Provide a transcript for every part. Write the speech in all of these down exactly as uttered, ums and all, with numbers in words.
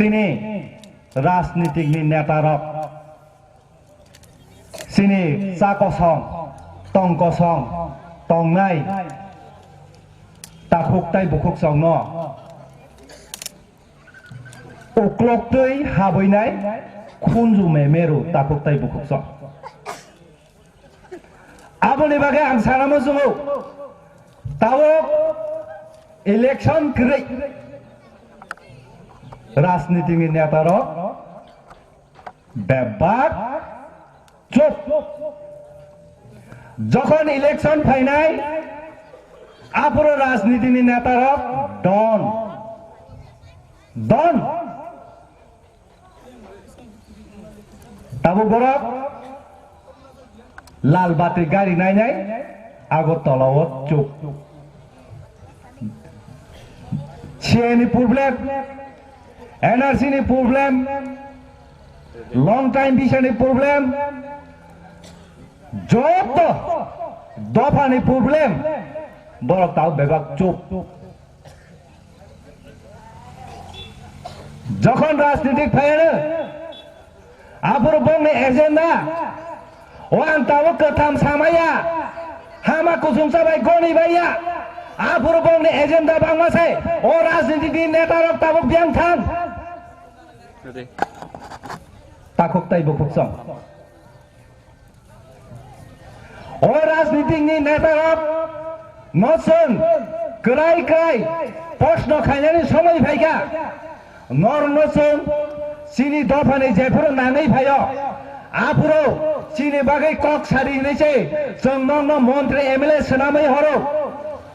Chini rajnitikni netarok, chini cha kosong, tong kosong, tongnai takhuk tai bukhuksongno ukloktwi habwinai khunju memeru takhuk tai bukhuksong. Aboni bagwi ang sana muchungo, tabuk election kwrwi rajnitini netarok bebak chup. Jokhon election phainai, aphuru rajnitini netarok don. Don. Tabuk borok lal bati gari nainai Agartala o chup. C A ni problem, N R C ni problem, long time visa ni problem, joto dopha ni problem, borok tabuk bebak chup. Jokhon rajnitik phaiyano, aphuru bongni agenda, o ang tabuk kwtham samaya, hama kuchung chabai goni baiya, aphuru bongni agenda bangma se, o rajnitikni netarok tabuk biyang thang. Takhuk tai bukhuksong. O rajnitikni netarok no chwng kwrai kwrai proshno khainani somoi phaikha. Norokno chwng chini dophani jephuru nangwi phaio, aphuru chini bagwi kok sadi hinwi se chwng nokno montri M L A swnamwi horo.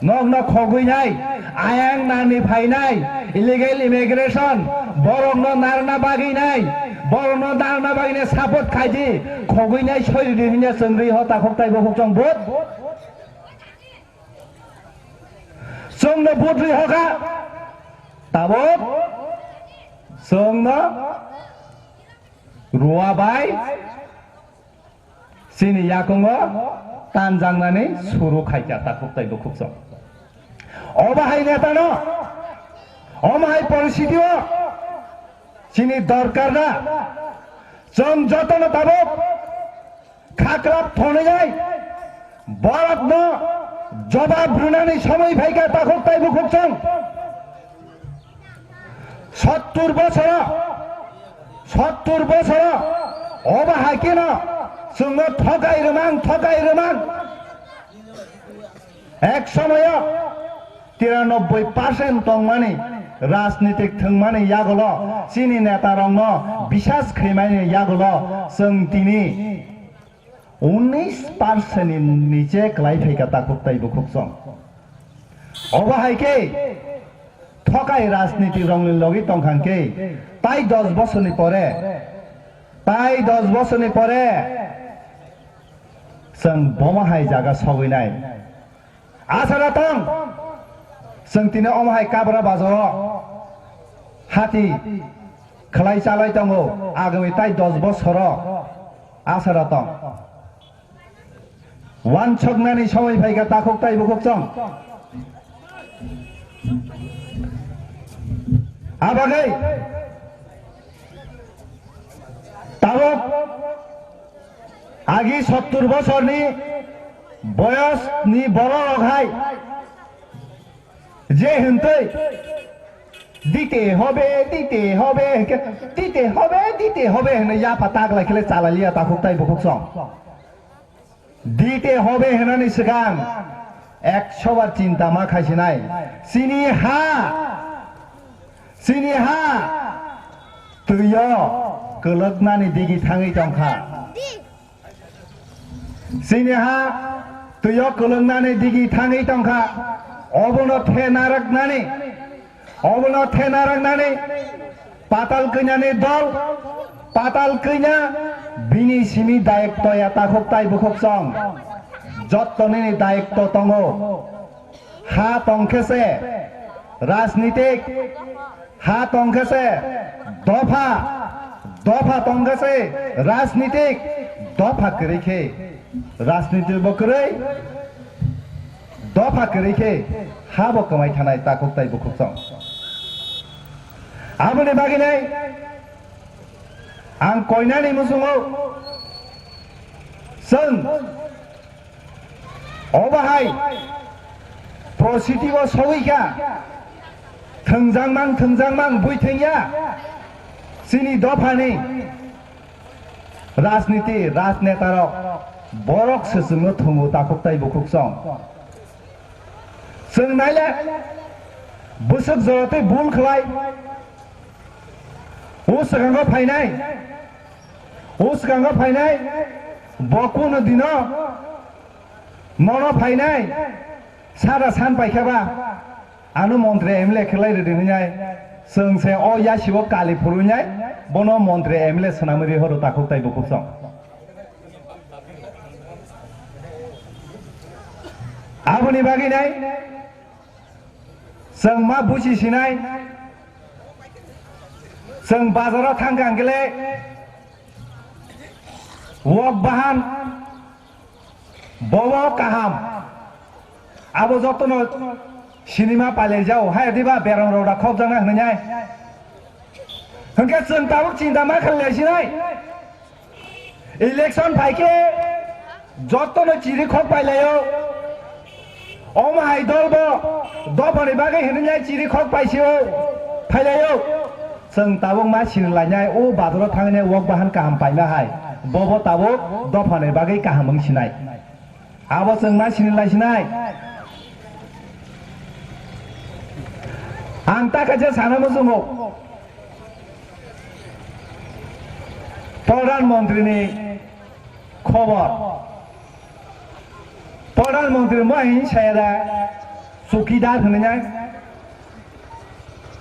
Nokno khogwinai, ayang nani phainai, illegal immigration, borokno narna bagwinai, borokno narna bagwinai support khaidi, khogwinai soiridi hinwi chwngri ho takhuk tai bukhuk chwng vote. Chwngno vote ri hoka, tabuk chwngno ruwa bai chini yakungo tanjaknani suru khaikha takhuk tai bukhuk chwng. Obo hai netano, omo hai poristhiti o chini dorkar na, chwng jotono tabuk khaklap thonwi borokno jobab rwnani somoi phaikha takhuk tai bukhuk chwng. Sottur bosoro, sottur bosoro obo hai kheno chwngno thokai rwmang, thokai rwmang. Ek somoyo tiranoboi percent tongmani rajnitik thwngmani yagulo chini netarokno bisas khaimani yagulo chwng tini unis percent ni niche kwlai phaikha takhuk tai bukhuk chwng. Obo hai khe thokai rajniti rokni logi tongkha khe tai dos bosorni pore, tai dos bosorni pore chwng bomo hai jaga sogwinai. Asara tong, chwng tini omo hai Kabra bazaro hati khlai chalai tongo, agami tai dos bosoro asara tong. Wansoknani somoi phaikha takhuk tai bukhuk chwng. Abagwi tabuk agi sottur bosorni boyosni bororok hai je hwntwi dite hobe, dite hobe, hwnkhe dite hobe, dite hobe hwnwi yapha taglai khe chalaliya takhuk tai bukhuk chwng. Dite hobe hwnani swkang ekso bar chinta ma khaisinai. Chini ha, chini ha twio kwlwknani digi thangwi tongkha. Chini ha twio kwlwknani digi thangwi tongkha. Obono the narwknani, obono the narwknani Patal Kanyani dol, Patal Kanya bini simi dayokto ya takhuk tai bukhuk chwng. Jotto nini dayokto tongo. Ha tongkhe se rajnitik, ha tongkhe se dopha, dopha tongkhe se rajnitik, dopha kwrwi khe rajnitik bo kwrwi, dopha kwrwi khe ha bo kwmai thanai takhuk tai bukhuk chwng. Aboni bagwi nai ang koinani muchungo chwng obahai prositi o sogwi kha, thwngjak mang, thwngjak mang bui thwngya chini dophani rajniti, rajnetarok, borok se chwngno thwngo takhuk tai bukhuk chong. Chwng naile bwswk jora tei bul khlai. O swkango phainai, o swkango phainai, bo kuno dino nono phainai, sada san paikha ba, ano montri M L A khlai rwdi hwnwi nai, chwng se o yasi o kali phuru nai, bono montri M L A swnamwi rihoro takhuk tai bukhuk chong. Aboni bagwi nai, chwng ma buchi sinai, chwng bazaro thang kang kele, wok bahan, bobo kaham, abo jotono sinima pailai jao, hai diba berang rok da khok jana hwnwi nai. Hwnkhe chwng tabuk chinta ma khlai sinai. Election phaikhe jotono chiri khok pailaio. Omo hai dol bo dophani bagwi hwnwi lai chiri khok paisio, phailaio. Chwng tabuk ma sini lainai, o bazaro thangni wok bahan kaham paima hai. Bobo tabuk dophani bagwi kaham wng sinai. Abo chwng ma sini lai sinai. Ang ta kaisa sana muchungo. Pradhan Mantri ni khobor. Pradhan Mantri mo hin saya da chukidar hwnwi nai.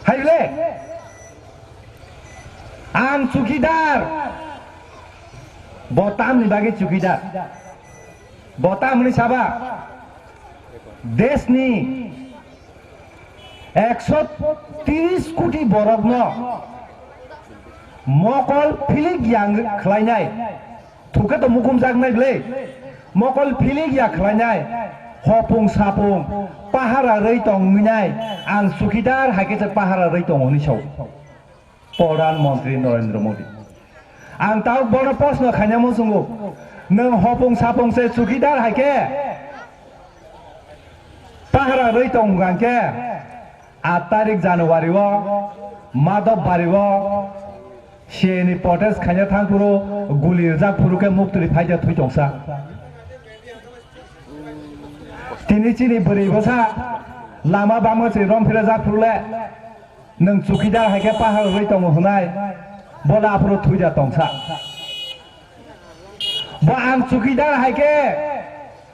Hai le. Ang chukidar. Bo tamni bagwi chukidar. Bo tamni saba. Desni ekso tris koti borokno mokol philik yang khlainai, thukhe to mukumjaknai bwle, mokol philik ya khlainai, hopung sapung pahara rwi tongminai, ang chukidar hai khe se pahara rwi tongo hwnwi sao. Pradhan Mantri Narendra Modi. Ang tabuk bono proshno khaina muchungo, nwng hopung sapung se chukidar hai khe pahara rwi tong hwnkha khe, aat tarik January o Madhab Bari o C A ni protest khaina thang phuru guli rijak phuru khe muktwi phaida thwi tongsa. Tini chini bwrwi bwsa lama bangma se rom phira jak phuru le. Nwng chukidar hai khe pahar rwi tongo hwnai, bo da aphuru thwida tongsa. Bo ang chukidar hai khe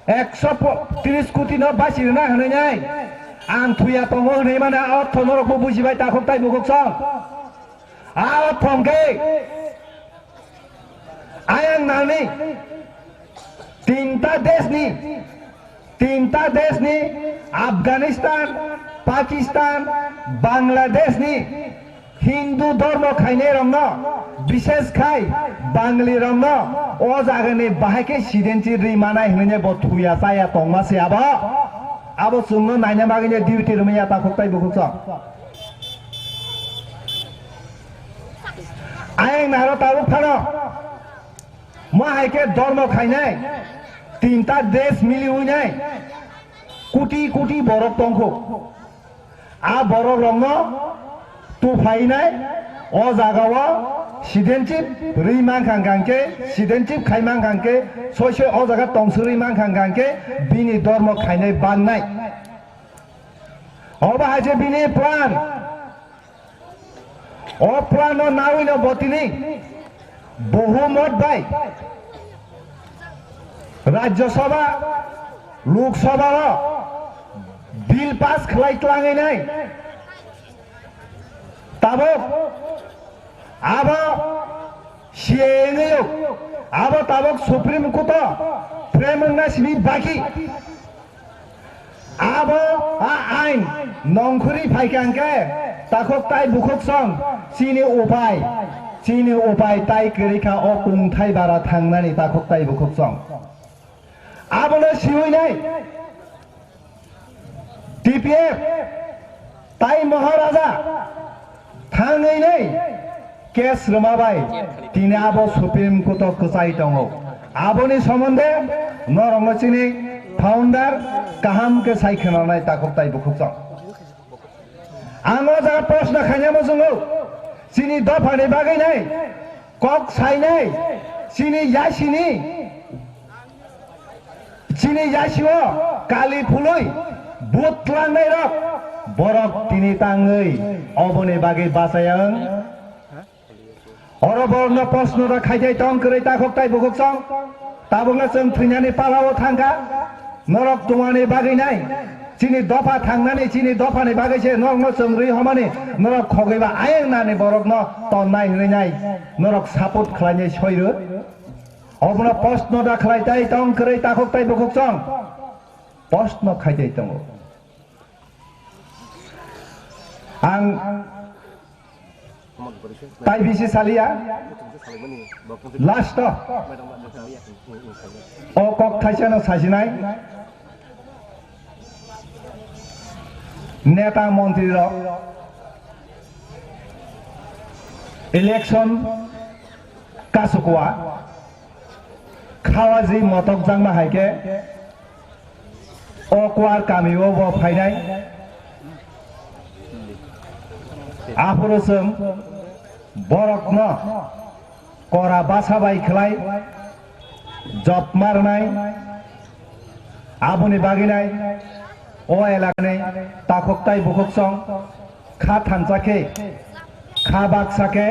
ekso tris koti no basi rwna hwnwi nai. Ang thuya tongo hwnwi mano a ortho norok bo bujibai takhuk tai bukhuk song. A ortho hwnkhe Ayang nangni tinta deshni, tinta deshni Afghanistan, Pakistan, Bangladeshni Hindu dhormo khainairokno, bishesh khai Banglirokno o jagani bahai khe sidenchi ri manai hwnwi bo thuya chaya tongma se abo. Abo chwngno naina bagwi duty rwmaya takhuk tai bukhuk song. Ayang naro tabuk phano. Mo hai khe dormo khainai, tinta desh mili uinai, kuti kuti borok tongkho. A borok rokno tuphainai, o jaga o citizenship rwi mankha hwnkhe, citizenship khai mankha hwnkhe, soi soi o jaga tongswrwi mankha hwnkhe, bini dormo khainai bangnai. Obo hai se bini plan. O plan no nawi no botini Bohumot bai Rajya Sabha, Lok Sabha o bill pass khlai tlangwi nai. Tabok abo C A A wngwi o, abo tabok Supreme Court o frame wngna simi baki. Abo a ain nongkhorwi phaikha hwnkhe takhuk tai bukhuk song chini upai, chini upai tai kwrwi kha o kungthai bara thangnani takhuk tai bukhuk song. Abono siwi nai T P F tai Maharaja Thangwi nei case rwma bai tini abo Supreme Court o kwchai tongo. Aboni somonde norokno chini founder kaham khe sai khwnanai takhuk tai bukhuk chwng. Ang o jaga proshno khaina muchungo, chini dophani bagwi nai, kok sainai, chini yasini, chini yasio kali phului but twlangnai rok, borok tini tangwi oboni bagwi bachaya wng. Oro borokno proshno da khaijai tong kwrwi takhuk tai bukhuk chwng. Tabukno chwng thwinani palao thangkha. Norok tongmani bagwi nai. Chini dopha thangnani, chini dophani bagwi se norokno chwng rwi homani, norok khogwi ba ayang nani borokno tonnai hwnwi nai. Norok support khlainai soi rw. Obono proshno da khlai tai tong kwrwi takhuk tai bukhuk chwng. Proshno khaijai tongo. Ang tai bisi saliya, last o, o kok thaisano sajinai neta montri rok election kasukwa khawaji motok jangma hai khe o Kuar kamio bo phainai. Aphuru chwng borokno kora basa bai khlai job marnai. Aboni bagwi nai o elakani takhuk tai bukhuk chwng kha thansa khe, kha baksa khe,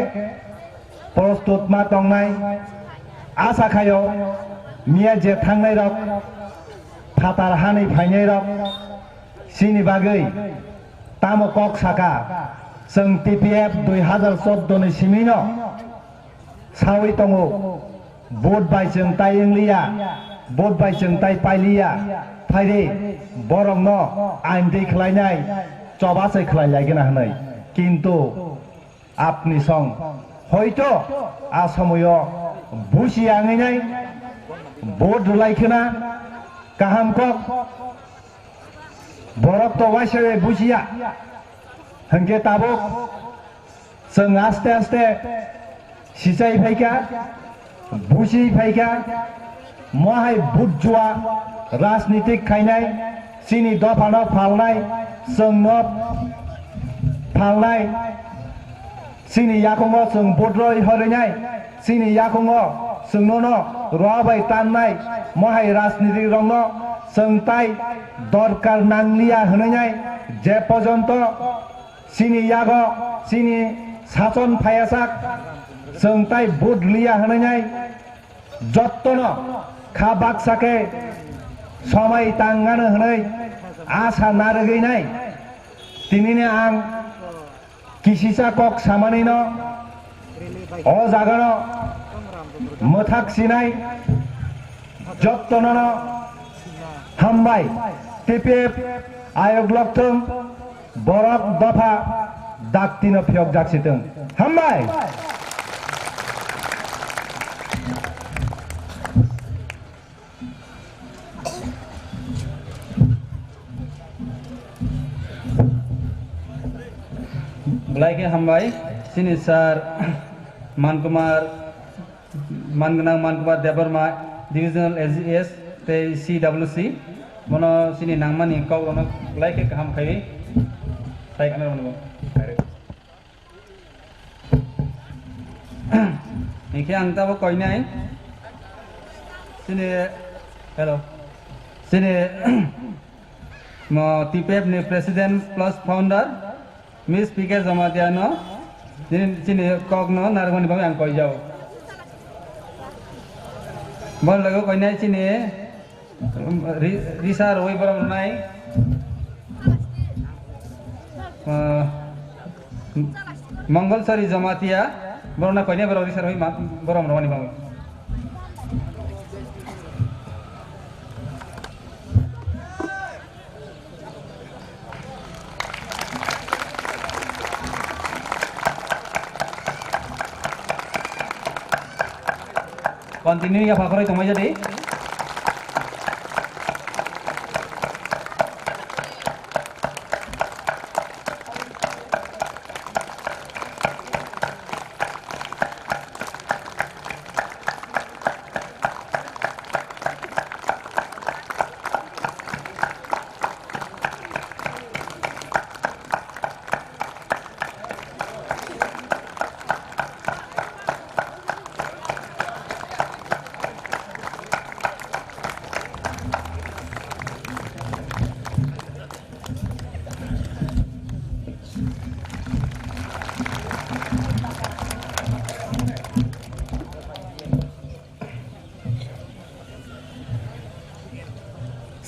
prostut ma tongnai. Asa khaio, miya je thangnai rok, phatar hani phainai rok, chini bagwi tamo kok saka, chwng T P F dui hazar chordo ni simino sawi tongo, vote bai chwng tai wngliya, vote bai chwng tai pailiya, phaidi borokno ain twi khlainai, choba se khlai lai gana hwnwi. Kintu apni song hoito a somoyo busi anginai vote rwlai khna kaham kok borok to waisa busiya hwnkhe tabuk chwng aste aste sichai phaikha, busi phaikha, mohai bujjua rajnitik khainai, chini dophano phalnai, chwngno phalnai, chini yakungo chwng budroi horinai, chini yakungo chwngnono roa bai tannai, mohai rajnitik rokno chwng tai dorkar nangliya hwnwi nai, je pojonto chini yago chini sachon phaiyasak chwng tai vote liya hwnwi nai jottono kha baksa khe somai tangano hwnwi asa narwgwi nai. Tinini ang kisisa kok samanino o jagano mwthak sinai jottonono hambai. T P F ayok lokthwng borok dopha daktino phiyok jak sitwng. Hambai. Belai khe hambai, chini sir Mankumar, Mangnang Mankumar Debbarma, Divisional A G S tei C W C, bono chini nangmani kok rokno belai khe kaham khaiwi tai khna rwmani bo. Hinkhe ang tabuk koinai. Chini, hello. Chini, mo T P F ni President plus Founder, Miss P K Jamatia no, chini, chini kok no narwkmani bagwi ang koijao. Boni loge koinai chini, Ri-, risa rwi borom rwnai. Ah, Mongol Sori Jamatia, borok na koine borok risa rwi ma-, borom rwani bagwi. Continue ya, phakhoroi tongmai jadi.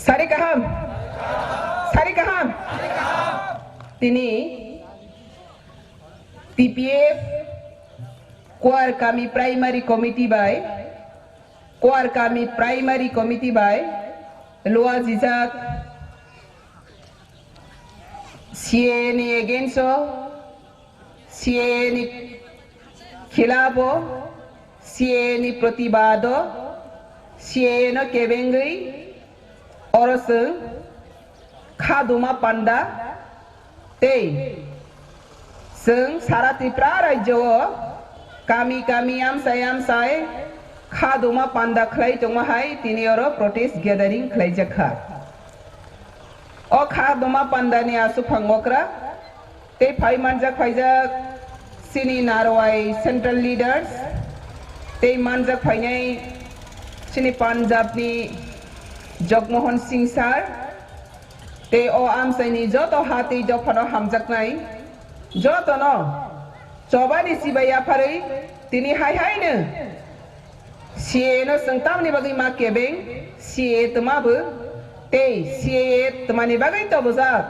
Sari kaham. Sari kaham. Tini T P F Kuar Kami Primary Committee bai, Kuar Kami Primary Committee bai luajijak C A A ni against o, C A A ni khilaf o, C A A ni protibad o, C A A no kebengwi oro chwng kha duma panda tei chwng sara Tripura rajyo o kami kami amchai amchai kha duma panda khlai tongma hai tini oro protest gathering khlaijak kha. O kha duma panda ni aswk phang okra tei phai manjak phaijak chini Narwai central leaders tei manjak phainai chini Punjab ni Jagmohan Singh sir tei o amchai ni joto ha tei dopha no hamjaknai joto no choba ni chibai yapharwi tini hai hai no C A A no chwng tamni bagwi ma kebeng, C A A twma bo tei C A A twmani bagwi tobojak.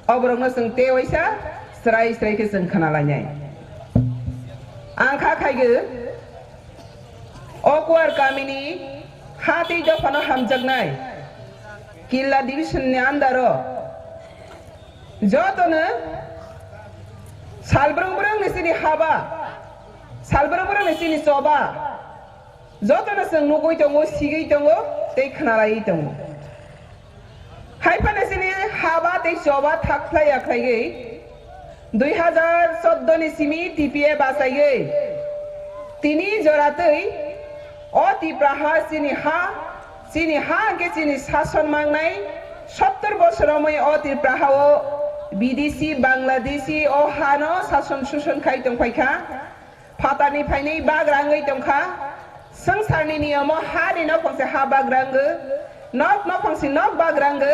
Oborokno chwng tei waisa srai srai khe chwng khna lainai. Ang kha khaigwi o Kuar kamini ha tei dophano hamjaknai Killa division ni under o jotono salbrung brung ni chini haba, salbrung brung ni chini choba, jotono chwng nugwi tongo, sigwi tongo, tei khna laiwi tongo. Hai phano chini haba tei choba thak phlai ya khlaigwi dui hazar chordo ni simi T P A bachaiwi tini joratwi o Tipra ha chini ha, chini ha hwnkhe chini sason mangnai sottor bosor romwi o Tipra ha o Bidesi, Bangladeshi o hano sason suson khai tongphai kha. Phatarni phainai bagra wngwi tongkha. Swngcharni niyomo ha ni nok phangse ha bagra wngo, nok nok phangse nok bagra wngo.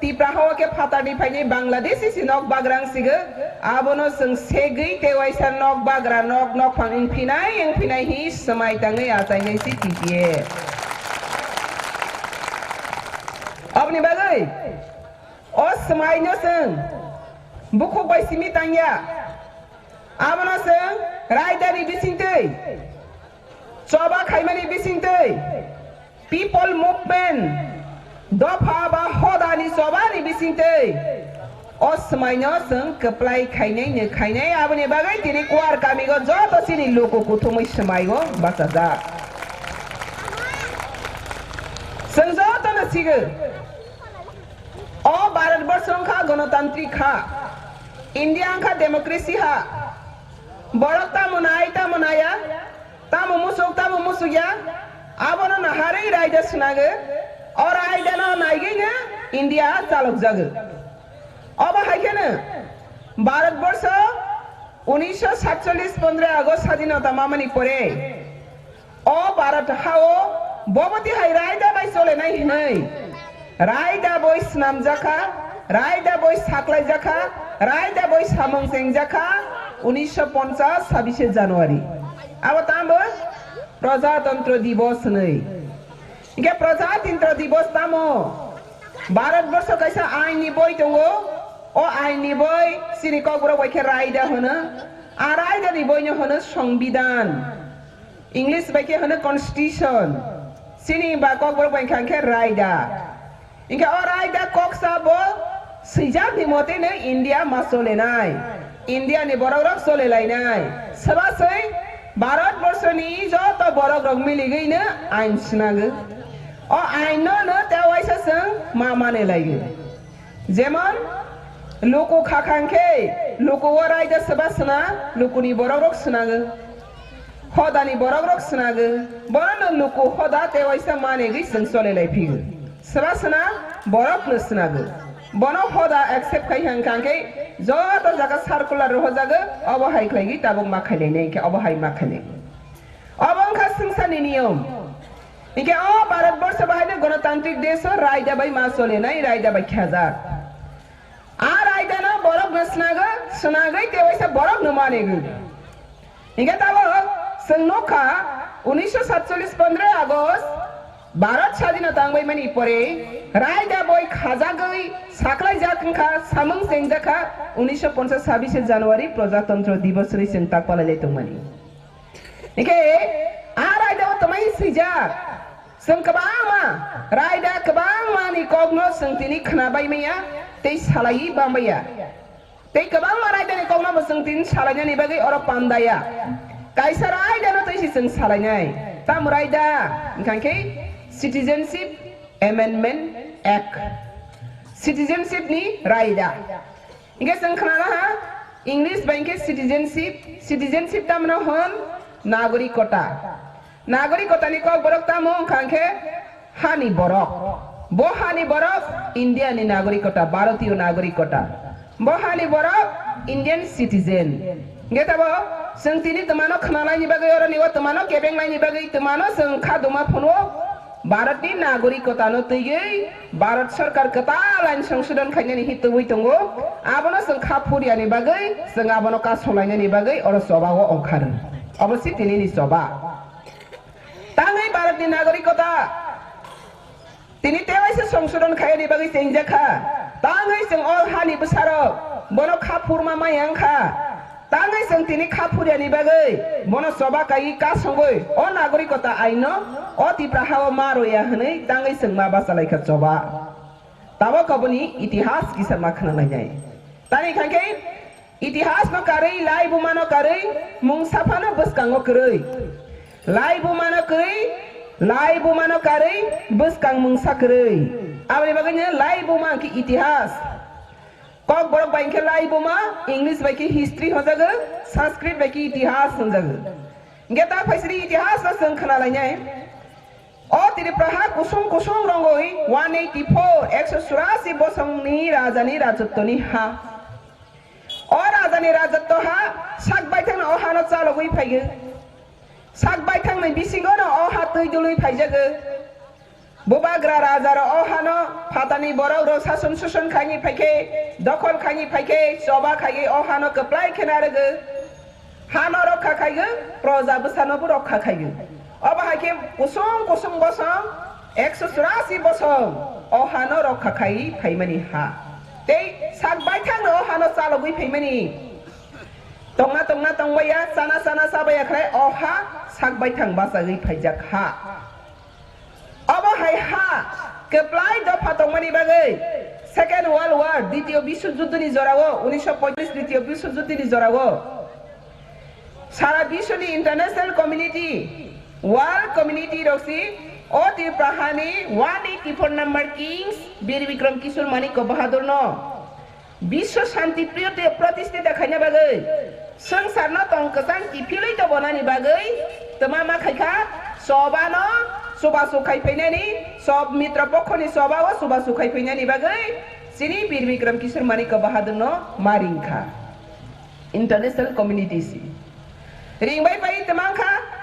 Tipra ha o khe phatarni phainai Bangladeshi si nok bagra wngsigo. Abono chwng segwi tei waisa nok bagra nok nok phang wngphinai wngphinai hi swmai tangwi achainai si T P A. Aboni bagwi o swmaino chwng bukhuk bai simi tangya. Abono chwng raidani bisingtwi, choba khaimani bisingtwi, people movement, dopha ba hodani chobani bisingtwi o swmaino chwng kwplai khainai ni khainai. Aboni bagwi tini Kuar kamigo joto chini luku kuthumwi swmaigo bachajak. Chwng jotono sigo, o Bharat borsho wngkha gonotantrik ha, India wngkha democracy ha. Borok tamo nai, tamo naya, tamo musuk, tamo musukya, abono naharwi raida swnago. O raidano naigwino India chalokjago. Obo hai kheno Bharat borsho unisho satchollis pondro August sadinota mamani pore o Bharat ha o bobo tihai raida bai cholenai hinwi raida boi swnamjakha, raida boi saklaijakha, raida boi samung chengjakha unisho ponchas sabise January. Abo tamo Prajatantro Divos hinwi. Hinkhe Prajatantro Divos tamo? Bharat borsho kaisa ain ni boi tongo. O ain ni boi chini Kokborok bai khe raida hwno. A raida ni boino hwno Songbidan. English bai khe hwno constitution. Chini ba Kokborok bai kha khe raida. Hinkhe o raida koksa bo swijak ni motino India ma cholenai. India ni borok rok chole lainai. Swbaswi Bharat borsho ni joto borok rok miligwino ain swnago. O ain no no tei waisa chwng ma mane laigo. Jemon, luku khakhang khe, luku o raida swba swna, lukuni borok rok swnago. Hodani borok rok swnago. Bono no luku hoda tei waisa manegwi chwng chole lai phigo. Swba swna, borok no swnago. Bono hoda accept khai hang kang khe, joto jaga circular rohojago, obo hai khlaigwi tabuk ma khainai, nai khe obo hai ma khainai. Obo wngkha swngcharni niyom. Hinkhe o Bharat borsho bahaino gonotantrik desh o raida bai ma chole nai, raida bai khajak. A raida no borok no swnago, swnagwi tei waisa borok no manegwi. Hinkhe tabuk chwng nukha unisho satchollis pondro August Bharat sadhino tangbaimani pore raida boi khajagwi saklaijak wngkha, samung chengjakha, unisho ponchas sabishe January Prajatantro Divos hwnwi chwng takpalailai tongmani. Hingke a raida o twmai swijak, chwng kwbangma raida kwbangmani kokno chwng tini khnabai maya tei salaiwi bambaya. Tei kwbangma raidani kokno bo chwng tini salainani bagwi oro pandaya. Kaisa raidano tei se chwng salainai. Tamo raida? Hwnkha khe Citizenship Amendment Act. Citizenship ni raida. Hingke chwng khnana ha, English bai khe citizenship, citizenship tamno hwn? Nagorikota. Nagorikotani kokborok tamo wngkha hwnkhe hani borok. Bo hani borok India ni nagorikota, Bharatiyo nagorikota. Bo hani borok Indian citizen. Hingke tabo chwng tini twmano khwnalaini bagwi, oroni o twmano kebenglaini bagwi, twmano chwng kha duma phunuk Bharatni nagorikotano twiwi Bharat Sarkar kwtal ain songsodon khainani hi tubui tongo. Abono chwng kha phuriyani bagwi, chwng abono kasolainani bagwi oro chobao ongkhar. Obo se tinini choba. Tangwi Bharatni nagorikota tini tewaisa songsodon khaiyani bagwi chengjakha. Tangwi chwng o hani bwsarok bono kha phurma maya wngkha. Tangwi chwng tini kha phuriyani bagwi bono choba kaiwi kasongwi o nagorikota aino o Tipra hao ma roya hwnwi tangwi chwng ma bachalaikha choba. Tabok aboni itihas kisa ma khwnalainai. Tani khankhe itihasno karwi, laibumano karwi, mungsa phano bwskango kwrwi. Laibumano kwrwi, laibumano karwi, bwskang mungsa kwrwi. Aboni bagwino laibuma hwnkhe itihas. Kokborok bai khe laibuma, English bai khe history hwnjago, Sanskrit bai khe itihas hwnjago. Hingke ta phaisiri itihasno chwng khwnalainai. O Tripura ha kusung kusung rongwi one eighty four, ekso churasi bosongni rajani rajotwoni ha. O rajani rajotwo ha sak baithangno o hano chalogwi phaigo. Sak baithangnai bisingono o ha twi dului phaijago. Bubagra rajarok o hano phatani borokrok sason suson khaini phaikhe, dokhol khaini phaikhe, choba khaiwi o hano kwplai khe narwgo. Hano rokha khaigo, proja bwsano bo rokha khaigo. Obo hai khe kusung kusung bosong, ekso churasi bosong o hano rokha khaiwi phaimani ha. Tei sak baithangno o hano chalogwi phaimani. Tongna tongna tongbaiya, chana chana chabaiya khlai o ha sak baithang bachagwi phaijak ha. Obo hai ha kwplai dopha tongmani bagwi Second World War, Ditiyo Biswo Juddhoni jorao, unisho poicholish Ditiyo Biswo Juddhoni jorao sara biswni international community, world community rok si o Tripura hani one eighty four number Kings Bir Bikram Kishore Manikya Bahadur no Biswa Shanti Priyo te Pratistita khaina bagwi swngcharno tong kwchang kiphilwi tobonani bagwi twma ma khaikha, chobano chubachu khai phainani, chob mitra pokhoni chobao chubachu khai phainani bagwi chini Bir Bikram Kishore Manikya Bahadurno ma ringkha. International community si ringbai pai twmangkha.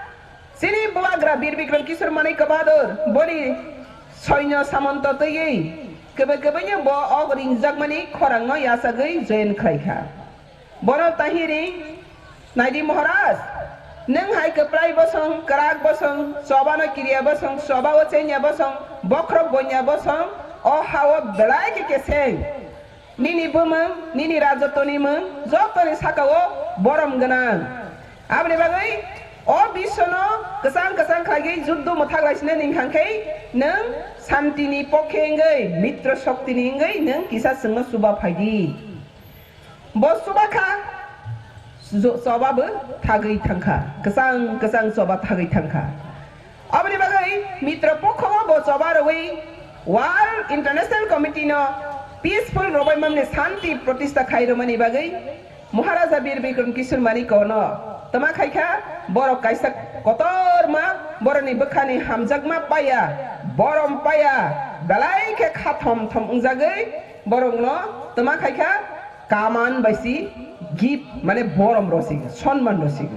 Chini bubagra Bir Bikram Kishore Manikya Bahadur boni soinyo samonto twiwi kwbwi kwbwino bo o ringjakmani khorangno yachagwi join khlaikha. Bono tahi ring naidi Maharaj, nwng hai kwplai bosong, kwrak bosong, chobano kiriya bosong, chobao chengya bosong, bokhorok bonya bosong, o hao belai khe keseng. Nini bumung, nini rajotwoni mung, jotoni sakao borom gwnang. Aboni bagwi o biswno kwchang kwchang khlaiwi juddu mwthak laisinani hwnkha khe nwng santini pokhe wngwi, mitra shoktini wngwi nwng kisa chwngno chuba phaidi. Bo chuba kha, Cho-, choba bo thagwi thangkha, kwchang kwchang choba thagwi thangkha. Aboni bagwi mitra pokho bo choba rwwi World International Committee no peaceful rwbai mamni shanti protista khai rwmani bagwi Maharaja Bir Bikram Kishore Manikya no twma khaikha, borok kaisa kotorma boroni bwkhani hamjakma paya, borom paya, belai khe kha thom thom wngjagwi borokno twma khaikha. Kaman bai si gift, mane borom rosik, sonman rosik.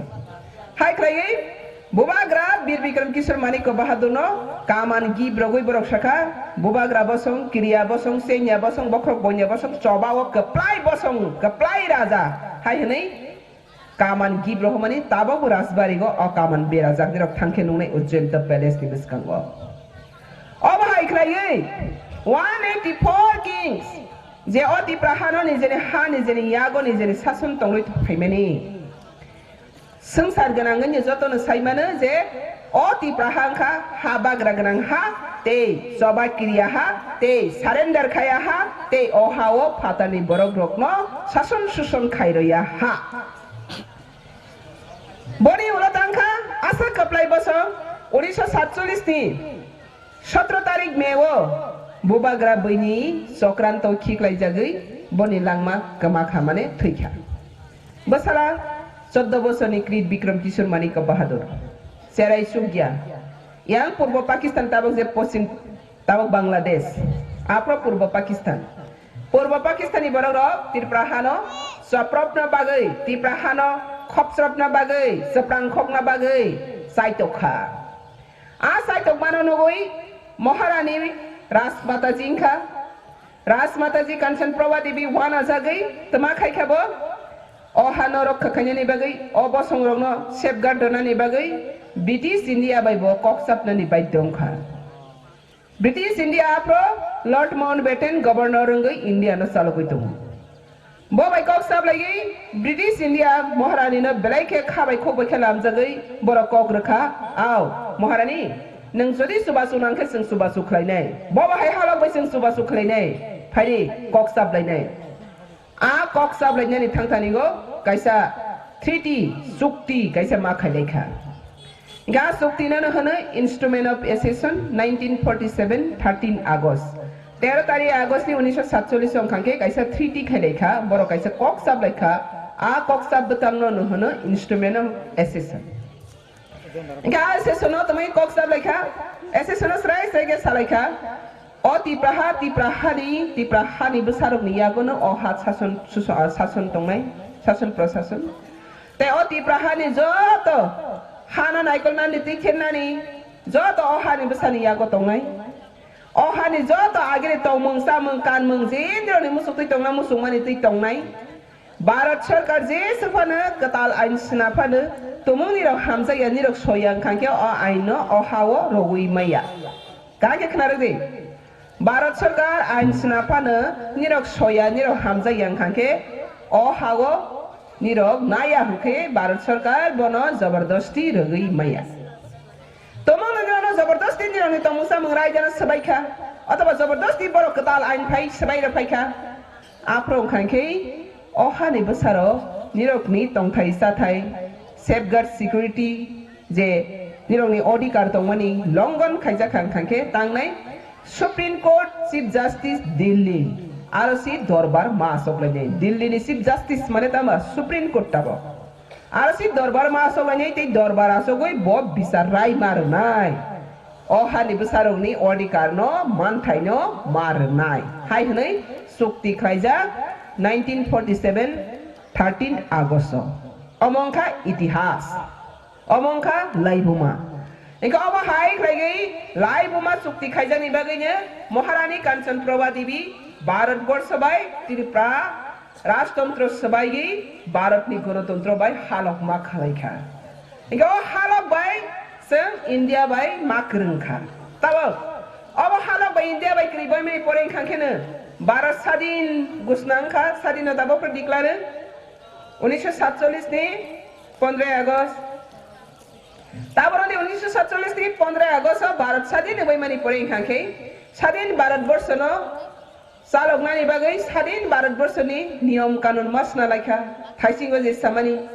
Hai khlaiwi bubagra Bir Bikram Kishore Manikya Bahadur no kaman gift rogwi borok sakha, bubagra bosong, kiriya bosong, senya bosong, bokhorok bonya bosong, choba o kwplai bosong, kwplai raja hai hwnwi kaman gift rohormani tabok bo Rajbari o o kaman berajak nirok thangkhe nungnai Ujjainta Palace ni bwskango. khlaiwi one eighty four kings je o Tipra hano nijeni ha nijeni yago nijeni sason tongwi phaimani. Swngchar gwnang wngya jotono saimano je o Tipra ha wngkha ha bagra gwnang ha tei choba kiriya ha tei surrender khaya ha tei o ha-o phatarni borok rokno sason suson khairoya ha. Boni ulo tangkha asa kwplai bosong unisho satchollish ni sotro tarik May o bubagra bwini chokranto khiklaijagwi boni langma kwma kha mane thwikha. Bwsala choddo bosorni Krit Bikram Kishore Manik Bahadur, Cherai Sugya, yang Purbo Pakistan tabuk je Poschim tabuk Bangladesh, aphro Purbo Pakistan. Purbo Pakistani borok rok Tripura hano chopropna bagwi, Tripura hano khopchropna bagwi, chwprang khokna bagwi chaitok kha. A chaitok mano nugwi Maharani Rajmataji wngkha. Rajmataji Kanchan Prabha Devi uanajagwi twma khaikha bo. O hano rokha khainani bagwi, o bosongrokno safeguard rwnani bagwi British India bai bo kok chapnani baidhyo wngkha. British India aphro Lord Mountbatten governor wngwi India no chalogwi tongo. Bo bai kok sablaiwi British India Maharani no belai khe kha bai khok bai khe lamjagwi borok kok rwkha, "Ao, Maharani, nwng jodi chubachu nang khe chwng chubachu khlainai. Bo bahai halok bai chwng chubachu khlainai. Phaidi kok sablainai." A kok sablainani thangthani o kaisa treaty, chukti kaisa ma khailai kha. Ga chukti no hwno Instrument of Accession, nineteen forty seven, thirteen August. Tero tari August ni unisho satchollish wngkha khe kaisa treaty khailai kha, borok kaisa kok sablai kha, a kok sab bwtang no hwno Instrument of Accession. Hingke a session no tongwi kok sablai kha, a session no srai srai khe salai kha, o Tipra ha, Tipra hani, Tipra hani bwsarokni yagono o ha sason, suso-, ah, sason tongnai, sason prosason. Tei o Tipra hani joto hano naikolnani twi khennani joto o hani bwsani yago tongnai. O hani joto agini tongmung, chamung, kanmung, jindroni musuk twi tongna, musukmani twi tongnai. Bharat Sarkar jesa phano kwtal ain sna phano, tumungni rok hamjakya, nirok soya wngkha khe o ain no o ha-o rogwi maya. Kaham khe khna rwdi. Bharat Sarkar ain sna phano, nirok soya, nirok hamjakya wngkha khe o ha-o nirok naya hwnkhe Bharat Sarkar bono jobordosti rwgwi maya. Tomung nokni ano jobordosti nirokni tongmung samung raidano swbai kha, othoba jobordosti borok kwtal ain phai swbai rw phai kha. Aphro wngkha khe o hani bwsarok nirokni tongthai chathai, safeguard security, je nirokni odhikar tongmani longon khaijak kha wngkha khe tangnai Supreme Court Chief Justice Delhi, aro si dorbar ma asoklainai. Delhi ni Chief Justice mane tamo Supreme Court tabo. Aro si dorbar ma asoklainai tei dorbar asogwi bo bichar rai ma rwnai. O hani bwsarokni odhikar no, manthai no ma rwnai. Hai hwnwi chukti khlaijak nineteen forty seven, thirteen August o. Omo wngkha itihas. Omo wngkha laibuma. Hingke omo hai khlaigwi laibuma chukti khaijakni bagwino Maharani Kanchan Prabha Devi Bharat Borsho bai Tripura Rajtantro swbaiwi Bharatni Ganatantro bai halok ma khlai kha. Hingke o halok bai chwng India bai ma kwrwng kha. Tabok obo halok bai India bai kwrwi baimani pore wngkha kheno Bharat sadin gusna wngkha, sadinota bo declare wng unisho satchollish ni pondroy August. Taboroni unisho satchollish ni pondroy August o Bharat sadin wngwi mani pore wngkha khe sadin Bharat borshono chaloknani bagwi sadin Bharat borshoni niyom kanun masna laikha, thaisingo je samani.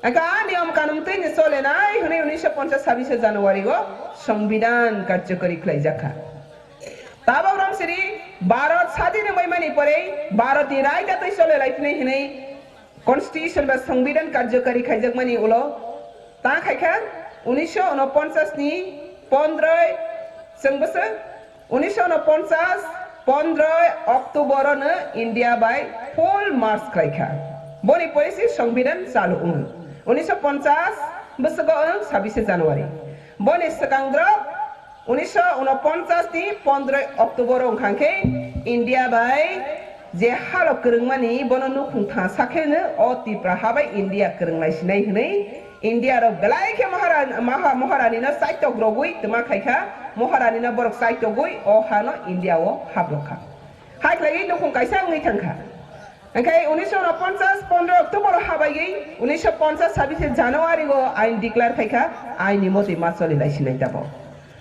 Aka a niyom kanun twi ni solenai hwnwi unisho ponchas sabishe January o Songbidan karjokari khlaijakha. Tabok romsiri Bharat sadin wngwi mani pore Bharatni raida twi solelai phinai hwnwi Constitution ba Songbidan karjokari khaijakmani ulo ta khaikha unisho unoponchas ni pondroy, chwng bwswk unisho unoponchas pondroy October no India bai full march khlaikha. Boni pore si Songbidan chalu wngo. Unisho ponchas bwswk o wng sabishe January. Boni swkang drop Unisho unoponchas ni pondroy October wngkha khe India bai je halok kwrwngmani bono nukhung thangsa khe no o Tipra ha bai India kwrwnglai sinai hwnwi India rok belai khe Mahara-, Maha-, Maharani no chaitok rogwi twma khaikha. Moharani no borok chaitogwi o ha no India o habrokha. Hai khlaiwi nukhung kaisa wngwi thangkha. Hingkhe unisho ponchas pondro October o habaiwi unisho ponchas sabise January o ain declare khaikha, ain ni motwi ma choli lai sinai tabok.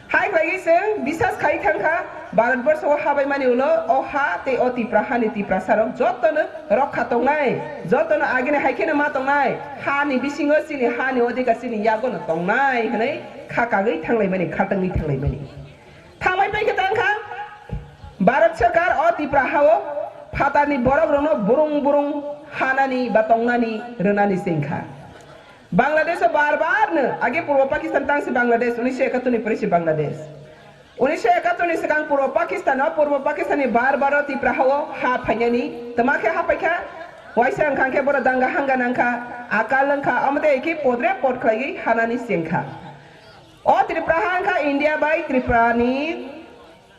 Hai khlaiwi chwng bisas khai thangkha, Bharat borsho o habaimani ulo o ha tei o Tipra hani Tiprasa rok jotono rokha tongnai, jotono agini hai kheno ma tongnai, ha ni bisingo chini ha ni odhikar chini yago no tongnai hwnwi kha kagwi thanglaimani, kha tangwi thanglaimani. Thangbai paikhe tangkha, Bharat Sarkar o Tipra hao phatarni borokrokno burung burung hanani ba tongnani rwnani chengkha. Bangladesh o bar bar no, age Purbo Pakistan tangsi Bangladesh, unisho ekattor ni pore se Bangladesh. Unisho ekattor ni swkang Purbo Pakistan o, Purbo Pakistan ni bar bar o Tipra hao ha phainani, twma khe ha paikha, waisa wngkha khe borok danga hanga nangkha, akal wngkha, omo tei khe podre pod khlaiwi hanani chengkha. O Tripura ha wngkha India bai Tripura ni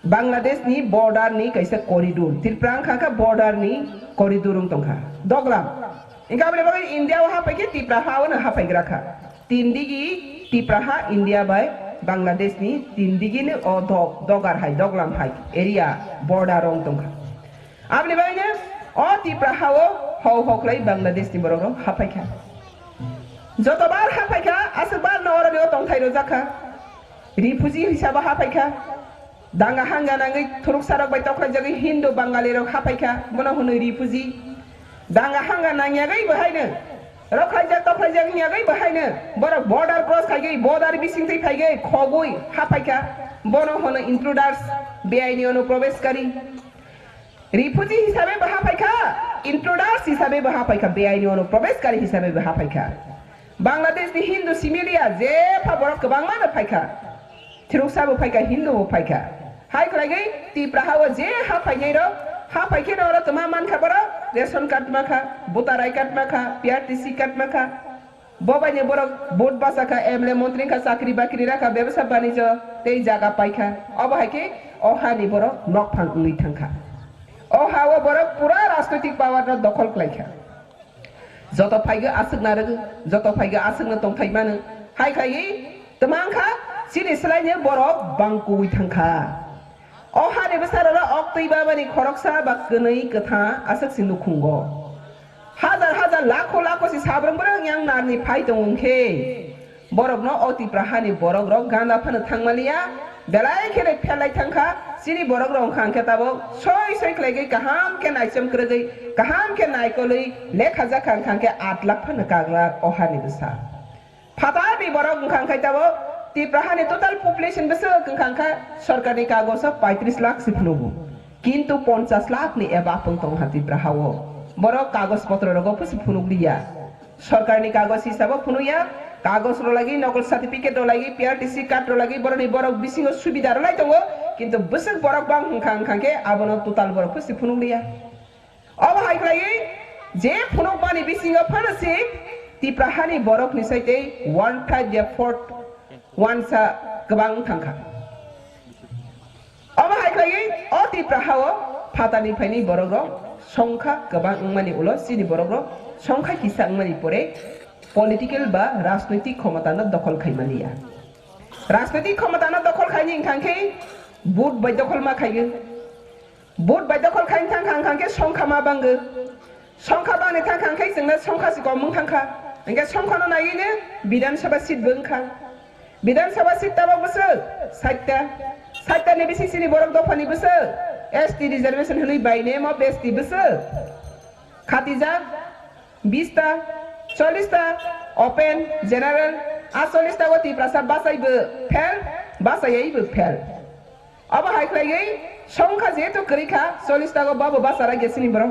Bangladesh ni border ni kaisa corridor. Tripura wngkha kha border ni corridor wng tongkha. Doglam. Wngkha aboni bagwi India o hapai khe Tripura ha o no hapai gra kha. Tin digi Tripura ha India bai Bangladesh ni tin digi ni o dog, dogar hai, doglam hai area border wng tongkha. Aboni bagwi no o Tripura ha o hau hau khlai Bangladesh ni borok rok hapai kha. Joto bar hapai kha, aswk bar no oro ni o tongthai rojak kha. Refugee hisabo hapai kha. Danga hanga nangwi thuruksa rok bai tokhlaijagwi Hindu Bangali rok hapai kha, bono hwnwi refugee. Danga hanga nangyagwi bo haino rokhlaijak tokhlaijak wngyagwi bo haino borok border cross khaigwi, border bisingtwi phaigwi khogwi hapai kha, bono hwnwi intruders, beaini onuprobeshkari. Refugee hisabe bo hapai kha, intruders hisabe bo hapai kha, beaini onuprobeshkari hisabe bo hapai kha. Bangladesh ni Hindu similia jepha borok kwbangma no phai kha. Thiruksa bo phai kha, Hindu bo phai kha. Hai khlaigwi Tipra ha o je ha phainai rok, ha phai khe no oro twma man kha borok, ration card ma kha, voter I card ma kha, P R T C card ma kha. Bo bai ni borok vote basa kha, M L A montri wngkha, chakri bakri rakha, bebsa banijyo tei jaga pai kha. Obo hai khe o ha ni borok nokphang wngwi thang kha. O ha o borok pura rajnoitik power no dokhol khlai kha. Joto phaigo aswk narwgo, joto phaigo aswk no tongthai mano. Hai khlaiwi twmang kha, chini swlaini borok bangkuwi thang kha. O hani bwsarok oktwi babani khoroksa ba kwnwi kwtha aswk se nukhungo. Hajar hajar lakho lakho se sabrang brang yang narni phai tongo hwnkhe. Borokno o Tipra hani borok rok gana phano thangmaliya, belai kheno pherlai thangkha, chini borok rok wngkha hwnkhe tabuk soi soi khlaigwi kaham khe naichom kwrwgwi, kaham khe naikolwi lekha jakha wngkha hwnkhe aat lakh phano kaglak o hani bwsa. Phatarni borok wngkha hwnkhe tabuk Tipra hani total population bwswk wngkha hwnkha sorkarni kagojo paitris lakh se phunukgo, kintu ponchas lakh ni eba wng tongo ha Tipra hao. Borok kagoj potro rogo bwswk phunukliya. Sorkarni kagoj hisabo phunukya, kagoj rwlagwi, nokol certificate rwlagwi, P R T C card rwlagwi, borokni borok bisingo subida rwlai tongo, kintu bwswk borok bang wngkha, wngkha khe abono total borok bwswk phunukliya. Obo hai khlaiwi je phunukmani bisingo phano se Tipra hani borokni sai tei one third ya fourth wansa kwbang wng thangkha. Omo hai khlaiwi o Tipra hao phatani phaini borok rok songkha kwbang wngmani ulo chini borok rok songkha kisa wngmani pore political ba rajnoitik khomota no dokhol khai maliya. Rajnoitik khomota no dokhol khaini wngkha khe vote bai dokhol ma khaiwi. Vote bai dokhol khai thang kha, wngkha khe songkha ma bango. Songkha bangni thang kha, wngkha chwngno songkha se kom wng thang kha. Hingkhe songkha no naiwi no Bidhan Sabha seat bo wngkha. Bidhan Sabha seat tabok bwswk sait ta. Sait ta ni bisi chini borok dophani bwswk S T reservation hwnwi by name of S T bwswk khatijak. Bis ta, chollish ta open, general, a chollish ta o Tiprasa bachai bo fail, bachayai bo fail. Obo hai khlaiwi songkha jehetu kwrwi kha, chollish ta o babo bachara gesini borok.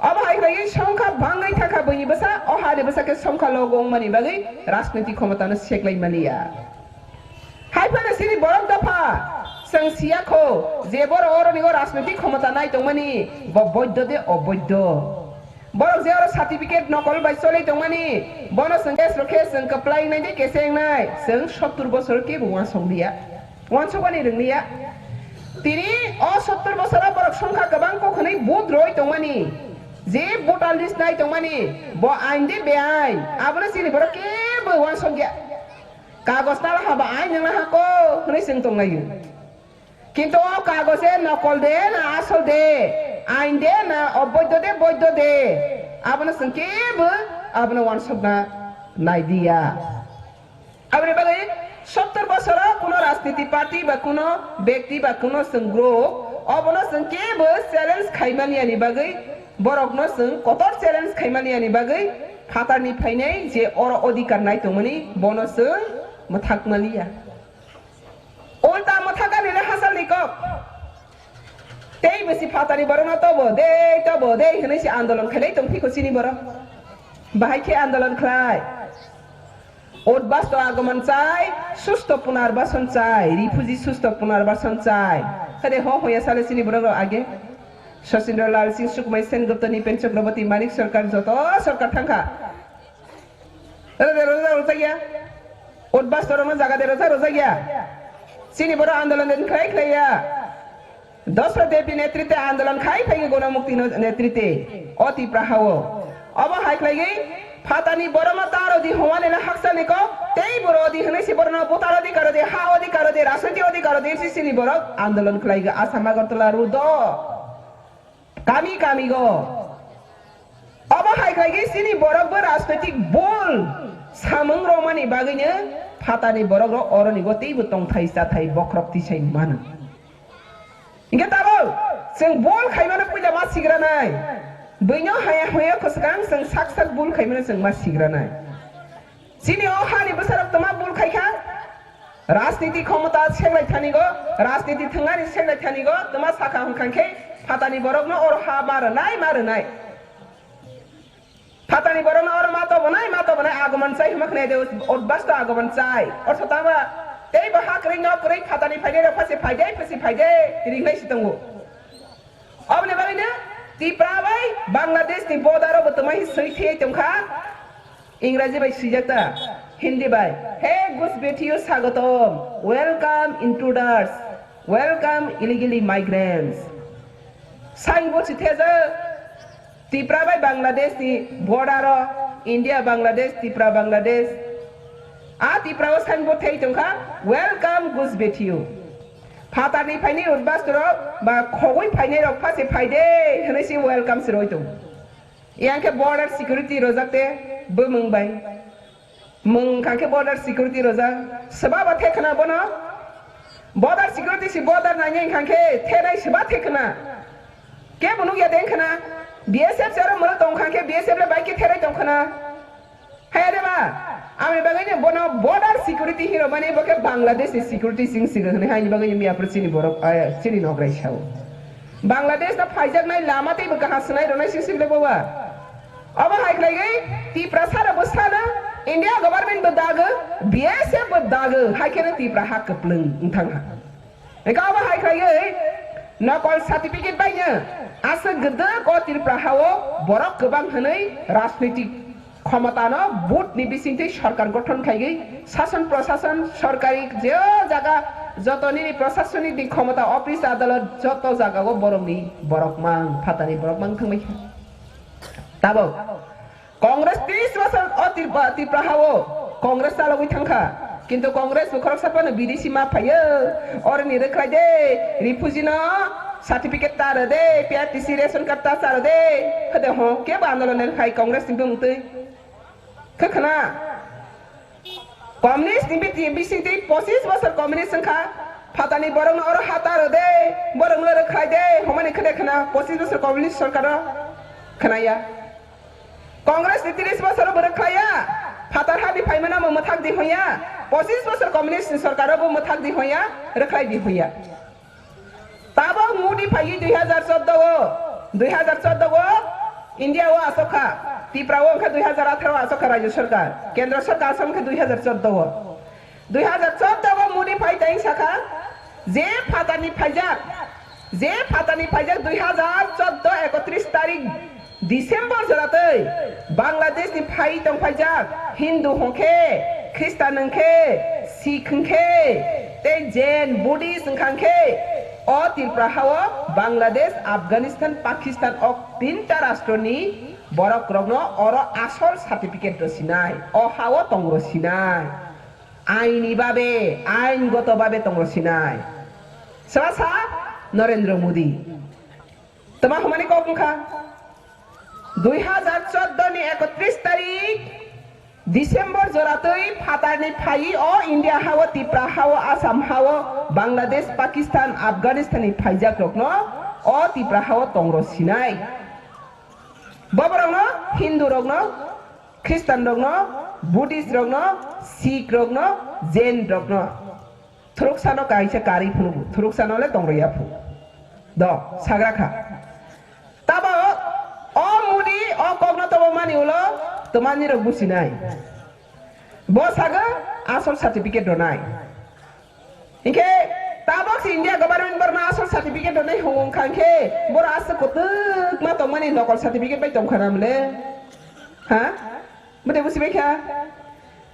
Obo hai khlaiwi songkha bangwi thangkha buini bwsa, o hani bwsa khe songkha logo wngmani bagwi rajnoitik khomotano seklai maliya. Hai phano chini borok dopha, chwng siya kho, je borok oroni o rajnoitik khomota nai tongmani, bo boiddo de oboiddo. Borok je oro certificate nokol bai cholwi tongmani, bono chwng case rw khe chwng kwplai wngnai de kese wngnai, chwng sottur bosor kebo uansuk liya, uansukmani rwng liya. Tini o sottur bosoro borok songkha kwbang kok hwnwi vote rwi tongmani, je voter list nai tongmani, bo ain de beain, abono chini borok kebo uansuk ya. Kagoj tala haba ain nang ha ko hwnwi chwng tonglaio. Kintu o kagoj e nokol de na asol de, ain de na oboidho de boidho de, abono chwng kebo abono uansukna nai diya. Aboni bagwi sottor bosoro kuno rajniti party ba kuno bekti ba kuno chwng group obono chwng kebo challenge khaimani yani bagwi, borokno chwng kotor challenge khaimani yani bagwi phatarni phainai je oro odhikar nai tongmani bono chwng mwthakmaliya. Ulta mwthakani le hasalni kok. Tei bwsi phatani borokno tobo de, tobo de hwnwi se andolon khailai tong phiko chini borok. Bahai khe andolon khlai. Udbasto agomon chai, susto punarbason chai, refugee susto punarbason chai. Hade ho hoya sale chini borok rok age. Sachin Lal Singh, Sukhmay Sen, Gupta Nipen Chakraborty, Manik Sarkar, joto sarkar thangkha. Rode rojak rojak ya. Udbasto rokno jaga de rojak rojak ya. Chini borok andolon de khlai khlai ya. Dosra Devi netrite andolon khai phai Gonamukti no netrite. O Tipra hao. Obo hai khlai gwi phatani borokno taro di hwnwi na haksa ni ko. Tei boro di hwnwi si borokno butaro di karo de ha o di karo de rasonti o di karo de si chini borok andolon khlai gwi Assam Agartala road o. Kami kami go. Obo hai khlai khe chini borok bo rajnoitik bol samung romani bagwino phatani borok rok oroni go teibo tongthai chathai bokhorok tisai mano. Hinkhe tabok chwng bol khaimano puila ma sigranai. Buino haya haya khoswkang chwng sak sak bol khaimano chwng ma sigranai. Chini o hani bwsarok twma bul khai kha. Rajniti khomota seklai thani go, rajniti thwngani seklai thani go, twma sakha hwnkha khe phatani borokno oro ha ma rwnai, ma rwnai. Phatani borokno oro ma tobonai, ma tobonai, agomon chai hwnma khwnai de, odbasto agomon chai. Ortho tama tei bo ha kwrwi nok kwrwi phatani phaide rok phasi phaide, phasi phaide, ringnai si tongo. Oboni bagwino Tipra bai Bangladesh ni border o bo twma hi swi thwi tongkha. Ingraji bai swijak ta, Hindi bai, "Hey Ghusbetiyo Sagatom, welcome intruders, welcome illegally migrants." Signboard si thejak Tipra bai Bangladesh ni border o, India Bangladesh, Tipra Bangladesh. A Tipra o signboard thei tongkha, "Welcome Ghusbetiyo." Phatarni phainai udbastorok ba khogwi phainairok phase phaide hwnwi se welcome se roi tongo. Yang khe border security rojak te bumung bai. Mung kha khe border security rojak. Swba ba the khna bono. Border security si border nainai kha khe thenai swba the khna. Kebo nukya de khna. B S F se aro mwrwk tong kha khe B S F le bai khe therai tong khna. Hai de ba, ami bagwi ni bono border security hino mani bo khe Bangladesh ni security sing sing hwnwi hai ni bagwi ni miya pro chini borok, eh, chini nograi sao. Bangladesh no phaijaknai lama tei bo kaham swnai rwnai sing sing le bo ba. Obo hai khlai gwi Tiprasa rok bo sana, India government bo dago, B S F bo dago, hai khe no Tipra ha kwplwng wng thang ha. Eka obo hai khlaiwi nokol certificate baino aswk gwdwk o Tripura hao borok kwbang hwnwi rajnitik khomotano vote ni bisingtwi sorkar gothon khaiwi sason prosason sorkari je jaga joto nini prosasonik ni khomota office adalot joto jagao borokni borok mang phatani borok mang thangbai kha. Tabok Congress tris bosor o Tripura, Tripura hao Congress chalogwi thangkha. Kintu Congress bo khoroksa phano B D C ma phaio. Oroni rwkhlai de, refugee no certificate ta rw de, P R T C ration card ta cha rw de. Hwde ho, kebo andolon khai Congress ni bumung twi. Khe khna. Communist ni biti-, bisingtwi pochis bosor communist wngkha. Phatani borokno oro hata rw de, borokno rwkhlai de, homani khede khna pochis bosor communist sorkaro khnaya. Congress ni tris bosor bo rwkhlaiya, phatar hani phaimano bo mwthak di hoya, pochis bosor communist ni sorkaro bo mwthak di hoya, rwkhlai di hoya. Tabok Modi phaiwi dui hazar chordo o, dui hazar chordo o India o asokha, Tripura o wngkha dui hazar atharo asokha rajyo sarkar, kendro sarkar asok wngkha dui hazar chordo o. Dui hazar chordo o Modi phai tei sakha, je phatani phaijak, je phatani phaijak dui hazar chordo ekotris tarik December joratwi Bangladesh ni phai tongphaijak Hindu hwnkhe, Khristan hwnkhe, Sikh hwnkhe, tei Jain, Buddhist wngkha hwnkhe, o Tripura hao Bangladesh, Afghanistan, Pakistan o tinta rashtroni borok rokno oro asol certificate rw sinai, o hao tong rw sinai. Aini babe, aingoto babe tongro sinai. Sra sa Narendra Modi. Tama humani kok wngkha. Dui hajar chordo ni ekotris tarik December joratwi phatarni phaiwi o India hao, Tripura hao, Assam hao, Bangladesh, Pakistan, Afghanistan ni phaijak rokno o Tripura hao tongro sinai. Boborokno Hindu rokno, Christian rokno, Buddhist rokno, Sikh rokno, Jain rokno. Thuruksano kaisa karwi phunukgo, thuruksano le tongro ya phu. Do, sagra kha. Tabo o Modi o kokno tabo mani ulo twmani rok businai. Bo sago asol certificate donai. Hinkhe tabok se India government borno asol certificate donai hwngo wngkha hinkhe boro aswk kwtwkma tongmani nokol certificate bai tongkha namle? Ha? Bwdai busibai kha.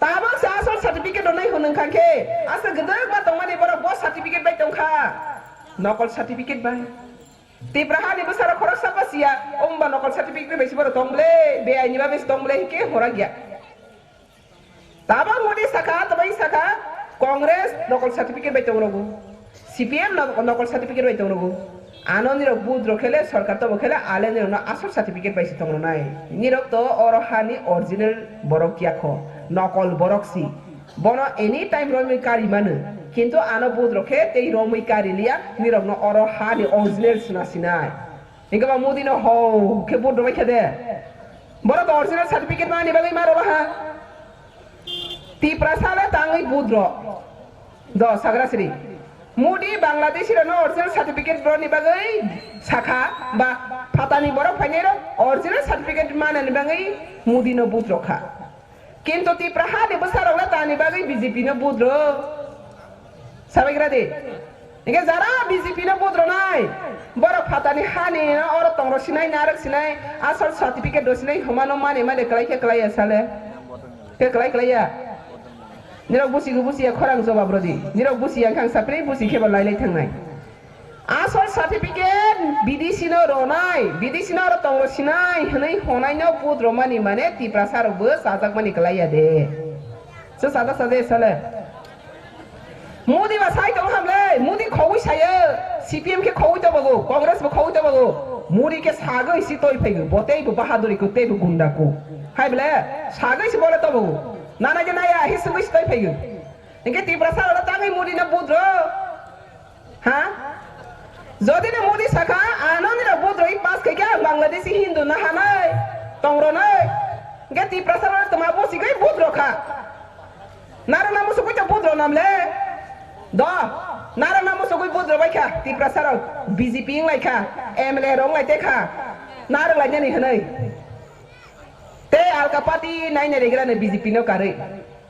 Tabok se asol certificate rwnai hwn wngkha khe, asa gwdwkma tongmani borok bo certificate bai tongkha. Nokol certificate bai. Tipra hani bwsarok khoroksa basiya, omba nokol certificate bai se borok tong ble, beyai ni bagwi se tong ble, hike horak ya. Tabok Modi sakha, tamo sakha, Congress nokol certificate bai tong rogo. C P M no-, nokol certificate bai tong rogo. Ano nirok vote rok khele, sorkar tobo khele, ale nirok no asol certificate bai se tong ronai. Nirok to oro hani original borok ya kho, nokol borok si. Bono any time romwi kari mano. Kintu ano vote rok khe tei romwi kari liya, nirok no oro hani original sina sinai. Hinkhe ba Modi no ho khe vote rwbai khe de. Borok to original certificate mani bagwi ma rwba ha. Tiprasa le tangwi budro. Do sagra siri. Modi Bangladeshi rano original certificate broni bagwi sakha ba phatani borok phainai rok original certificate manani bagwi Modi no budro kha. Kintu Tipra ha ni bwsa rok le tani bagwi B J P no budro. Sabai gra di. Hinkhe jara B J P no budronai, borok phatani hani oro tongro sinai, narwk sinai, asol certificate rw sinai, homa no mani mani kwlai khe kwlai ya sale? Khe kwlai kwlai ya? Nirok busigo busiya khorang jobab rodi. Nirok busiya wngkha ang sapri busi khe bo lai lai thangnai. Asol certificate B D C no ronai, B D C no oro tongro sinai hwnwi honai no budro mani mane Tiprasa rok bo chajak mani kwlai ya de. Chwng sajak sajak sale. Modi ba sai tong ham le, Modi khogwi sayo, C P M khe khogwi tobogo, Congress bo khogwi tobogo. Modi khe sagwi si toi phaigo, bo tei bo bahaduri ko, tei bo gunda ko. Hai bole, sagwi si bole tobogo. Nana je naya, hi sugwi si toi phaigo. Hinkhe Tiprasa oro tangwi Modi no budro. Ha? Jodi no Modi sakha, ano nirok budroi pass khaikhe ang Bangladeshi Hindu na hanai, tongronai. Hinkhe Tiprasa rok toma busigwi budro kha. Narwkna musugwi to budro namle. Do, narwkna musugwi budro bai kha Tiprasa rok, B J P wng lai kha, M L A rok wng lai te kha. Narwk lai nani hwnwi. Tei alka party naina regrani B J P no karwi.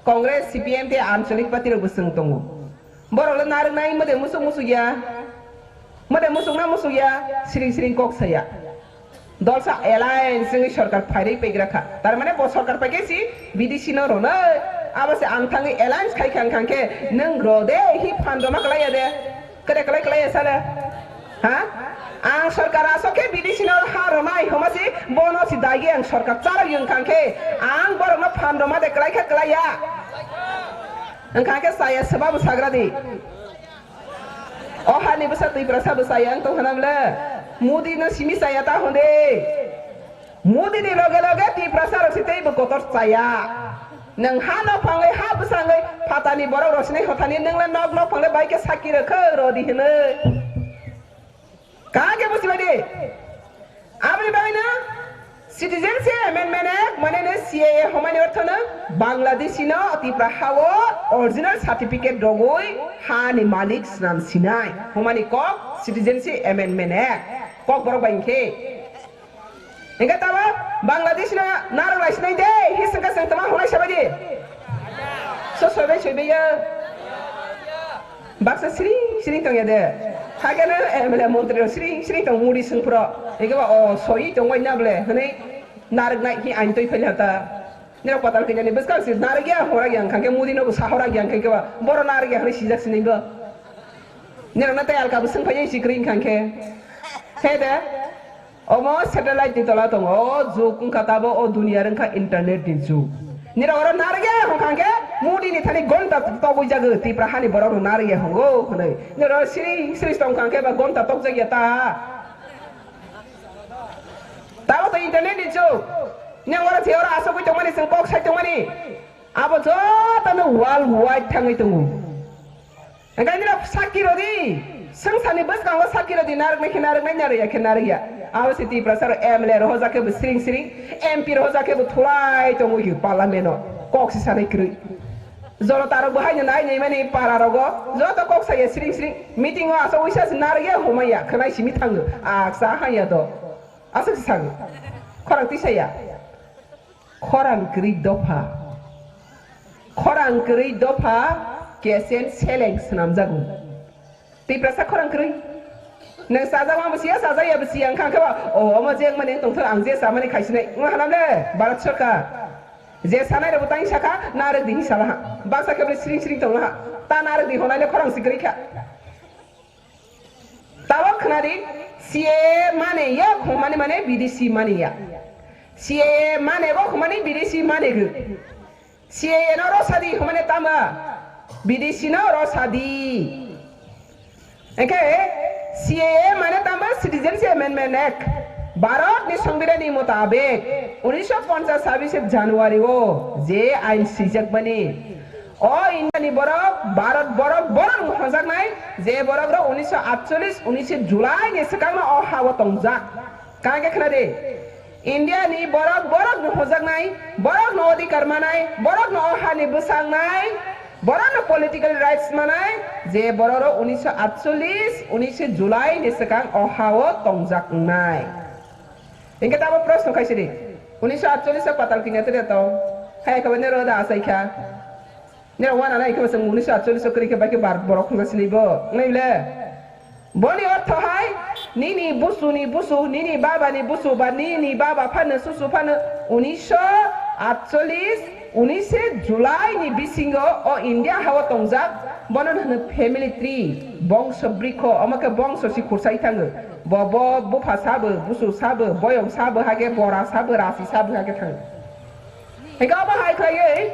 Congress, C P M tei anchalik party rok bo chwng tongo. Borok le narwknai mwdai musuk musuk ya. Mwdai musuk na musuk ya, siring siring kok saya. Dolsa alliance wngwi sorkar phairwi paigra kha. Tar mane bo sorkar paikhe si B D C no ronai. Abo se ang thangwi alliance khai khang khang khe nwng ro de hi phan roma kwlai ya de. Kwdai kwlai kwlai ya sale. Ha? Ang sorkar asok khe B D C no ha ronai homa si bono si daigi ang sorkar charok yung khang khe ang borok no phan roma de kwlai kha kwlai ya. Wngkha khe saya swba bo sagra di. O hani bwsa Tiprasa bwsa yang tong hwnam le. Modi no simi saya ta hwn de. Modi ni loge loge Tiprasa rok se tei bo kotor chaya. Nwng ha no phangwi ha bwsangwi phatani borok rok sinai hothani nwng le nok nok phangwi bai khe saki rwkhe rodi hwnwi. Kaham khe busi bai di. Aboni bagwi no Citizenship Amendment Act mane no C A A homani ortho no Bangladeshi no Tipra ha o original certificate rogwi ha ni malik swnam sinai homani kok Citizenship Amendment Act kok borok bai hinkhe. Hinkhe tamo Bangladesh no narwk lai sinai de, hi swngkha swng tamo hwnai sabai di. So soibai soibai ya. Baksa siring siring tong ya de. Hakhe no M L A montri rok siring siring tong muri swng phro. Hinkhe ba o soi tong bai na ble hwnwi narwk nai hi ain twi phai ta. Nirok patal kanya ni bwskang si narwk ya hora ya wngkha khe Modi no bo sahora ya wngkha khe ba boro narwk ya hwnwi sijak sinai bo. Nirok na tei alka bo swng phai ya si kwrwi wngkha khe. He de. Omo satellite ni tola tongo, o jug wngkha tabo, o duniya wngkha internet ni jug. Nirok oro narwk ya hwnkha khe Modi ni thani gonta togwi jago, Tipra hani borok rok narwk ya hongo hwnwi. Noro siri siri tong kha khe ba gonta tok jak ya ta. Tamo to internet ni chuk. Nang ora the ora asogwi tongmani, chwng kok sai tongmani. Abo jotono world wide thangwi tongo. Hingke nini sakki rodi, swngcharni bwskango sakki rodi, narwknai khe narwknai, narwkya khe narwkya. Abo se Tiprasa rok M L A rohorjak khe bo siring siring, M P rohorjak khe bo thulai tongo parliament o. Kok se sanai kwrwi. Jonota rok bo haino nai nai mani para rogo, joto kok saya siring siring. Meeting o aswk uisa se narwkya humaya, khwnai simi thango. Aksa hanya do. Aswk se sango. Khorang tisaya. Khorang kwrwi dopha. Khorang kwrwi dopha kesen seleng swnamjago. Tiprasa khorang kwrwi. Nwng chajak ma bwsiya, chajak ya bwsiya, wngkha khe ba, o, omo je wngmani wng tongthok, ang je chamani khaisinai. Wng hanam le, Bharat Sarkar. Je sanai rokbo tang sakha, narwk di hinwi salaha. Baksa khe bwrwi siring siring tonglaha. Ta narwk di honai le khorang si kwrwi kha. Tabok khwnadi, C A A mane ya, khumani mane B D C mane ya. C A A mane bo khumani B D C mane gw. C A A no rosadi khumani tama, B D C no rosadi. Engkhe C A A mane tama Citizenship Amendment Act. Bharat ni Songbidan ni mutabek, unisho ponchas sabise January o je ain swijakmani, o India ni borok, Bharat borok, borok no hwnjaknai, je borok rok unisho atchollis, unisho July ni swkang no o ha o tongjak. Kang khe khna di, India ni borok, borok no hwnjaknai, borok no odhikar manai, borok no o ha ni bwsang nai, borok no political rights manai, je borok rok unisho atchollis, unisho July ni swkang o ha o tongjak wngnai. Hingke tamo proshno khaisidi, unisho atchollis o patal kinya tide tong, hai khe bani roda asai kha. Nirok wana nai khe bwswng unisho atchollis o kwrwi khe bai khe bar borok khungsa sini bo, wngnai le? Boni ortho hai, nini busu ni busu, nini baba ni busu, ba nini baba phano susu phano unisho atchollis, unishe July ni bisingo o India ha o tongjak, bono hwno family tree, bongso brikho, omo khe bongso si khursai thango. Bo, bo, bupha sabo, busu sabo, boyong sabo, hake bora sabo, rasi sabo, hake thango. Hingke omo hai khlaiwi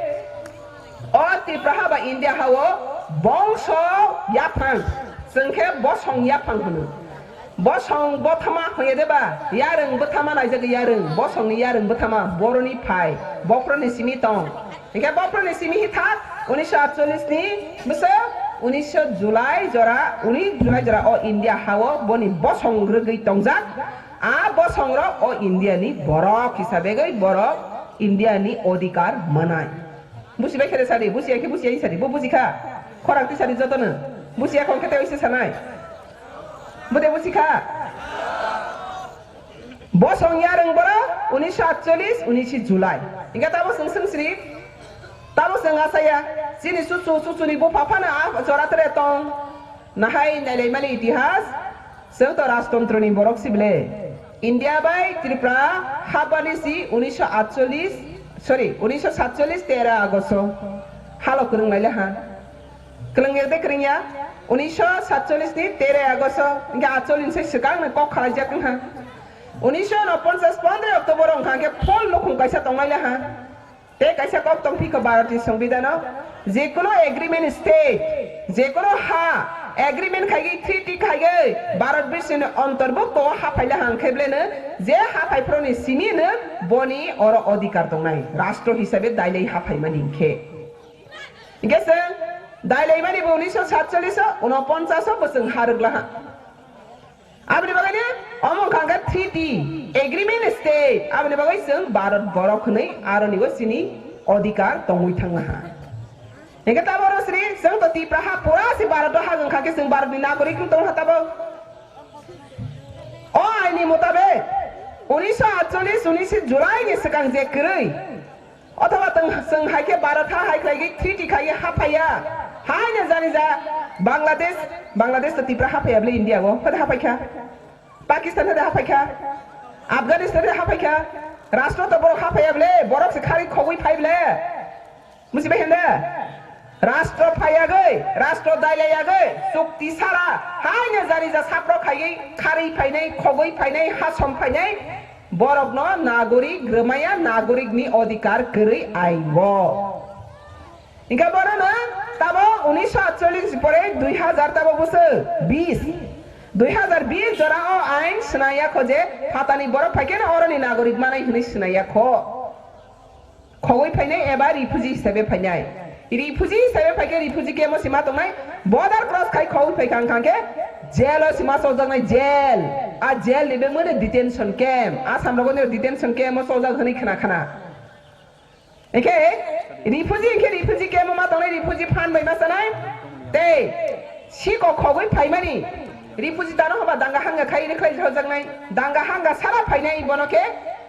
o Tipra ha ba India ha o bongso yaphang, chwng khe bosong yaphang hwno. Bosong bothama hwnya de ba, yarwng bothama naijagwi yarwng, bosongni yarwng bothama boroni phai, bophuruni simi tong. Hingke bophuruni simi hi thak, unisho atchollis ni bwswk, unisho July jora, uni July jora o India ha o boni bosong rwgwi tongjak. A bosongrok o India ni borok hisabegwi borok India ni odhikar manai. Busi bai khe sadi, busi ya khe busi ya sadi, bo busi kha. Khorang ti sadi jotono. Busi ya khong khe te oise sanai. Bo de busi kha. Bosong yarwng borok unisho atchollis, unishe July. Hingke tamo chwng swng sri, tamo chwng asaya, chini chuchu, chuchuni bupha phano a jora tere tong. Nahai nailaimani itihas, chwng to rajtontro ni borok si bile. India bai Tripura hapani si unisho atchollis, sorry, unisho satchollis tera Agosto halo kwrwng laile ha. Kwrwng yak de kwrwng ya? Unisho satchollis ni tera Agosto, hingke atchollis ni se swkang no kok khalaijak wngkha. Unisho unoponchas pondro October wngkha, hingke full nukhung kaisa tonglaile ha. Tei kaisa kok tong phi kho Bharatni Songbidan o, je kono agreement state, je kono ha agreement khaigwi, treaty khaigwi Bharat bishni ontorbukto o haphai le hang khe ble no, je haphai phro ni simi no boni oro odhikar tongnai, rastro hisabe dailai haphai mani hing khe. Hingke chwng dailai mani bo unisho satchollis o, unoponchas o bo chwng ha rwgla ha. Aboni bagwi ni omo wngkha khe treaty, agreement state. Aboni bagwi chwng Bharat borok hwnwi aroni bo chini odhikar tongwi thangna ha. Hingke taboro sri chwng to Tipra ha pura si Bharat o ha wngkha khe chwng Bharat ni nagorik wng tong ha tabo. O aini mutabek unisho atchollis, unishe July ni swkang je kwrwi Othoba tong-, chwng hai khe Bharat ha hai khlaigwi treaty khaiwi haphaiya. Haino jani ja Bangladesh, Bangladesh to Tipra haphaiya bwle India o. Hode haphai kha. Pakistan hode haphai kha. Afghanistan hode haphai kha. Rastro to borok haphaiya bwle, borok se khari khogwi phai bwle. Bujibai hwnda? Rastro phaiyagwi, rastro dailai yagwi, chukti sara, haino jani ja sapro khaiwi, khari phainai, khogwi phainai, hasom phainai, Borokno nagorik rwmaya, nagorikni odhikar kwrwi aingo. Hingke bono no tabo unisho atchollish pore dui hazar tabo bosor bis, dui hazar bis jora o ain swnaya kho je phatani borok phaikhe no oroni nagorik manai hwnwi swnaya kho. Khogwi phainai eba refugee hisabe phainai. Refugee hisabe phaikhe refugee camp o sima tongnai, border cross khai khogwi phaikha wngkha khe jail o sima chokjaknai jail. A jail ni bengmani detention camp. Assam rogo ni detention camp o chokjak hwnwi khna khna. Hingke refugee hingke refugee camp o ma tongnai refugee phan bai ma chanai. Tei siko khogwi phaimani refugee dano hoba danga hanga khai rwkhlai hojaknai. Danga hanga sara phainai bono khe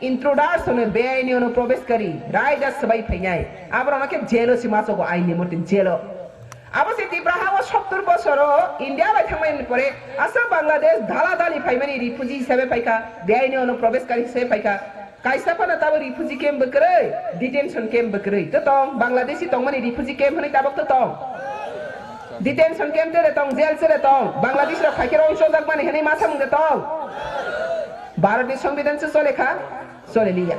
intruders hono beaini ono probeshkari raida swbai phainai. Aborokno khe jail o se ma chogo aini mote jail o. Abo se Tipra ha o sottor bosor o India bai thangmani pore aswk Bangladesh dala dali phaimani refugee hisabe phaikha, beaini ono probeshkari hisabe phaikha. Kaisa phano tabo refugee camp bo kwrwi, detention camp bo kwrwi. To tong, Bangladeshi tongmani refugee camp hwnwi tabok to tong. Detention camp tere tong, jail tere tong. Bangladesh rok phaikhe rong chojak mani hwnwi ma samung de tong. Bharat ni Songbidan se chole kha, chole liya.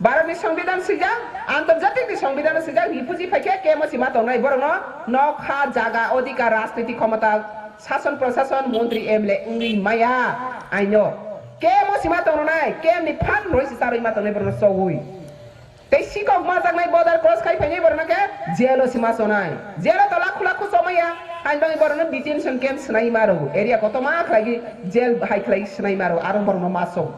Bharat ni Songbidan swijak, antarjatik ni Songbidan swijak, refugee phaikhe camp o sima tongnai borok no nok ha jaga odhikar rajniti khomota sason prosason montri M L A wngwi maya aino. Camp o sima tongnai, camp ni phan roi se charwi ma tongnai borok no chogwi. Tei sikok majaknai border cross khai phainai borok no khe jail o sima chonai. Jail o to lakhu lakhu chomaya, hain bagwi borok no detention camp swnai ma rw. Area kotorma khlai jail hai khlai swnai ma rw, aro borok no ma chong.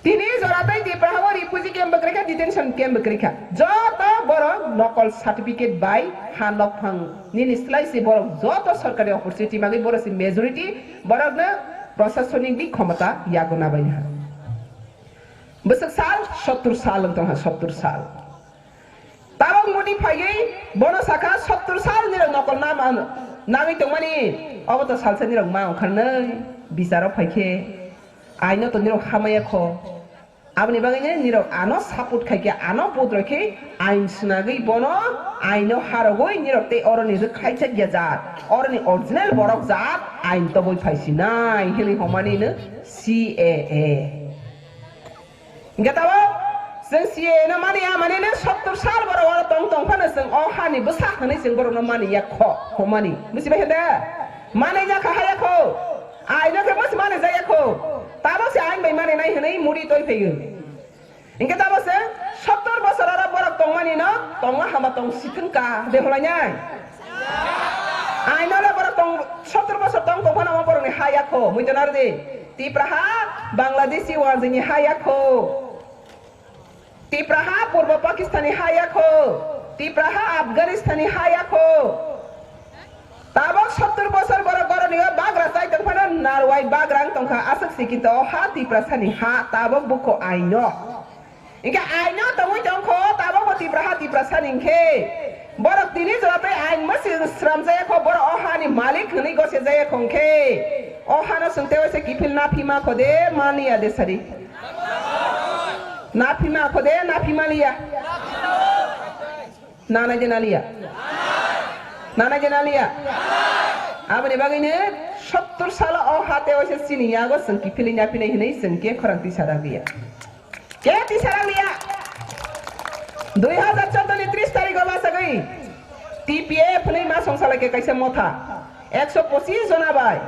Tini jora tei Tipra ha o refugee camp bo kwrwi kha, detention camp bo kwrwi kha. Joto borok nokol certificate bai ha nokphang nini slai se borok joto sorkari opportunity magwi borok se majority borok no prosasonik ni khomota yago nabai ha. Bwswk sal, sottor sal wng tong ha, sottor sal. Tabok mudi phaiwi bono sakha sottor sal nirok nokol nama nangwi tongmani, obo to salsa nirok ma ongkharnai bicharo phaikhe aino to nirok hamaya kho. Aboni bagwino nirok ano support khaikhe ano vote rokhe ain swnagwi bono aino harogwi nirok tei oroni rwkhlaijak ya jat oroni original borok jat ain tobwi phaisinai hinwi homani no C A A. Hingke tabok chwng C A A no mani ya, mani no sottor sal borok oro tong tong phano chwng o hani bwsa hwnwi chwng borok no mani ya kho, hwnmani. Bujibai khe de? Mani ya kha haya kho. Aino khe bwsa mani jaya kho. Tabok se ain bai mani nai hwnwi mudi toi phaiyo. Hingke tabok se sottor bosor oro borok tongmani no tongo hama tong sithwng ka de hwlai nai. Aino le borok tong sottor bosor tong tong phano borok ni haya kho. Mui to nardi. Tipra ha Bangladeshi wanjwini ha ya kho. Tipra ha Purbo Pakistani ha ya kho. Tipra ha Afghanistani ha ya kho. Tabok sottor bosor borok goroni o bagra chai tong phano narwai bagra wng tong kha aswk si kinto o ha Tiprasani ha tabok bukho aino. Hingke aino tongwi tong kho tabok bo Tipra ha Tiprasani hingke. Borok tini jora tei ain mwswng sram jaya kho, borok o hani malik hwnwi gose jaya kho hwnkhe. O hano chwng tei waisa kiphil naphima kho de mani ya de sari. Naphima kho de naphima liya. Nanai de naliya. Nanai de naliya. Aboni bagwino sottor salo o ha tei waisa chini yago chwng kiphilwi naphinai hwnwi chwng khe khorang tisa rang liya. Keti sarang liya. Dui hazar chordo ni tris tarikh o bachagwi T P F hwnwi ma song salai khe kaisa motha. Ekso pochis jona bai.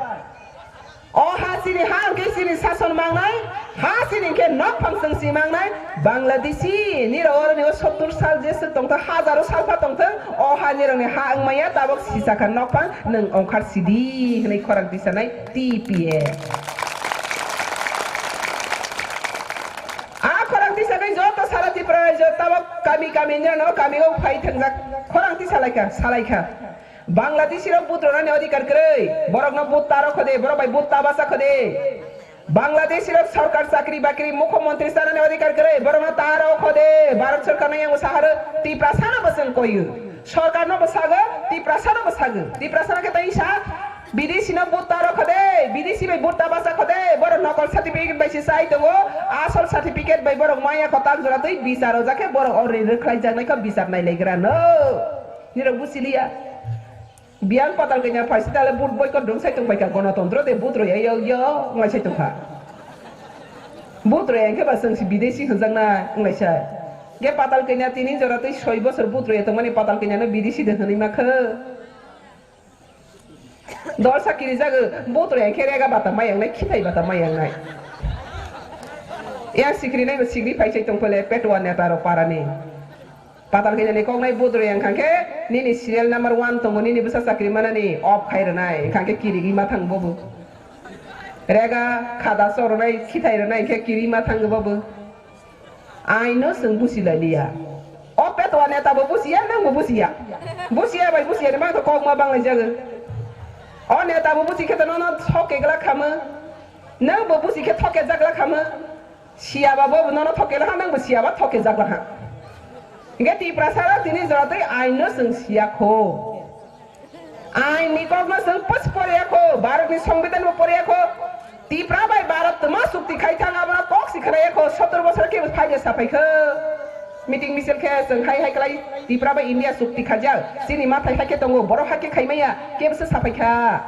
O ha chini ha hwnkhe chini sason mangnai, ha chini hwnkhe nok phang chwng si mangnai. Bangladeshi ni rok oroni o sottor sal jeswk tongthok, hajaro sal pha tongthok, o ha ni rok ni ha wngmaya tabok sisakha nok phang nwng ongkhar sidi hwnwi khorang tisanai T P F. A khorang tisagwi joto sara Tripura rajyo tabok kami kami nirano kami o phai thangjak khorang tisa laikha, salaikha. Bangladeshi rok vote ronani odhikar kwrwi, borok no vote ta rokho de, borok bai vote ta basa kho de. Bangladeshi rok sorkar chakri bakri mukho montri chanani odhikar kwrwi, borok no ta rokho de. Bharat sorkar no yang saharo Tiprasa no bwswng koyu. Sorkar no bwsago, Tiprasa no bwsago. Tiprasa no khe tei sa Bidesi no vote ta rokho de, bidesi bai vote ta basa kho de, borok nokol certificate bai se chai tongo, asol certificate bai borok maya kho tak jora twi bichar o jakhe borok o ri rwkhlai jaknai kho bichar nai lai gra no. Nirok buchiliya. Biyang patal kanya phaisi tale vote boycott rwng sai tong bai kha gonotontro de vote rw ya yo yo ngai sai tong kha. Vote rw ya khe ba chwng si bidesi hwnjak na ngai sai. Ge patal kanya tini jora tei soi bosor butrui tongmani patal kanya no bidisi de hwnwi ma khe. Dol sakiri jago butrui khe rega bata mai ang nai, khithai bata mai ang nai. Yang sikri nai bo sikri phai sai tong pele petwa neta ro parani. Patal kanya ni kok nai butrui ang khang khe nini serial number one tongo, nini bwsa chakri manani off khai rwnai khang khe kirigwi ma thang bobo. Rega khada chornai khithai rwnai khe kirigwi ma thang bobo. Aino chwng busi lai liya. O petwa neta bo busiya, nang bo busiya. Busiya bai busiya ni mangto kok ma banglai jago. O neta bo busi khe to nono thok ke glak khamo. Nang bo busi khe thok ke jak glak khamo. Siya ba bo nono thok ke laha, nang bo siya ba thok ke jak laha. Hingke Tiprasa rok tini jora tei aino chwng siya kho. Ain ni kok no chwng pos poriya kho, Bharat ni Songbidan bo poriya kho. Tipra bai Bharat twma chukti khai thang, abono kok si khwnaya kho, sottor bosor kebo phaida saphai kho. Meeting misil khe chwng hai hai klai, Tipra bai India chukti khajak. Chini mathai hai khe tongo, borok hai khe khai maya, kebo se saphai kha.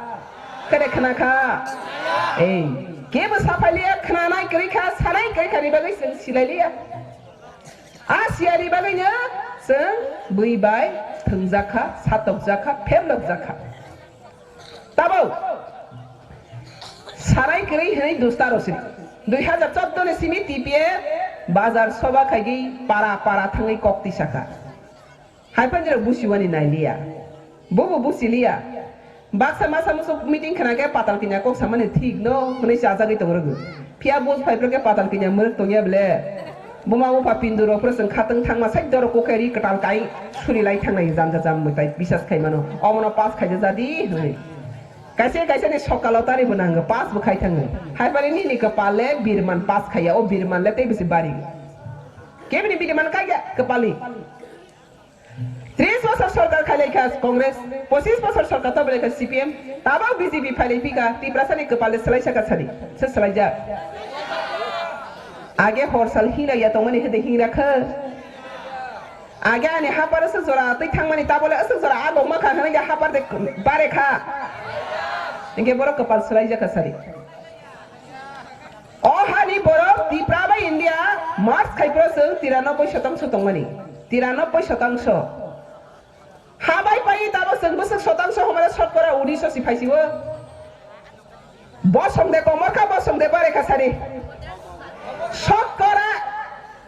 Kede khna kha. Ei, kebo saphai liya, khna nai kwrwi kha, sanai kwrwi kha, ni bagwi chwng silai liya. A siyari bagwino chwng bui bai thwngjak kha, satokjak kha, pheblokjak kha. Tabuk sanai kwrwi hwnwi dustaro siri. Dui hazar chordo ni simi T P F bazar soba khaigwi para para thangwi kok tisa kha. Hai phanjirok busiwani nailiya. Bobo busiliya. Baksa masa musu meeting khna khe patal kinya kok samani thik no hwnwi chajagwi tong rwgo. Phiya bo phai phro khe patal kinya mwrwk tongya ble. Buma bupha pindu rok phro chwng khatwng thangma sai doro kok khe ri kwtal kai suri lai thangnai jam jam jam mwtai bisas khai mano. Omono pass khai jadi hwnwi. Kaisa kaisa ni sokalo tari bo nango, pass bo khai thango. Hai pari nini kwpal le birman pass khaiya, o birman le tei bisi bari. Kebini birman kaiya kwpalni. Tris bosor sorkar khailai kha Congress, pochis bosor sorkar tobelai kha C P M, tabok B J P phailai phika, Tiprasani kwpal de swlai saka sadi, se swlaijak. Age hor sal hinai ya tongmani hede hinra kha. Age ani hapar aswk jora twi thangmani tabole aswk jora agok ma kha hwnwi ya hapar de bare kha. Hingke borok kwpal swlaijak kha sadi. O hani borok Tipra bai India merge khai phro chwng tiranoboi shotangso tongmani. Tiranoboi shotangso. Ha bai pai tabok chwng bwswk shotangso hwnmale shotkora unisho si phaisio. Bosong de komor kha, bosong de bare kha sari. Shotkora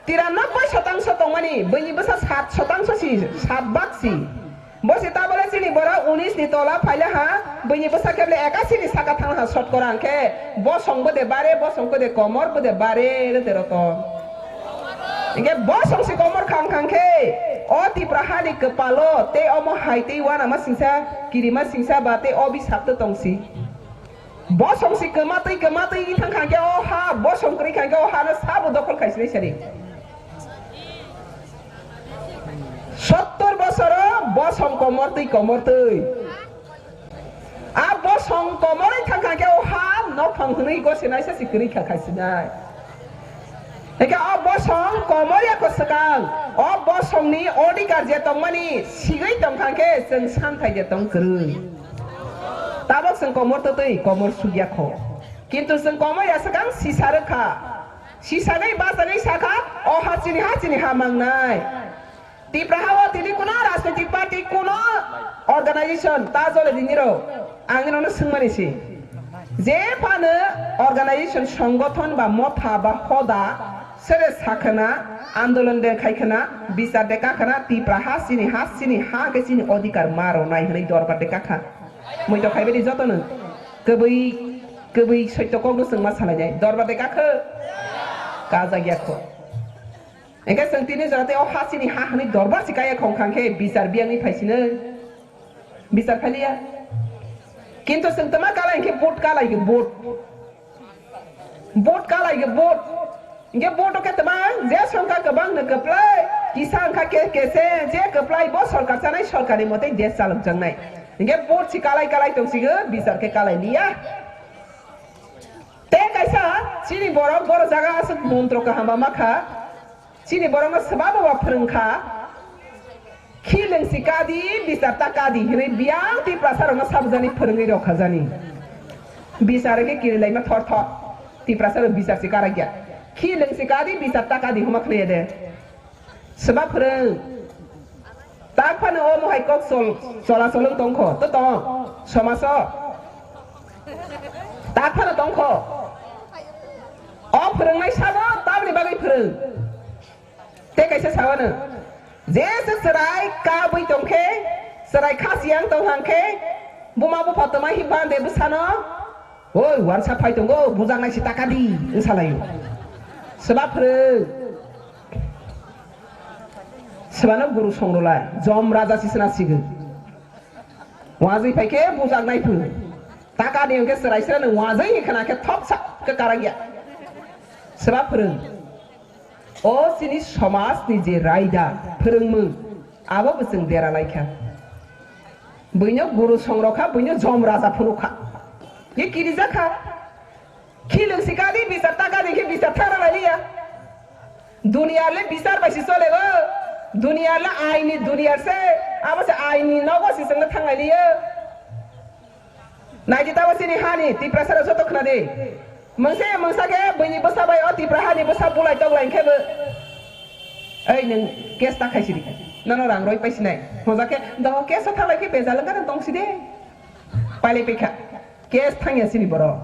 tiranoboi shotangso tongmani, bini bwsa sat shotangso si, sat bak si. Bo se tabole chini borok unis ni tola phaile ha, bini bwsa kheble ekasi ni saka thang ha shotkora hwnkhe, bosong bo de bare, bosong bo de komor, bo de bare, re de roto. Hingke bosong se komor khang khang khe, o Tipra ha ni kwpalo, tei omo hai tei uanama singsa, kirima singsa ba tei o bisap to tong si. Bosong se kwmatwi kwmatwi wngwi thang khang khe o ha, bosong kwrwi khang khe o ha no sabo dokhol khai sinai sari. Sottor bosoro bosong komortwi komortwi. A bosong komorwi thang kha khe o ha nokhong hwnwi gose naisa se kwrwi kha khai sinai. Hingke o bosong komor ya ko swkang, o bosongni odhikar je tongmani sigwi tong kha khe chwng santhai je tong kwrwi. Tabok chwng komor totwi komor sugya kho. Kintu chwng komor ya swkang sisa rwkha. Sisagwi bachagwi sakha, o ha chini ha, chini ha mangnai. Tipra ha o tini kuno rajnitik party, kuno organization ta jole diniro. Ang nono swngmani si. Je phano organization, songothon ba motha ba hoda sere sakhana, andolon de khaikhana, bichar de kakhana, Tipra ha chini ha, chini ha ke chini odhikar ma ronai hwnwi dorbar de kakha. Muito khaibadi jotono kwbwi, kwbwi soito kokno chwng ma salainai. Dorbar de kakho? Kajak ya kho. Engke chwng tini jora tei o ha chini ha hwnwi dorbar si kaya khong khang khe bichar biyangni phaisino. Bichar phaliya. Kintu chwng tama kalai khe vote kalai khe vote. Vote kalai khe vote. Hingke vote o khe tama je songkha kwbang no kwplai, kisa wngkha khe kese, je kwplai bo sorkar chanai sorkarni mote desh chalokjaknai. Hingke vote si kalai kalai tongsigo, bichar khe kalai liya. Tei kaisa chini borok boro jaga aswk montro kaham ba makha, chini borokno swbabo ba phwrwngkha. Khi lengsi kadi, bichar ta kadi hinwi biyang Tiprasa rokno sabjani phwrwngwi rokha jani. Bichar khe kirilaima thor thor. Tiprasa rok bichar se karakya. Khi lengsi kadi, bichar ta kadi hwnma khwnaya de. Swba phwrwng. Tak phano omo hai kok chol, chola cholwng tongkho, to tong, somaso. Tak phano tongkho. O phwrwngnai sabo tamni bagwi phwrwng. Tei kaisa sawano, je se chwrai kabwi tongkhe, chwrai khasiyang tong hangkhe, buma bupha twma himba de bwsano, "Oi, wansa phai tongo, bujaknai se taka di," wng salaio. Swba phwrwng. Swbano guru songrwla, jom raja sisana sigwk. Wajwi phai khe bujaknai phwrwng. Taka di hwnkhe chwrai srano wajwi ni khna khe thopsa khe karang ya. Swba phwrwng. O chini somaj ni je raida phwrwngmung, abo bo chwng dera lai kha. Buino guru songrok kha, buino jom raja phunuk kha. Ye kirijak kha. Khilwng sikadi bisar takadi khe bisar thara lai liya. Duniya le bisar bai si chole o. Duniya le aini duniya se. Abo se aini nogo si chwng thang lai liya. Naidi tabo chini hani Tiprasa rok joto khna di. Mungsa mungsa khe buini bwsa bai o Tipra hani bwsa bulai toklai khe bo. Ei nwng case ta khai sidi. Nono rang roi pai sinai. Hoja khe do case o thanglai khe bejal wngkha tong sidi. Pailai paikha. Case thangya sini borok.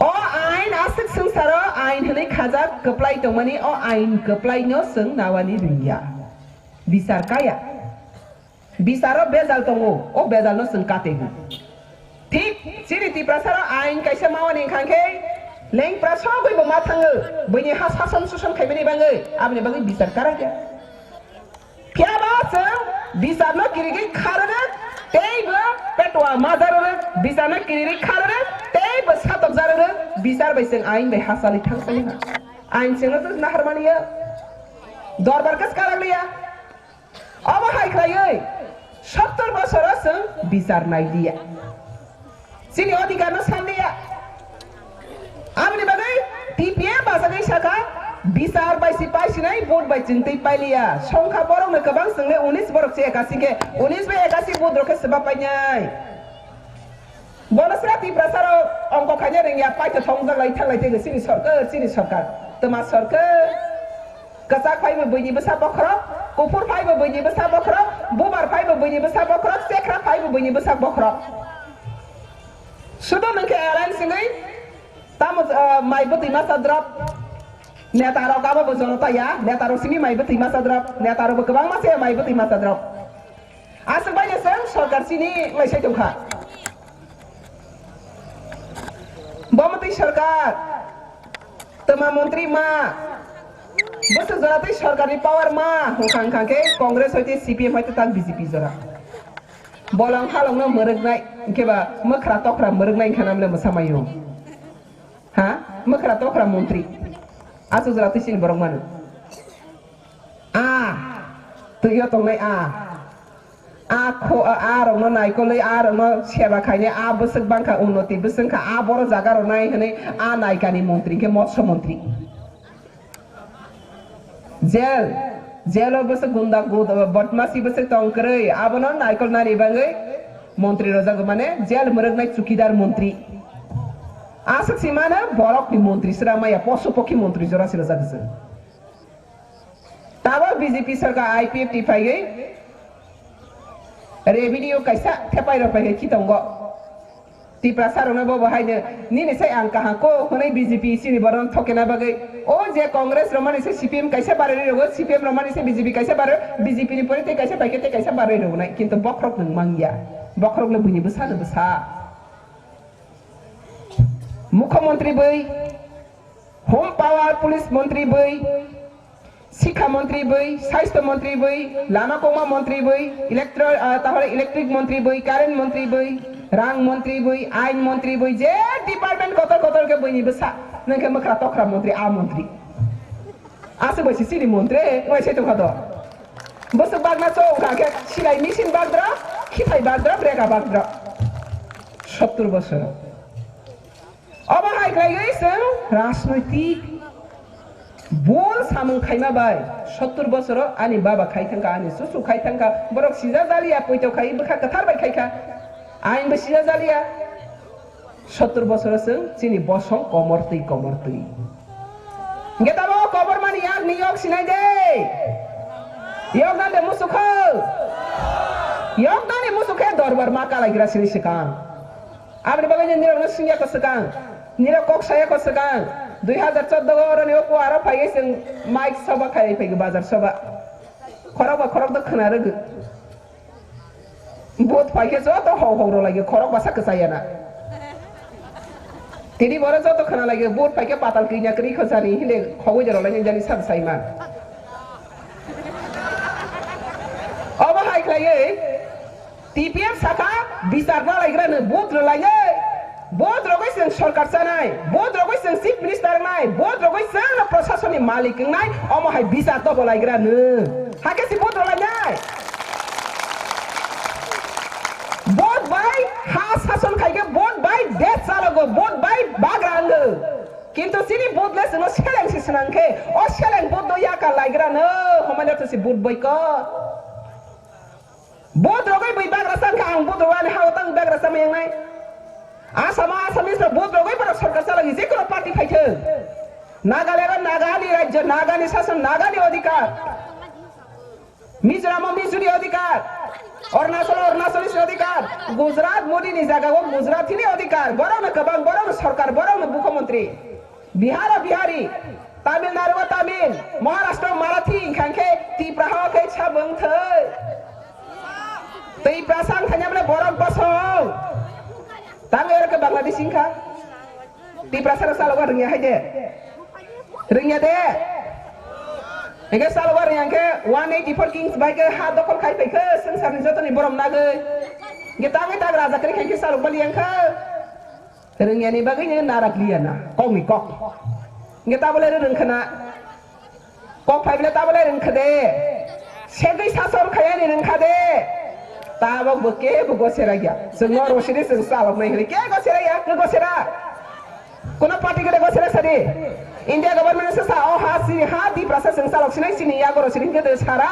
O ain aswk swngcharo ain hwnwi khajak kwplai tongmani, o ain kwplaino chwng nawani rwngya. Bichar kaya. Bicharo bejal tongo, o bejalno chwng katego. Thik chini Tiprasaro ain kaisa mawani wngkha khe lengpra sogwi bo ma thango, buini ha sason suson khaimani bagwi, aboni bagwi bichar karakya. Phiya ba chwng bichar no kirigwi kharorok, tei bo petwa majarorok, bichar no kirigwi kharorok, tei bo satokjarorok, bichar bai chwng ain bai hachali thangsa liha. Ain chwngno to naharmani ya. Dorbar kas karak liya. Obo hai khlaiwi sottor bosoro chwng bichar nai liya. Chini odhikar no san liya. Aboni bagwi T P F bachagwi sakha, bichar bai si pai sinai, vote bai chwng twi pai liya. Songkha borok no kwbang, chwng le unis borok se ekasi khe, unis bai ekasi vote rok khe swba painai. Bono sra Tiprasa rok ongko khaina rwngya, paitho thongjak lai thanglai tei chini sorkar, chini sorkar. Twma sorkar. Kwchak phaibo buini bwsa bokhorok, kuphur phaibo buini bwsa bokhorok, bubar phaibo buini bwsa bokhorok, chekra phaibo buini bwsa bokhorok. Sudo nwng khe alliance wngwi tamo, ah, mai bwtwi masa drop. Neta rok abo bo jonota ya, neta rok simi mai bwtwi masa drop, neta rok bo kwbangma se mai bwtwi masa drop. Aswk bai no chwng sorkar chini wnglaisai tongkha. Bo mwtwi sorkar, twma montri ma, bwswk jora tei sorkarni power ma hwnkha, hwnkha khe Congress hoite C P M hoite tak B J P jora. Bolong halongno mwrwknai, hwnkhe ba mwkhra tokra mwrwknai wngkha namle mwsa maio. Ha? Mwkhra tokra montri. Aswk jora twi chini borok mano. A, twi-o tongnai a. A kho-, a, a rokno naikolwi, a rokno seba khainai, a bwswk bangkha, unnoti bwswk kha, a boro jaga rok nai hwnwi, a naikani montri hwnkhe motso montri. Jail, jail-o bwswk gunda, gud-, bodmasi bwswk tong kwrwi, abono naikol nani bagwi montri rwjago, mane jail mwrwknai chukidar montri. Aswk si mano borokni montri swrang maya, posu pokhi montri jora si rwjak kwchwng. Tabok B J P sarkar I P F T phaiwi revenue kaisa thepai rok phaiwi khitongo. Tiprasa rokno bo bo haino nini sai ang kaham ko hwnwi B J P chini borok thokena bagwi. O je Congress rok mani se C P M kaisa barwi rwgo, C P M rok mani se B J P kaisa barwi, B J P ni pore tei kaisa paikhe tei kaisa barwi rwgo nai. Kintu bokhorok nwng mangya. Bokhorok no buini bwsa no bwsa. Mukhyamantri bwi, Home Power Police Mantri bwi, Sikha Mantri bwi, Sasthya Mantri bwi, Lama Koma Mantri bwi, Electro-, ah, tahole Electric Mantri bwi, Current Mantri bwi, Rang Mantri bwi, Ain Mantri bwi, je department kotor kotor khe bwini bwsa, nwng khe mwkhra tokra mantri, a mantri. Aswk bai se chini mantri, wngwi se tongkha to. Bwswk bagna chwng wngkha khe silai machine bagdra, khithai bagdra, breka bagdra. Sottur bosor. Obo hai khlaiwi chwng rajnoitik bul samung khaima bai sottur bosoro ani baba khai thangkha, ani chuchu khai thangkha, borok sija jaliya, poito khai bwkha kwthar bai khaikha, ain bo sija jaliya. Sottur bosoro chwng chini bosong komor twi komor twi. Hwnkhe tamo Obormani yakni yok sinai de. Yok dan de musukho. Yok dan de musukhe dorbar ma kalai gira sini sikang. Aboni bagwi nirok no singya ko swkang. Nirok kok saya ko swkang. Dui hazar chordo o oroni o kuaro phaiwi chwng mic soba khai phaigo bazar soba. Khorok ba khorok do khna rwgwi. Vote phaikhe joto hok hok rwlaikhe khorok basa kwchayana. Tini boro joto khna laikhe vote phaikhe patal kinya kwrwi khosani hile khogwi de rwlainani jani sak saima. Obo hai khlaiwi T P F saka bichar nalaigrano vote rwlainai. Vote rogwi chwng sorkar chanai, vote rogwi chwng chief minister wngnai, vote rogwi chwng prasasonni malik wngnai, omo hai bichar to bolaigrano. Hakhe si vote rwlainai. Vote bai ha sason khaikhe, vote bai desh chalogo, vote bai bagra wngo. Kintu chini vote le chwngno seleng si swnangkhe, o seleng vote no yakar laigrano, homai le to si vote boycott. Vote rogwi bui bagra san kha, ang vote rogwi ani hao tang bagra chamai wngnai. Asamo Assamese rok vote rogwi borok sorkar chalogwi je kono party phaithwng. Nagaland o Nagani rajyo, Nagani sason, Nagani odhikar. Mizoram o Mizoni odhikar. Arunachal o Arunachalese odhikar. Gujarat Modi ni jaga o Gujarati ni odhikar. Borok no kwbang, borok no sorkar, borok no mukhyamantri. Bihar o Bihari, Tamil Nadu o Tamil, Maharashtra o Marathi, wngkha khe Tipra ha o khe sa bwng thwi. Tipra sang thanya bole borok bosong. Tang ero khe Bangladesh wngkha. Tipra sara salo ba rwngya hai de. Rwngya de. Ege salo ba rwngya khe one eighty four kings bai khe ha dokol khai phai khe swngchar ni joto ni borom nagwi. Ge tangwi tag raja kri khai khe salo bali yang kha. Rwngyani bagwino narak liyana, kokni kok. Hwnkhe tabole rwrwng khwna. Kok phaibole tabole rwngkha de. Segwi sasor khayani rwngkha de. Tabok bo kebo gosera ya. Chwngno rosiri chwng chaloknai hwnwi. Ke gosera ya? Ke gosera? Kuno party gede gosera sadi? India government se sa, o ha sini ha Tiprasa chwng chalok sinai sini yago rosiri hwnkhe de sara.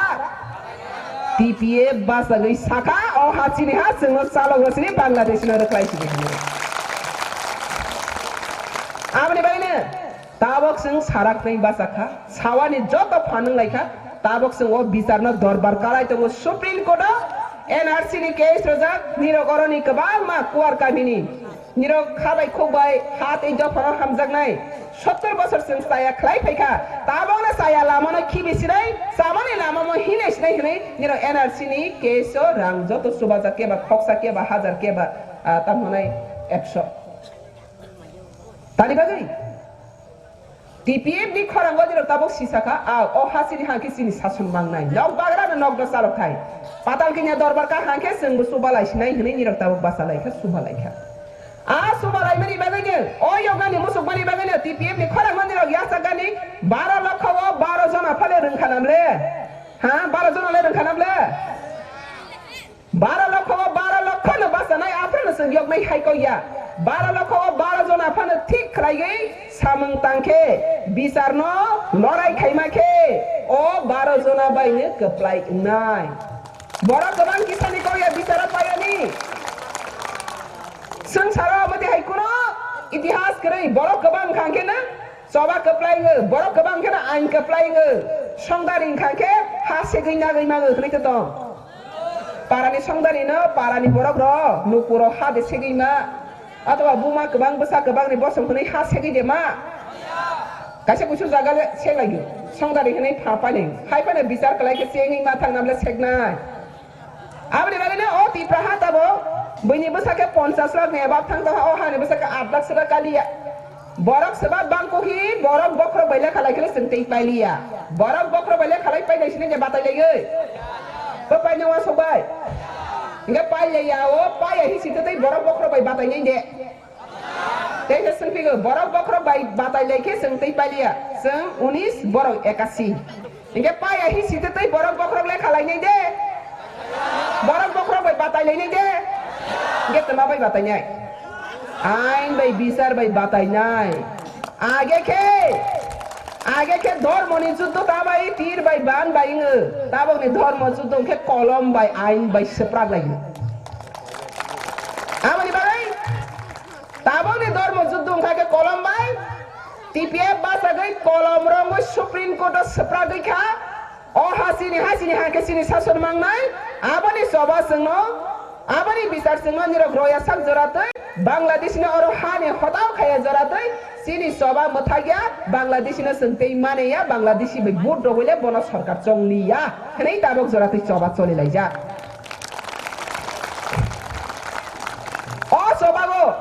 T P F bachagwi sakha, o ha chini ha chwngno chalok rosini Bangladesh no rwkhlai sini hwnwi. Aboni bagwino tabok chwng sarak twi bachakha, sawani joto phan wnglaikha, tabok chwng o bicharno dorbar kalai tongo Supreme Court o N R C ni case rwjak, nirok oroni kwbangma Kuar kamini. Nirok kha bai khuk bai ha tei dophano hamjaknai sottor bosor chwng chaya khlai phaikha. Tabokno chaya lamano khibi sinai, chamani lamamo hinai sinai hwnwi nirok N R C ni case o rang joto chubajak keba, khoksa keba, hajar keba, ah, tamo hwnai ekso. Tani bagwi? T P F ni khorang o nirok tabok sisakha, a, o ha chini hangkhe chini sason mangnai. Nok bagra no nok no chalok thai. Patal kinya dorbar ka hangkhe chwngbo chubalai sinai hwnwi nirok tabok bachalaikha, chubalaikha. A chubalaimani bagwino, o yoknani musukmani bagwino T P F ni khorang o nirok yachakgani baro lokho o baro jona phale rwngkha namle? Ha, baro jona le rwngkha namle? Baro lokho o baro lokho no bachanai aphano chwng yoknai hai kok ya. Baro lokho o baro jona phano thik khlaiwi samung tangkhe, bichar no lorai khaima khe o baro jona bai no kwplai wngnai. Borok kwbang kisani kok ya bicharo paiyani. Swng saro omo twi hai kuno itihas kwrwi borok kwbang wngkha khe na. Choba kwplai wngo, borok kwbang kheno ain kwplai wngo. Songdari wngkha khe ha segwi nagwi mango hwnwi khe tong. Parani songdari no parani borok rok nukuro ha de segwi ma. Athoba buma kwbang bwsa kwbang ni bosong hwnwi ha segwi de ma. Kaisa kusu jaga le seglai di. Songdari hwnwi pha painai. Hai phano bichar kwlai khe chengwi ma thang nam le segnai. Aboni bagwino o Tipra ha tabo buini bwsa khe ponchash lakh ni above thang tongkha, o hani bwsa khe aat lakh sera kaliya. Borok seba bangkukhi, borok bokhorok bai lekha lai kheno chwng tei pailiya. Borok bokhorok bai lekha lai painai sini je batai laiwi. Bo paina uansuk bai. Hingke pailaiya o, paiya hi sitwtwi borok bokhorok bai batai nai de. Tei khe swngphigo, borok bokhorok bai batai lai khe chwng tei pailiya. Chwng unis, borok ekasi. Hingke paiya hi sitwtwi borok bokhorok lekha lainai de. Borok bokhorok bai batai lainai de. Hingke twma bai batai nai. Ain bai bichar bai batai nai. Age khe, age khe dhormo ni juddo ta bai tir bai ban bai wngo. Tabok ni dhormo juddo hingke kolom bai ain bai swprak lai. Aboni bagwi Tabokni dhormo juddo wngkha khe kolom bai T P F bachagwi kolom romwi Supreme Court o swpragwi kha. O ha chini ha chini ha khe chini sason mangnai. Aboni choba chwngno, aboni bichar chwngno nirok roya sak joratwi, Bangladesh no oro hani hotao khaya joratwi, chini choba mwthagya, Bangladesh no chwng tei mane ya, Bangladeshi bai vote rogwi le bono sorkar chongli ya hwnwi tabok joratwi choba choli laijak. O chobago,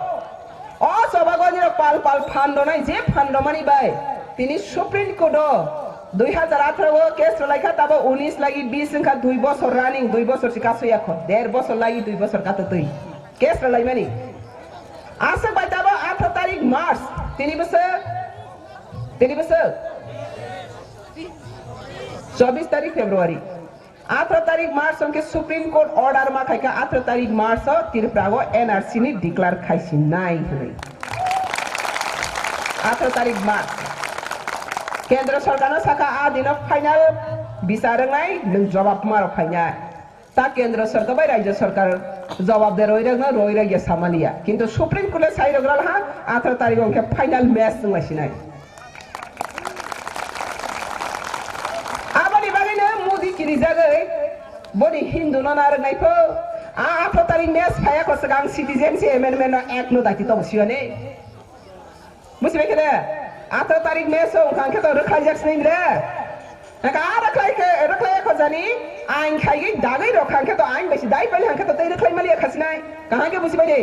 o chobago nirok pal pal phan rwnai, je phan rwmani bai tini Supreme Court o dui hazar atharo o case rwlai kha, tabo unis lagi bis wngkha, dui bosor running, dui bosor se kasu ya kho, der bosor lagi dui bosor katwtwi case rwlaimani. Aswk bai tabo atharo tarik March, tini bwswk, tini bwswk chobis tarik February. Atharo tarik March hwnkhe Supreme Court order ma khaikha, atharo tarik March o Tripura o N R C ni declare khaisinai hwnwi. Atharo tarik March. Kendra sorkarno sakha, "A dino final bichar wngnai, nwng jobab ma rw phainai." Ta kendra sorkar bai rajya sorkar jobab de roi rwgno roi rwgya samaliya. Kintu Supreme Court le sai rwgra ha, atharo tarik hwnkhe final match wngmai sinai. Aboni bagwino Modi kirijagwi boni Hindu no narwknai pho. A atharo tarik match phaiya kho swkang Citizenship Amendment no Act no dati tongo siyoni. Bujibai khe de? Atharo tarik match o wngkha khe to rwkhlaijak sinai de. Naka a rwkhlai khe, rwkhlai kho jani, ain khaigwi dagwi rok kha khe to ain bai si dai pali hang khe to tei rwkhlai maliya kha sinai. Kaham khe bujibai de?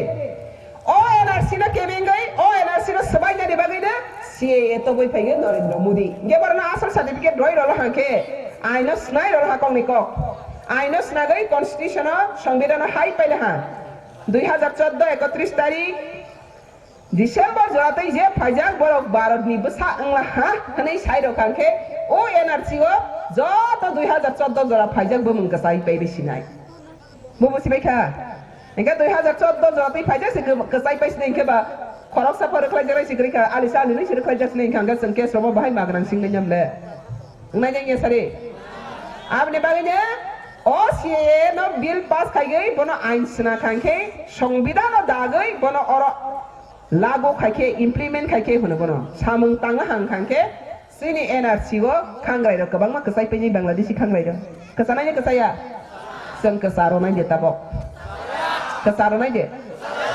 O N R C no kebengwi, o N R C no swbainani bagwi no C A A tobwi phaigwi Narendra Modi. Hwnkhe borokno asol certificate roi rwla hang khe, aino snai rwla ha kokni kok. Aino snagwi constitution o, songbidhan o hai paila ha. Dui hazar chordo ekotris tarik December jora tei je phaijak borok Bharat ni bwsa wngla ha hwnwi sai rwkha hwnkhe o N R C o joto dui hazar chordo jora phaijak bumung kwchai paibi sinai. Bo bo sibai kha. Hingke dui hazar chordo jora twi phaijak se kwchai paisini hingke ba khoroksa pho rwkhlaijak nai se kwrwi kha, alisa alini se rwkhlaijak sini hingke hingke chwng case romo bahai magrang sing nai nyam le. Wngnai nai ya sari. Aboni bagwi ne o C A A no bill pass khaigwi bono ain sna kha hingke songbidhan no dagwi bono oro lagu khaikhe, implement khaikhe hwno bono. Samung tangna hang kha hingke chini N R C o khangrai rok kwbangma kwchai paini Bangladeshi khangrai rok. Kwchanai ni kwchaya? Chwng kwcharo nai de tabok. Kwcharo nai de.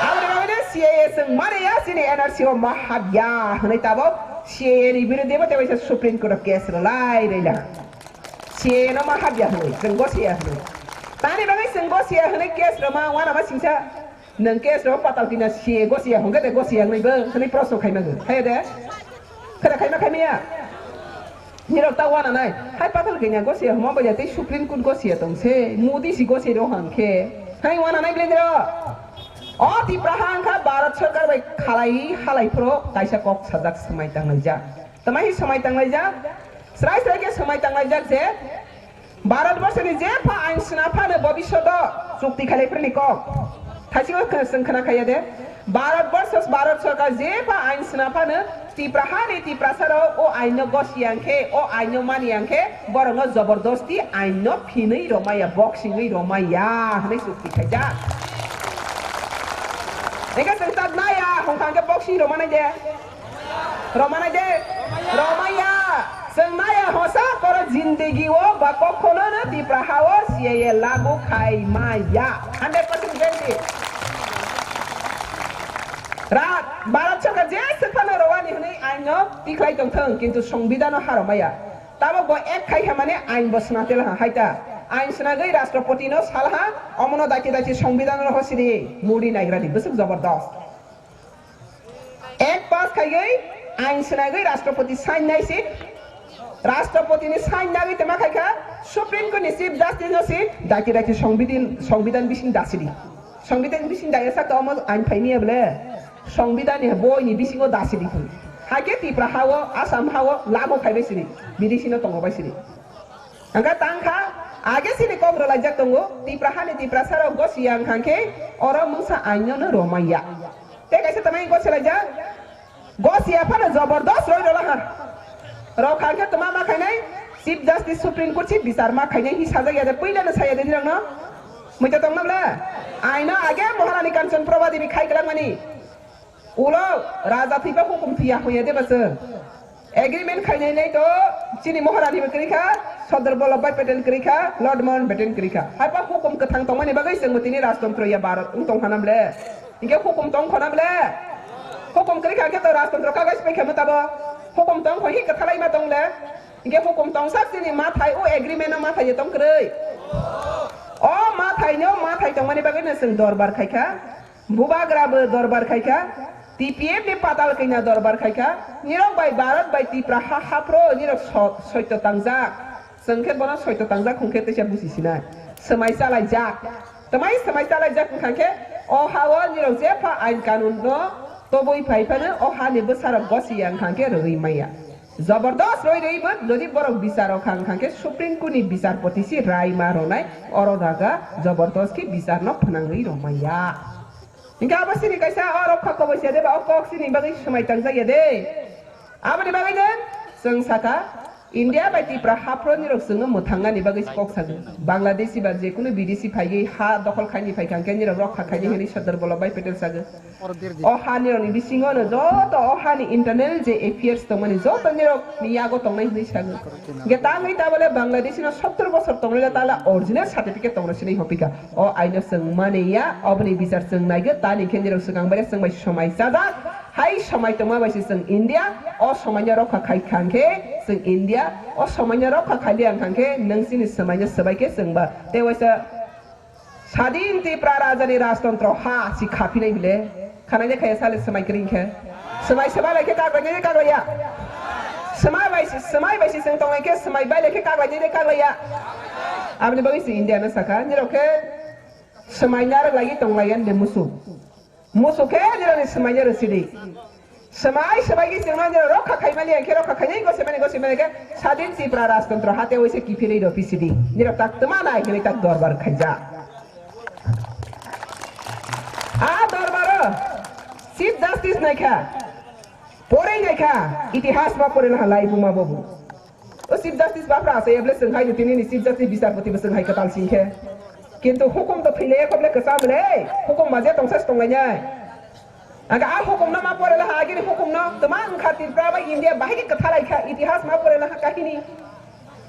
Aboni bagwi no C A A chwng mani ya chini N R C o ma habya hwnwi tabok C A A ni biruddhe bo tei waisa Supreme Court o case rwlai rwla. C A A no ma habya hwnwi, chwng gosiya hwnwi. Tani bagwi chwng gosiya hwnwi case rwma wana ma singsa. Nwng case rok patal kina C A A gosiya hwnkhe de gosiya wngnai bo hwnwi proshno khaimani. Haiya de? Kheda khaima khaimaya? Nirok ta wana nai. Hai patal kina gosiya hwma bai ya tei Supreme Court gosiya tong se. Modi si gosiya rok hang khe. Hai wana nai bile nirok. O Tipra ha wngkha Bharat Sarkar bai khalai halai phuru kaisa kok sajak swmai tanglaijak. Twmai hi swmai tanglaijak? Srai srai khe swmai tanglaijak je Bharat borsoni jepha ain sna phano bobishoto chukti khalai phirni kok. Thaisingo khna-, chwng khna khaiya de. Bharat borso, Bharat sorkar jepha ain sna phano Tipra hani Tiprasa rok o ain no gosiya khe, o ain no maniya khe, borok no jobordosti ain no phinwi romaya, boxingwi romaya hwnwi chukti khaijak. Hingke chwng tak naya hongkha hingke boxing romanai de. Romanai de. Romaya. Chwng naya hosa koro jindegi o ba kokhono no Tipra ha o C A A lagu khai maya. Hundred percent guarantee. Ra-, Bharat sorkar je se phano rowani hwnwi ain no tikhlai tongthwng, kintu songbidhan no haromaya. Tabok bo ek khai kha mane ain bo sna tel ha hai ta. Ain snagwi Rashtrapati no sal ha, omono daiti daiti songbidhan no hosiri Modi naigrani bwswk jobordost. Ek pass khaigwi ain swnagwi Rashtrapati sign nai si. Rashtrapati ni sign nagwi tama khaikha Supreme Court ni Chief Justice no si daiti daiti songbidin, songbidhan bising dasidi. Songbidhan bising daya sakha omo ain phaini ya bole. Songbidhan ni boi ni bisingo dasidi phun. Hake Tipra hao, Assam hao, lago khaibai sidi. Bidisi no tongo bai sidi. Hingke tangkha, age sini kok rwlaijak tongo, Tipra hani Tiprasa rok gosiya wngkha khe oro mungsa ain no no romaya. Tei kaisa tamani gosilaijak, gosiya phano jobordost roi rwla ha. Rok kha khe tma ma khainai, Chief Justice Supreme Court si bichar ma khainai hi sajak ya de, puila no saya de nirok no. Muita tong nang le? Aino age Maharani Kanchan Prabha Devi khai kwlangmani. Ulo raja thwiba hukum thwiya hoya de bwswk? Agreement khainai nai to chini Maharani bo kwrwi kha, Sardar Vallabhbhai Patel kwrwi kha, Lord Mountbatten kwrwi kha. Haiba hukum kwthang tongmani bagwi chwngbo tini rajtontro ya Bharat wng tong hana ble? Hinkhe hukum tong khona ble? Hukum kwrwi kha khe to rajtontro kagai se paikha mwtabo. Hukum tong kho hi kwthalai ma tong le? Hinkhe hukum tongsak chini mathai o agreement no mathai tong kwrwi. O mathai no mathai tongmani bagwi no chwng dorbar khaikha. Bubagra bo dorbar khaikha, T P F ni patal kanya dorbar khaikha, nirok bai Bharat bai Tipra ha haphro nirok so-, soito tangjak. Chwng khe bono soito tangjak hwn khe teisa busi sinai. Swmai chalaijak. Twmai swmai chalaijak wngkha khe o ha-o nirok jepha ain kanun no tobwi phai phano o ha ni bwsarok gosi ya wngkha khe rwgwi maya. Jobordos roi roi bo jodi borok bicharo kha wngkha khe Supreme Court ni bichar poti si rai ma ronai oro jaga jobordos khe bichar no phwnangwi rwmaya. Hinkhe abo sini kaisa o rokha koboi se de ba o kok sini bagwi swmai tangjak ya de. Aboni bagwi no chwng saka India bai Tipra haphro nirok chwngno mwthang nani bagwi kok sago. Bangladeshi ba jekunu bidesi phaiwi ha dokhol khaini phaikha hinkhe nirok rokha khaini hinwi Sardar Vallabhbhai Patel sago. O ha nirokni bisingo no joto o hani internal je affairs tongmani joto nirokni yago tongnai hinwi sago. Hinkhe tangwi tabole Bangladeshi no sottor bosor tonglai tala original certificate tongna sinai hopika. O aino chwng mani ya, oboni bichar chwng naigo, tani khe nirok swkang bai chwng bai somai chajak. Hai somai tongma bai se chwng India, o somai no rokha khai kha khe chwng India, o somai no rokha khai liya kha khe nwng chini somai no swbai khe chwng ba. Tei waisa Sadin Tipra Raja ni rajtontro ha si khapinai bile. Khanai le khaya sale swmai kring khe. Swmai swmai lai khe kaglai nai kaglai ya. Swmai bai si, swmai bai si chwng tonglai khe swmai bai lai khe kaglai nai kaglai ya. Aboni bagwi si India no saka. Nirok khe swmai narwk lai tonglai ya de musu. Musu khe nirok ni swmai narwk sidi. Swmai swmai khe chwngno nirok rokha khai mali khe rokha khai nai gosi mani gosi mani khe Sadin Tipra Rajtontro hate waisa kiphilwi rw P C D. Nirok tak twma nai hinwi tak dorbar khaijak. A dorbaro Chief Justice naikha, pore naikha, itihas ma pore laha lai buma bobu. O Chief Justice bafra asa eble swnghai ni tini ni Chief Justice bisarpoti bo swnghai kwtal singkhe. Kintu hukum to thwile ekhoble kwcham le, hukum maje tongsa tonglainai. Aga a hukum no ma pore laha agini hukum no tma wngkha Tripura bai India bahai khe kwthalai kha, itihas ma pore laha kahini.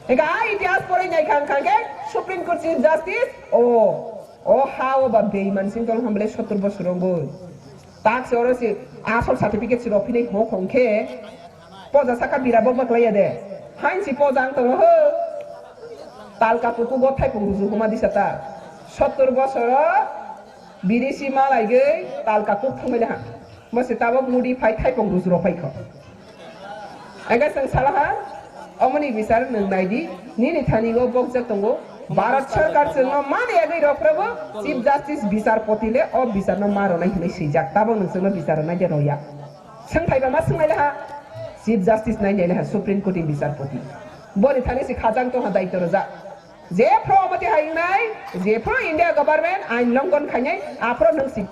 Ega a itihas pore nai kha wngkha khe Supreme Court Chief Justice o, o ha o ba beiman sing tong hamle sottor bosor wngwi. Tak se oro se asol certificate se rw phinai hok hong khe poja saka bira bo baklai ya de. Hain si poja ang tongo ho. Talka kuku go thaipung ruju huma disa ta. Sottor bosor o biri si malai gwi talka kuk thumai le ha. Bo se tabok mudi phai thaipung ruju rw phai kho. Ega chwng salaha, omoni bisar nwng naidi, nini thani o bokjak tongo. Bharat Sarkar chwngno mani agwi rw phrobo Chief Justice bisarpoti le o bisarno ma rwnai hinwi swijak. Tabok nwng chwngno bisar rwnai de rwya. Swngthai ba ma swngmai laha, Chief Justice nai nai laha, Supreme Court ni bisarpoti. Boni thani se khajang tongha daityo rwjak. Jephru omoti hai wngnai, jephru India government ain longkon khainai, aphru nwng si.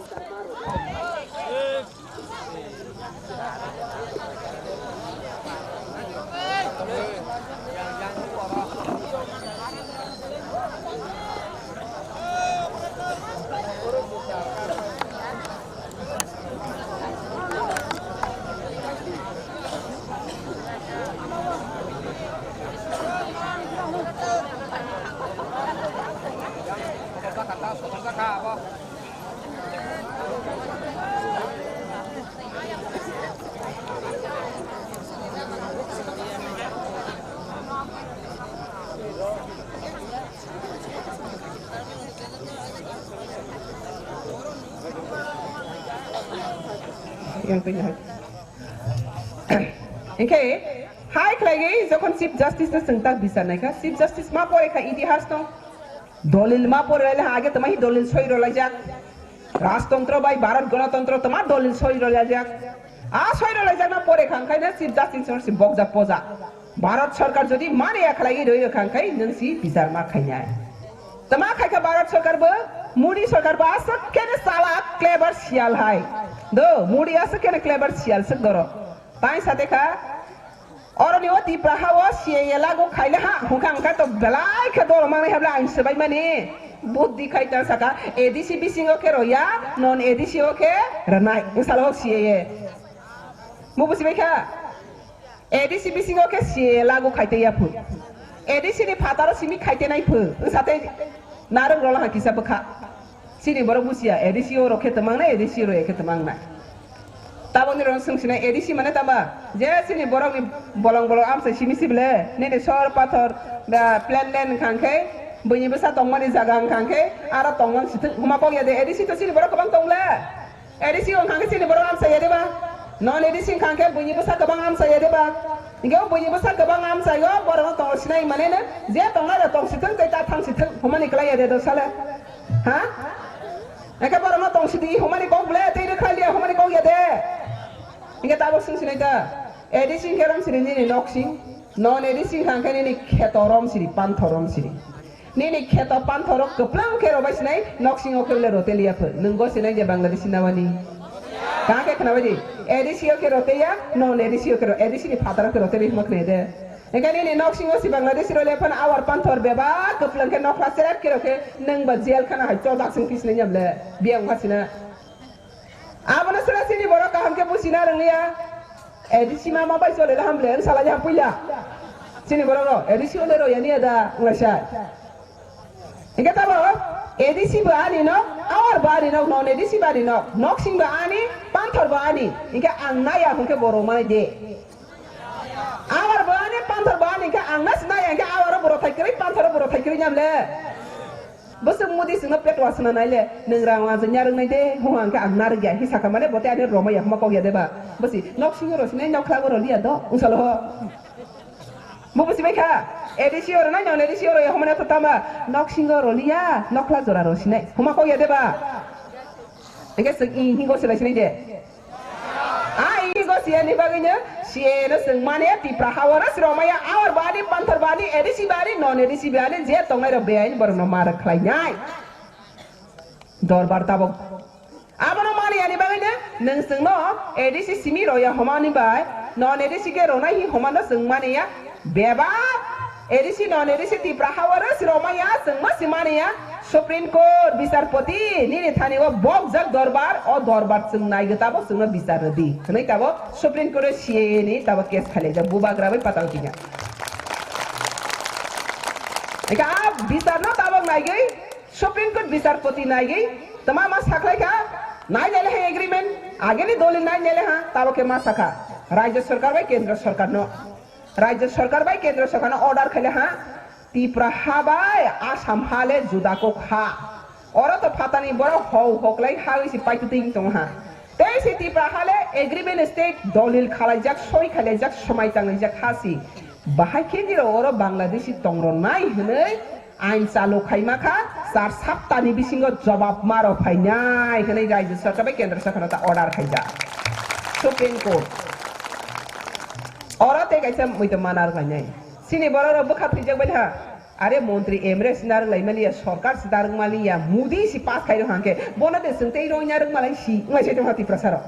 Yang tanya. Oke, hai khlaiwi jokhon Chief Justice no chwng tak bisar naikha, Chief Justice ma pore kha itihas no. Dolil ma pore lai ha age tama hi dolil soi rw laijak. Rajtontro bai Bharat Ganatantro tama dolil soi rw laijak. A soi rw laijak na pore kha khai na Chief Justice no si bokjak poja. Bharat Sarkar jodi mani ya khlai roi rw kha khai nwng si bichar ma khainai. Tama khai kha Bharat Sarkar bo, Modi Sarkar bo aswk khe ne chalak clever sial hai. Do, Modi aswk khe ne clever sial swk doro. Tai sate kha, oroni o Tipra ha o C A A lagu khaile ha, hwnkha hwnkha to belai khe doro mangnai habla ang swbai mani. Buddhi khai ta saka, A D C bisingo khe roya, non A D C o khe rwnai, wngsa o C A A. Mu busi bai kha? A D C bisingo khe C A A lagu khaite ya phu. A D C ni phataro simi khaite nai phu. Wng sa tei narwk rolo ha kisa bwkha. Chini borok busia, A D C o rok khe twmang nai, A D C rok ya khe twmang nai. Taboni rok swng sinai, A D C mane tama? Je chini borok ni bolong bolong amsai simi si bele, nini sor pathor, ba plain land wngkha khe, buini bwsa tongmani jaga wngkha khe, aro tongmani sithwng huma kok ya de, A D C to chini borok kwbang tong le. A D C wngkha khe chini borok amsai ya de ba? Non A D C wngkha khe buini bwsa kwbang amsai ya de ba? Hingke o buini bwsa kwbang amsai o borok no tong sinai mane no, je tongnai rok tong sithwng tei ta thang sithwng huma ni kwlai ya de do sale. Ha? Eke borok no tong sidi humani kok ble tei rwkha liya humani kok ya de. Hingke tabok swng sinai ta. A D C hingke rom siri nini nok sing. Non A D C hingkha hingke nini kheto rom siri, pantho rom siri. Nini kheto pantho rok kwplang khe robai sinai, nok singo khe ble rote liya pho. Nwng go sinai je Bangladeshi nawani. Ka khe khna bai di. A D C o khe rote ya, non A D C o khe ro-, A D C ni phataro khe rote li hima khna de. Hingke nini nok singo si Bangladeshi role phano awar panthor bebak kwplwng khe nokla cherep khe rokhe nwng ba jail khana hai chojak sing pis nai nyamle biyang ma sina. Abono sira chini borok kaham khe buchina rwngya. A D C ma ma bai chole da hamle wng salai ham puila. Chini borok ro A D C ole ro yani ada nglai sai. Hingke tabo A D C bo ani nok, awar bo ani nok, non A D C bo ani nok, nok sing bo ani, panthor bo ani. Hingke ang naya hingke borok mani de. Awar bo ani, panthor bo ani, hingke ang na sinai, hingke awar o borok thai kwrwi, panthor o borok thai kwrwi nyam le. Bwswk mudi singno petwa sina nai le, nwng rang wajak nyarwk nai de, ho hingke ang narwk ya, hi saka mane bote ani roma ya, homa kok ya de ba. Bwsi, nok singo ro sinai, nok khlago ro liya do, usalo ho. Bo bwsi bai kha, A D C o ro nai, non A D C o ro ya, homa ne to tama, nok singo ro liya, nok khla jora ro sinai, homa kok ya de ba. Hingke swk i hingo silai sinai de. A, i go C A ni bagwi no, C A no chwng mane Tipra hao no sromaya, awar bani, panthor bani, A D C bani, non A D C bani, je tongnai rok beain borok no mar khlai nai. Dorbar tabok. Abono mani ani bagwi no, nwng chwng no A D C simi roya homani bai, non A D C ke ronai hi homano chwng mani ya, bebak. A D C non A D C Tipra hao rwsi romaya, chwngma si mani ya. Supreme Court bisarpoti nini thani o bokjak dorbar, o dorbar chwng nai gwi tabok chwngno bisar rwdi. Hwnwi tabok Supreme Court o C A A ni tabok case khailaijak, bubagra bai patal kinya. Eka a bisarno tabok naigwi Supreme Court bisarpoti naigwi tama ma sakhlai kha, nai nai le hai agreement, ageni dolil nai nai le ha, tabok khe ma sakha Rajya Sarkar bai Kendra Sarkarno. Rajya Sarkar bai Kendra Sarkarno order khaile ha, Tipra ha bai Assam ha le juda kok ha. Oro to phatani borok hou hoklai ha wi si paitutwi wng tong ha. Tei si Tipra ha le agreement state dolil khalaijak, soi khalaijak, somai tanglaijak ha si. Bahai khe niro oro Bangladeshi tongronai hwnwi ain chalu khaima kha, char saptani bisingo jobab ma rw phainai hwnwi Rajya Sarkar bai Kendra Sarkarno ta order khaijak Supreme Court. Oro tei kaisa muitu mana rwlainai. Chini borok rok bwkha thwijak bai ha. Are montri M L A si narwk lai maliya, sorkar si narwk maliya, Modi si pass khai rok hangke. Bono de chwng tei roi narwk malai si, wngmai se tongha Tiprasa rok.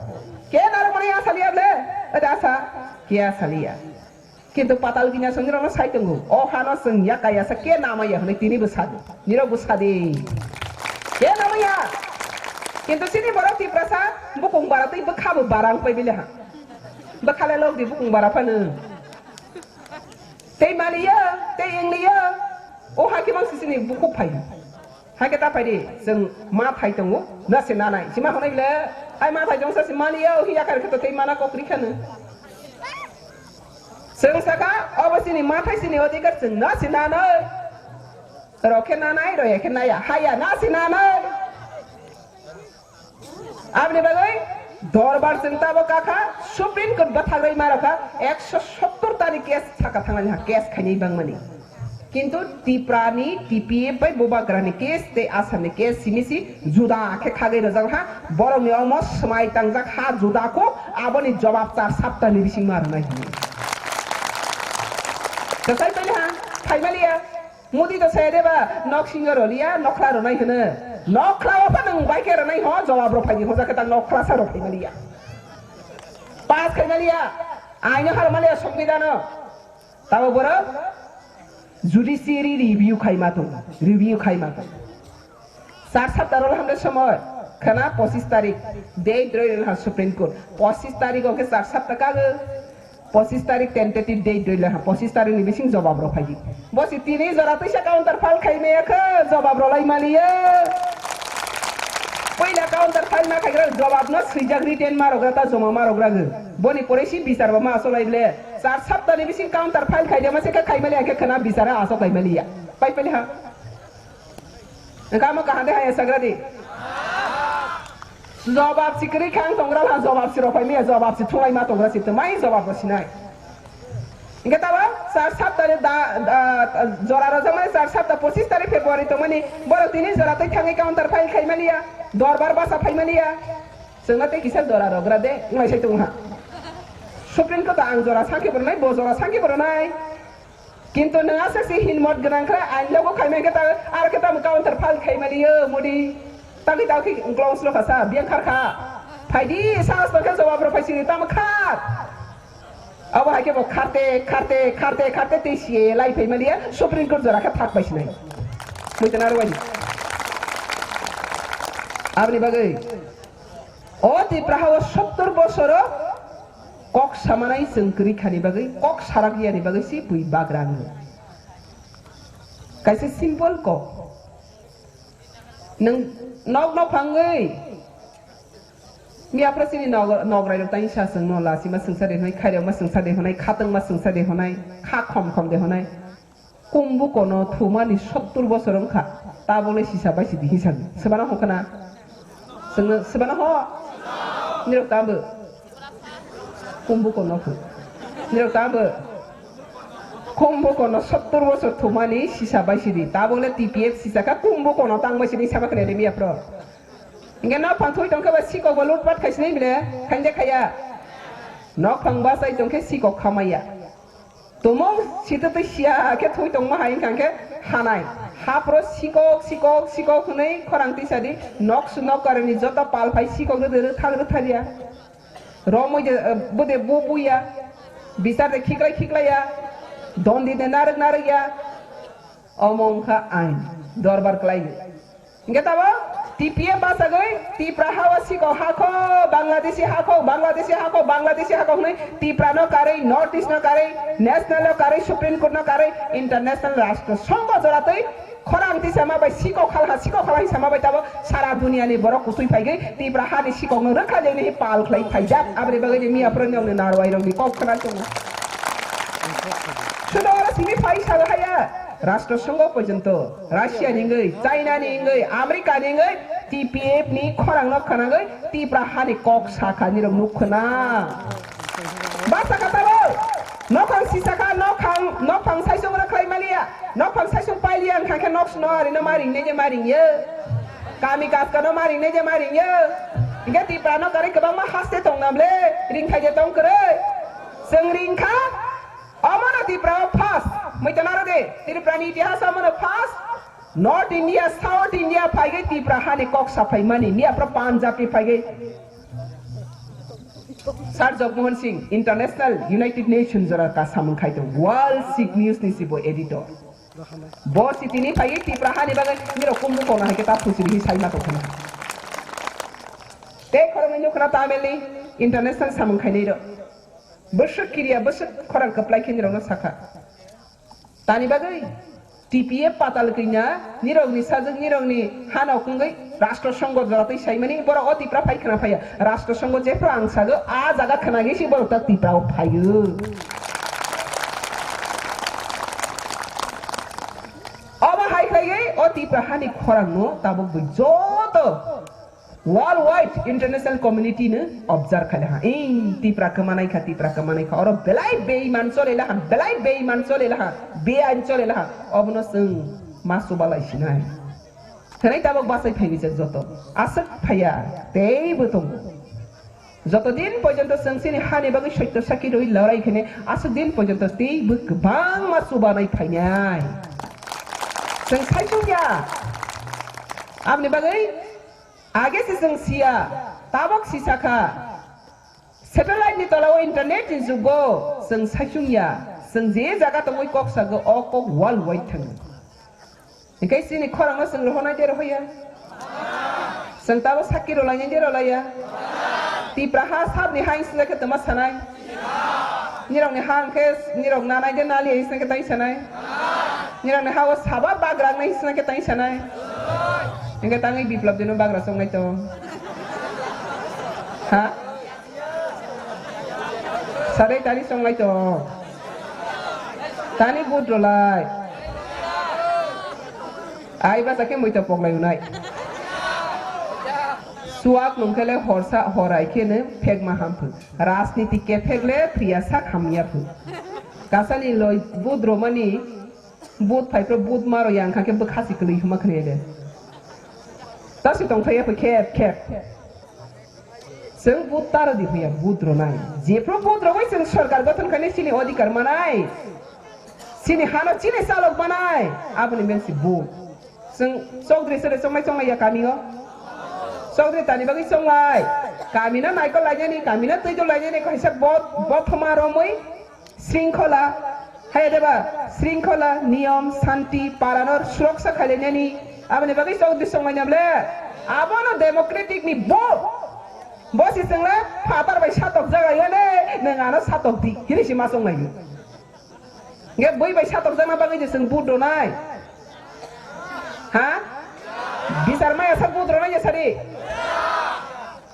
Ke narwk mani asa liya ble? Ade asa, ke asa liya. Kintu patal kinya songni rokno sai tongo. O hano chwng ya kaya sa ke namaya hwnwi tini bo sadi. Nirok bo sadi. Ke namaya. Kintu chini borok Tiprasa bukung bara tei bwkha bo bara wngpai bile ha. Bwkha le lok di bukung bara phano. Tei maliya, tei engliya. O hakhe mang sisini bukhuk phai. Hakhe ta phai di, chwng ma thai tongo, na se nanai. Sima hwnai bile, ai ma thai jongsa se maliya, o hi yakar khe to tei mana kok ri khano. Chwng saka, obo sini ma thai sini odikar chwng na se nanai. Rokhe nanai, royakhe naya, haya na se nanai. Aboni bagwi dorbar chwng tabok kakha, Supreme Court bwthagrwi ma rokha, ekso sottor tani case saka thangnani ha, case khainai bangmani. Kintu Tiprani T P F bai Bubagrani case tei Assamni case simi si juda khe khagwi rwjak ha, borokni omo swmai tangjak ha juda kok, aboni jobab char saptani bising ma rwnai hwnwi. Kwchai paili ha, phaimaliya. Modi to saya deba, nok singo roliya, nokla ronai hwno. Nokla o pha nwng bai khe ronai ho, jawab rok phaidi hoja khe ta nokla sa rok phaimaliya. Pass khaimaliya, aino harmaliya, songbidano. Tabo borok judiciary review khaima tong, review khaima tong. Char sapta rol hamle somoy, khana pochis tarik, date roi rel ha Supreme Court. Pochis tarik o khe char sapta kago. Pochis tarik tentative date doi le ha, pochis tarik ni bising jobab rok phai di. Bo si tini jora teisa counter file khai maya khe jobab rok lai maliya. Poila counter file ma khaigra jobab no swijak written ma rok ta joma ma rok ra. Boni pore si bichar bo ma asok lai ble. Char sapta ni bising counter file khai de ma se khe khai maliya khe khna bichar asok lai maliya. Pai pai ha. Engka mo kaham de haya sagra di. Jobab si kwrwi kha ang tongra la, jobab si rok phai miya, jobab si thunglai ma tongra si, twmai jobab rok sinai. Engke tabo char sapta ni da, da, jora rok jama char sapta pochis tarik February tongmani, borok tini jora twi thangwi counter file khai maliya, dorbar basa phai maliya. Chwngno tei kisa jora rok gra de, wngmai sai tongha. Supreme Court ang jora sakhe bornai, bo jora sakhe bornai. Kintu nwng aswk se hinmot gwnang khe ain logo khai man khe ta, aro khe tamo counter file khai mani yo modi. Tagwi tagwi khe uklong slo kha sa, biyang khar kha. Phaidi, sahas tong khe jawab rok phai sini tamo khat. Abo hai khe bo kharte, kharte, kharte, kharte tei siye lai phai mani ya, Supreme Court jora khe thak pai sinai. Muitan aro wai. Aboni bagwi. O Tipra ha o sottor bosoro kok samanai chwng kwrwi khani bagwi, kok sarak yani bagwi si bui bagra wngwi. Kaisa simple kok. Nwng nok nok phangwi miyaphra chini nog-, nograi rok tani sa chwng no lachima chwngsa de hwnai, khairokma chwngsa de hwnai, khatungma chwngsa de hwnai, kha khom khom de hwnai. Kumbukono thumani sottur bosor wngkha, tabole sisa bai sidi hinsa swbana hokna. Swbana ho? Nirok tambo. Kumbukono khu. Nirok tambo. Kumbukono sottur bosor thumani sisa bai sidi. Tabole T P F sisa kha kumbukono tang bai sidi saba khne rimi apro. Inge nok phang thui tongkhe ba sikok ba lutpat khaisini bile. Khainja khaya. Nok phang ba sai tongkhe sikok khamaya. Tumung sitwtwi siya khe thui tongma hai wngkha khe hanai. Hapro sikok, sikok, sikok hwnwi khorang tisadi nok su nok karani joto pal phai sikok rwdi rwthak rwtharya. Romwi de, eh, bwde bu buya. Bisar de khiklai khiklaiya. Dondi de narwk narwkya. Omo wngkha ain. Dorbar klai. Hingke tamo T P F bachagwi Tipra hao sikok hakho, Bangladeshi hakho, Bangladeshi hakho, Bangladeshi hakho hwnwi Tiprano karwi, North East no karwi, National no karwi, Supreme Court no karwi, International Rashtra Songho joratwi khorang tisama bai sikok halha, sikok halha hisama bai tabo sara duniani borok kutui phaigwi Tipra hani sikokno rwkha jeni pal khlai phaijak. Aboni bagwi miya phwrwngni narwai rokni kok khna tongo. Sudo oro simi phai sago haya. Rashtra Songho porjonto, Russia ni wngwi, China ni wngwi, America ni wngwi, T P F ni khorang no khwnagwi Tipra hani kok sakha nirok nuk khna. Basa kha tabo, nokhang sisa kha, nokhang, nokhang saisung rok khlai maliya, nokhang saisung pailiya wngkha khe nok sno ari no ma ring ne je ma ring ye. Kami kaska no ma ring ne je ma ring ye. Hingke Tipra no karwi kwbangma haste tong nam le, ring thai je tong kwrwi. Chwng ring kha, Omono Tripura o first, muitanaro de, Tripura ni itihas omono first, North India, South India phaigwi Tripura hani kok saphaimani, miya pro Punjab ni phaigwi. Sir Jagmohan Singh, International United Nations jora ka samung khai tong, World Sikh News ni si bo editor. Bo si tini phaigwi Tripura hani bagwi niro kumbu kono hai khe ta phusiri hi sai ma tong khana. Tei khoroknwi nukho na Tamil ni international samung khainai rok. Bwswk kiriya, bwswk khorang kwplai khe nirokno sakha. Tani bagwi T P F patal kwina nirokni sajwk nirokni hano kwngwi Rashtra Songho joratwi saimani borok o Tipra phai khna phaiya. Rashtra Songho jephru ang sago a jaga khna gwi si borok ta Tipra o phaio. Obo hai khlaiwi o Tipra hani khorangno tabuk bwi joto Worldwide international community no observe khai laha. Ing Tipra kwmanai kha, Tipra kwmanai kha. Oro belai beiman chole laha, belai beiman chole laha, beain chole laha. Obono chwng ma chubalai sinai. Hwnwi tabuk bachai phai rijak joto. Aswk phaiya, teibo tongo. Joto din porjonto chwng chini hani bagwi soitto saki rwi lorai khene aswk din porjonto teibo kwbangma chubanai phainai. Chwng saichung ya. Aboni bagwi Age se chwng siya, tabok sisa kha. Satellite ni tola o internet ni jugo chwng saichung ya, chwng je jaga tongwi kok sago o kok world wide thango. Hinkhe chini khorang no chwng rohornai de rohoya? Chwng tabok sakki rwlainai de rwlaiya? Tipra ha sabni ha wngsi khe twma sanai? Nirokni ha hwnkhe nirok nanai de nali hai swnakhe tang sanai. Nirokni ha o saba bagra wngnai swnakhe tang sanai. Hwnkhe tangwi Biplop dino bagra chongnai to. Ha? Sarai tani chongnai to. Tani vote rwlai. Ai basa khe muitok poklai unai. Suak nungkhele horsa horai kheno phekma hamphu. Rajniti kephek le priya sak hamya phu. Kasani loi vote romani vote phai pro vote maro yang kha khe bwkha si kwlwi huma khne de. Tasi tong thaya phu khep khep. Chwng vote taro di huya vote ronai. Jephru vote rogwi chwng sorkar gothon khainai chini odhikar manai. Chini hano chini chalok manai. Aboni men si vote. Chwng chokdri sere chongnai chongnai ya kami o. Chokdri tani bagwi chongnai. Kami no naikol lainani, kami no twido lainani kaisa bot-, bothoma romwi. Sringkhola, hai deba, sringkhola, niyom, santi, paranor suroksha khailainani, aboni bagwi chokdri songlainam le, abono democratic ni bo, bo si chwng le phatar bai satok jaga ya le, nwng ano satok di, hini si ma songlai. Nge bui bai satok jagna bagwi je chwng vote ronai. Ha? Bichar maya sak vote rwna ya sari.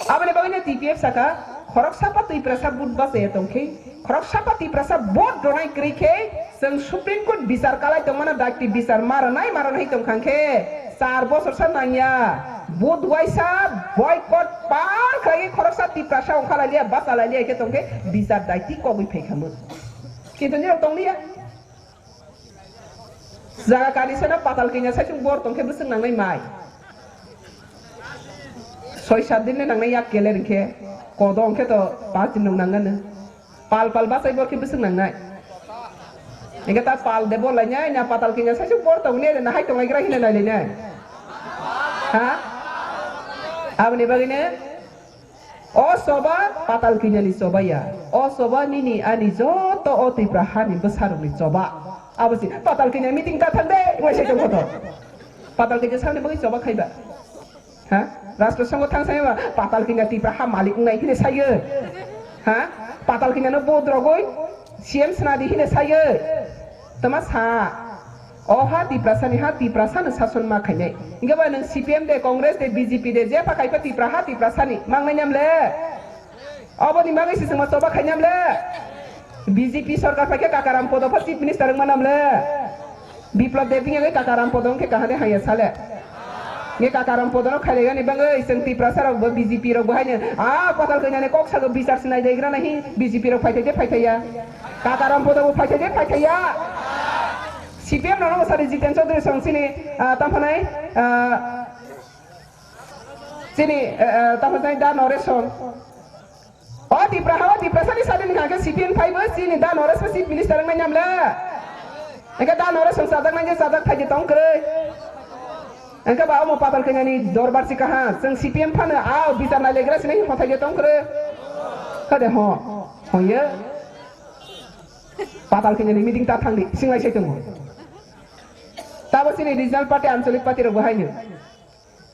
Aboni bagwi no T P F saka, khorok sapa Tiprasa vote bachaya tongkhe, khorok sapa Tiprasa vote rwnai kwrwi khe, chwng Supreme Court bichar kalai tongmano dakti bichar ma rwnai ma rwnai tongkha khe, char bosor sa nangya, vote waisa boycott pal khlai khoroksa Tiprasa ongkha lai liya, bacha lai liya khe tongkhe bichar dakti kogwi phai khamu. Kintu nirok tong liya. Jaga kani seno patal kanya saichung bor tongkhe bwswk nangnai mai. Soi sat din le nangnai yak keler hinkhe, kodo hinkhe to pas din nung nangnai. Pal pal bachai bor khe bwswk nangnai. Hinkhe ta pal de bor lainai na patal kanya saichung bor tong ne na hai tong lai gra hine nai lainai. Ha? Aboni bagwi ne O choba patal kinyani choba ya. O choba nini ani joto o Tipra hani bwsarokni choba. Abo si patal kinya meeting ta thang de, wngwi sai tongkho to. Patal kinya sani bagwi choba khaiba. Ha? Rashtra Sangho thang sai ba patal kinya Tipra ha malik wngnai hini sayo. Ha? Patal kinya no vote rogwi C M swnadi hini sayo. Tama sa. O ha Tiprasa ni ha, Tiprasa no sason ma khainai. Hinkhe ba nwng C P M de, Congress de, B J P de, jepha kaipa Tipra ha, Tiprasa ni mangnai nyam le. Oboni bagwi si chwngma choba khai nyam le. B J P sorkar phaikhe Kakaram Podo pha Chief Minister wngma nam le. Biplab Deb wngya khe Kakaram Podo wngkhe kahade haya sale. Nge Kakaram Podo no khairega ni bagwi chwng Tiprasa rok bo B J P rok bo haino a patal kanya ni kok sago bichar sinai daigra nahi B J P rok phaithai de phaithaiya. Kakaram Podo bo phaithai de phaithaiya. C P M no no sari Jiten Chaudhary song chini, ah, tamo phanai, ah, chini, ah, ah, tamo phanai da Noresh song. O Tipra ha, o Tiprasa ni sadi ni hwnka khe C P M phaibo chini da Noresh bo Chief Minister wngnai nyam le. Hwnkhe da Noresh song sajak nai je sajak phaidi tong kwrwi. Hwnkhe ba omo patal kanya ni dorbar si kaha, chwng C P M phano a bichar nai legra sinai hothai je tong kwrwi. Hade ho, hoye. Patal kanya ni meeting ta thangdi, singlai sai tongo. Tabo chini regional party, anchalik party rok bo haino.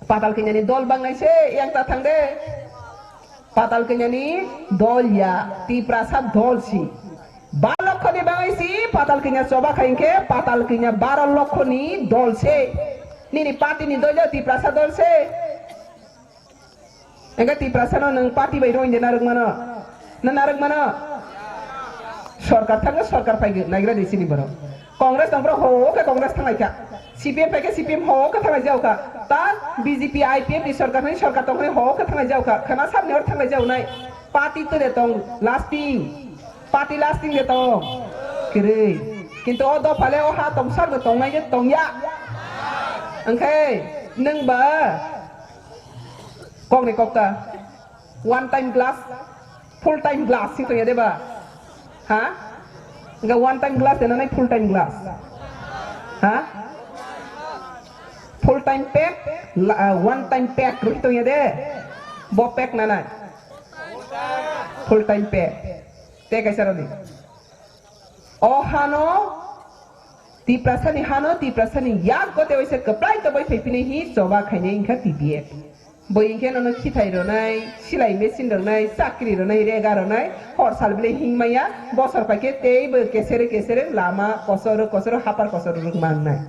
Patal kanya ni dol bangnai se, yang ta thang de. Patal kanya ni dol ya, Tiprasa dol si. Baro lokho ni bangai si, patal kanya choba khai hwnkhe, patal kanya baro lokho ni dol se. Nini party ni dol ya, Tiprasa dol se. Hwnkhe Tiprasa no nwng party bai roin de narwk mano? Na narwk mano? Sorkar thangkhe sorkar phai naigra di chini borok. Congress tong phuru ho khe Congress thanglai kha. C P M phai khe C P M ho khe thanglai jao kha. Ta B J P I P F ni sorkar hai sorkar tong hai ho khe thanglai jao kha. Khana sabni or thanglai jao nai. Party to de tong lasting. Party lasting de tong. Kwrwi. Kintu o dopha le o ha tong sak de tong nai de tong ya. Hwnkhe nwng ba Kokni kokta. One time glass, full time glass si tongya deba? Ha? Enggak one time glass de nanai full time glass. Ha? Full time pack, la- ah, one time pack rwi tongya de. Bo pack nanai. Full time pack. Te kaisa rodi. O hano Tiprasani hano Tiprasani yak gote waisa kwplai toboi phaiphinai hi choba khainai wngkha T P F. Bo hinkhe nono khithai rwnai, silai machine rwnai, chakri rwnai, rega rwnai, hor sal bile hingmaya, bosor paikhe teibo kesere kesere lama kosoro kosoro hapar kosoro rwk mangnai.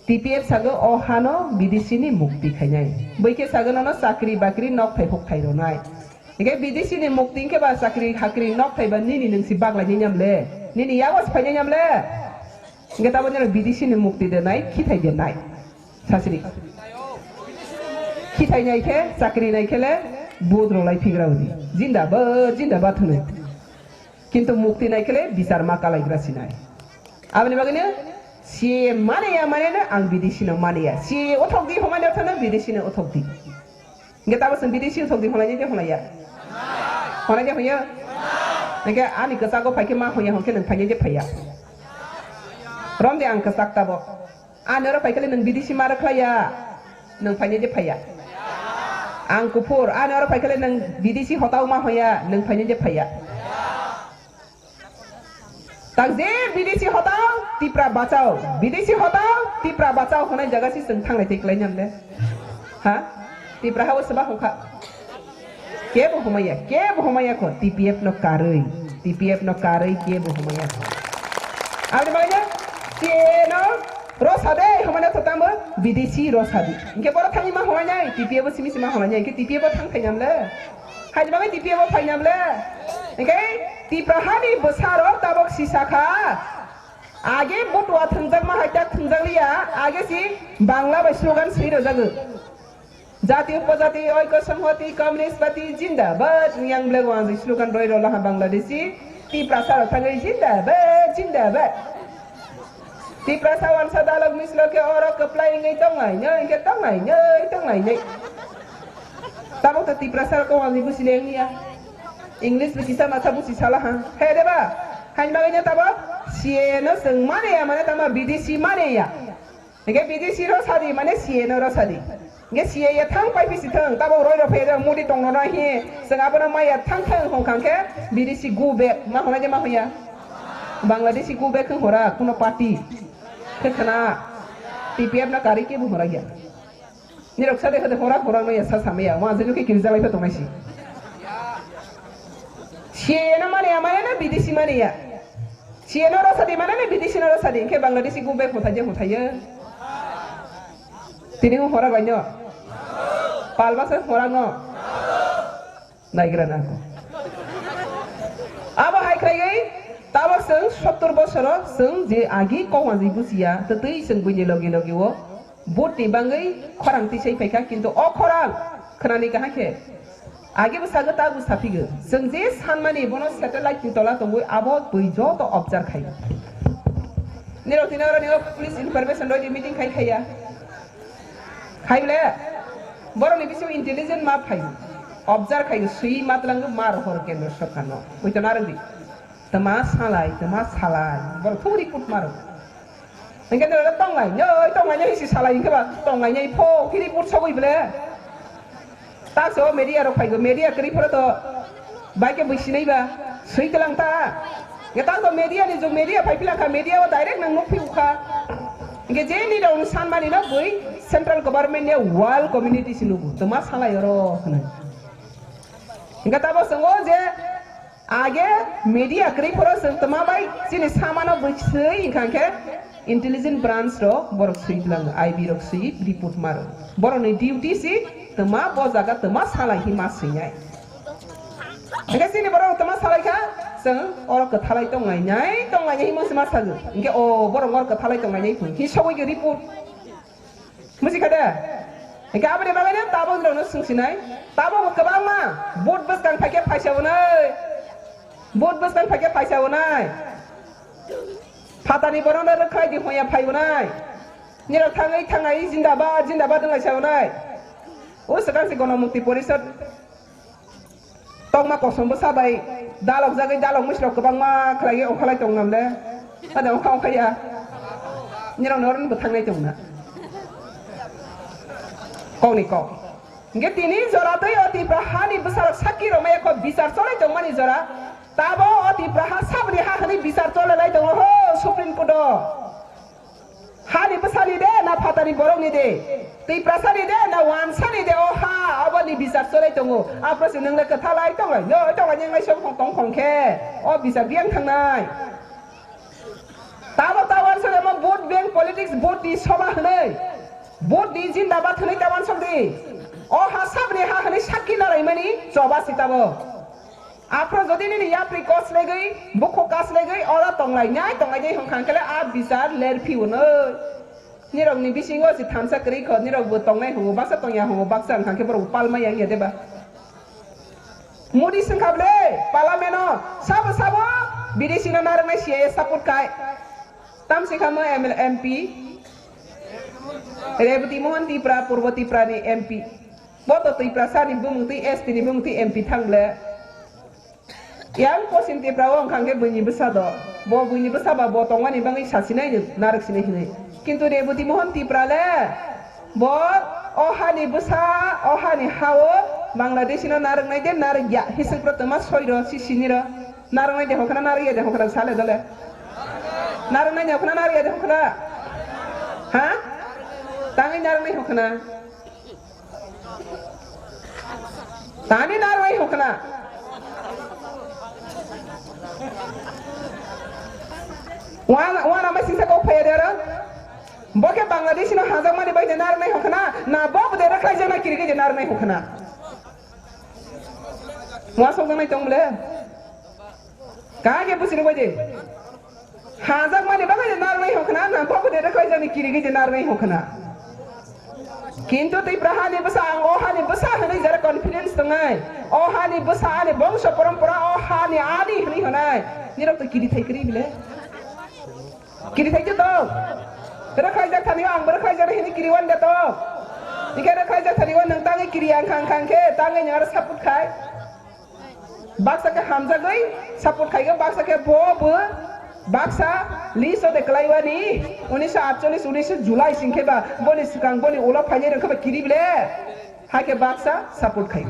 T P F sago o hano bidesi ni mukti khainai. Boikhe sago nono chakri bakri nok thai huk thai rwnai. Hinkhe bidesi ni mukti hinkhe ba chakri hakri nok thai ba nini nwngsi baglai nai nyam le. Nini yago se phainai nyam le. Hinkhe tabo nini bidesi ni mukti de nai, khithai de nai. Sasri. Khithai nai khe, chakri nai khe le, vote rw lai phigra udi. Jindabad, jindabad hwnwi. Kintu mukti nai khe le, bichar ma kalaigra sinai. Aboni bagwi no, C A A mane ya mane no, ang bidesi no mane ya. C A A uthok di hwnmani ortho no, bidesi no uthok di. Hinkhe tabo chwng bidesi uthok di hwnlai de hwnlai ya? Hwnlai de hwnyo? Hinkhe ani kwchago phai khe ma hwnya hwnkhe nwng phainai de phaiya. Rom de ang kwchak tabo. Ani oro phaikhe le nwng bidesi ma rwkhlai ya? Nwng phainai de phaiya. Ang kuphur, ani oro phaikhe le nwng bidesi hotao ma hoya, nwng phainai de phaiya. Tak je bidesi hotao, Tipra bachao, bidesi hotao, Tipra bachao hwnai jaga si chwng thanglai thai klai nyam le. Ha? Tipra hao seba hokha. Kebo homaya, kebo homaya ko, T P F no karwi, T P F no karwi kebo homaya ko. Aboni bagwi no, C A A no Rosade, hwnmano to tamo bidesi rosadi. Hinkhe boro thangwi ma hwnai nai, T P F bo simi sima hwnai nai, hinkhe T P F bo thang thai nam le. Hai jemagwi T P F bo phai nam le. Hinkhe Tipra hani bwsarok tabok sisa kha. Age butwa thwngjak ma hai tak thwngjak liya, age si Bangla bai slogan swi rwjago. Jati upajati oiko songhoti communist party jindabad yang black wang slogan roi rola ha Bangladeshi Tiprasa rok thangwi jindabad jindabad. Tiprasa wansa dalok mislo khe oro kwplai wngwi tongnai nai khe tongnai nai tongnai nai. Tabok to Tiprasa rok wang busi leng niya. English bi kisa masa busi sala ha. He deba. Hain bagwi no tabok C A A no chwng mane ya mane tama bidesi mane ya. Hinkhe bidesi rosadi mane C A A no rosadi. Hinkhe C A A thang pai pisi thang, tabok roi rok phai rok mudi tong rok hi, chwng abono maya thang thang hong khang khe bidesi go back ma hwnai de ma hwnya. Bangladeshi go back hwn hora kuno party. Khe khna T P F na kari kebo hora ya. Nirok sade khade hora hora no ya sa samaya, wa jenu khe kiri jalai pha tongnai si. C A A no mane ya, mane na bidesi mane ya. C A A no rosadi mane na bidesi no rosadi, hinkhe Bangladeshi go back hwn thai je hwn thai ya. Tini hwn hora bai no. Palbasa hora no. Naigra na ko. Abo hai khlaiwi tabok chwng sottor bosoro chwng je agi kok manjwi bujiya, tei chwng buini logi logi o vote ni bagwi khorang tisai phaikha, kintu o khorang khwnani kaham khe age bwsago ta bwsa phigo. Chwng je sanmani bono satellite ni tola tongwi abo twi joto observe khai. Nirok tini oro nio police information roi di meeting khai khaiya. Khai ble, borokni bisingo intelligent ma phai, observe khai, swi ma tlango ma rohor kendro sorkar no. Hoi to narwk di. Tama salai, tama salai. Borok thung report maro. Hinkhe no tongnai, nyoi tongnai, nyoi si salai hinkhe ba tongnai, nyoi pho, kiri report sogoi ble. Taso media rok phaigo, media kwrwi phoro to bai khe bui sinai ba, swi tlang ta. Nge taso media ni jug, media phai phila kha, media o direct nang nuk phi ukha. Nge je ni rok sanmani no bui central government ni world community si nugo, tama salai oro hwnwi. Nge tabo songo je Age media kwrwi phoro chwng tma bai chini samano bwswi wngkha khe intelligence branch rok borok swi bwlango, I B rok swi report maro. Borokni duty si tma bo jaga tma salai hi ma swinai. Hingke chini borok tma salai kha chwng oro kwthalai tongnai nai tongnai nai himo se ma sago. Hingke o borok oro kwthalai tongnai nai hi sogwi khe report. Musi kha de? Hingke aboni bagwi no tabok rokno swngsinai. Tabok bo kwbangma vote bwskang phaikhe phaisa hwnwi. Vote bwskang phaikhe phaisa hwnwi. Phatani borokno rwkhlai di hwnwi phai hwnwi. Nirok thangwi thangwi jindabad, jindabad wnglaisa hwnwi. O swkang se Gonomukti Porishad. Tokma kosom bwsa bai dalok jagwi dalok mwisrok kwbangma khlaiwi ongkhalai tong nam le. Hade ongkha ongkha ya. Nirok norok ni bwthangnai tong na. Kok ni kok. Hingke tini jora tei o Tipra hani bwsarok sakki rok maya kho bichar cholai tongmani jora. Tabo o Tipra ha sabri ha hwnwi bichar cholai lai tongo ho Supreme Court o. Hani bwsani de na phatani borokni de, Tiprasani de, na wansani de, o ha, aboni bichar cholai tongo. Aphro se nwng le kwthalai tonglai, no tonglai, nwng lai song tong khong khe, o bichar biyang thangnai. Tamo ta wansok emo vote bank politics, vote ni soba hwnwi, vote ni jindabad hwnwi ta wansok di. O ha sabni ha hwnwi sakki naraimani choba si tabo. Aphro jodi nini yapri koslegwi, bukhuk kaslegwi, oro tonglai nai, tonglai nai hwnkha hwnkhe le a bichar lerphi hwnwi. Nirokni bisingo se thamsa kwrwi kho, nirokbo tongnai hwngo, baksa tongya hwngo, baksa hwnkha khe borokbo palma yang ya deba? Modi swngkha ble, parliament-o sabo sabo B D C no narwknai C A A support khai. Tamsi kha mo M L, M P, Rebati Mohan Tipra, Purbo Tipra ni M P. Bo to Tiprasa ni bumung twi, S T ni bumung twi M P thang ble. Yang Poschim Tipra o wngkha khe buini bwsa do. Bo buini bwsa ba bo tongmani bagwi sasinai ni narwk sinai hinwi. Kintu Rebati Mohan Tipra le bo o hani bwsa, o hani ha-o Bangladeshi no narwknai de narwk ya. Hiswk rok twma soi ro, si sini ro. Narwknai de hokhna, narwk ya de hokhna, sale dole. Narwknai de hokhna, narwk ya de hokhna. Ha? Tangwi narwknai hokhna. Tani narwai hokna. Wana, wana mai sisa kok phaya dero. Boke Bangladesh no hajak mani bai de narwai hokna. Na bo de rakhai jana kirigi de narwai hokna. Wa sok nai tong ble. Kage busi rwbaidi. Hajak mani bagwi de narwai hokna, na bobo de rwkhlai jani kirigwi de narwai hokna. Kintu Tipra hani bwsa, ang o hani bwsa hwnwi jara confidence tongnai. O hani bwsa ani bongso porompora, o hani ani hwnwi hwnai. Nirok to kiri thai kiri bile. Kiri thai to. Rwkhlai jak thani ang rwkhlai jani hwnwi kiri wan de to. Ike rwkhlai jak thani wan nang tangwi kiri ang khang khang khe, tangwi nang aro support khai. Baksa khe hamjagwi support khaikha, baksa khe bo bo baksa list o de kwlaiwani unisho atchollish, unisho July singkhe ba boni swkang boni ulo phainai rwkhe ba kiri bile. Haikhe baksa support khai.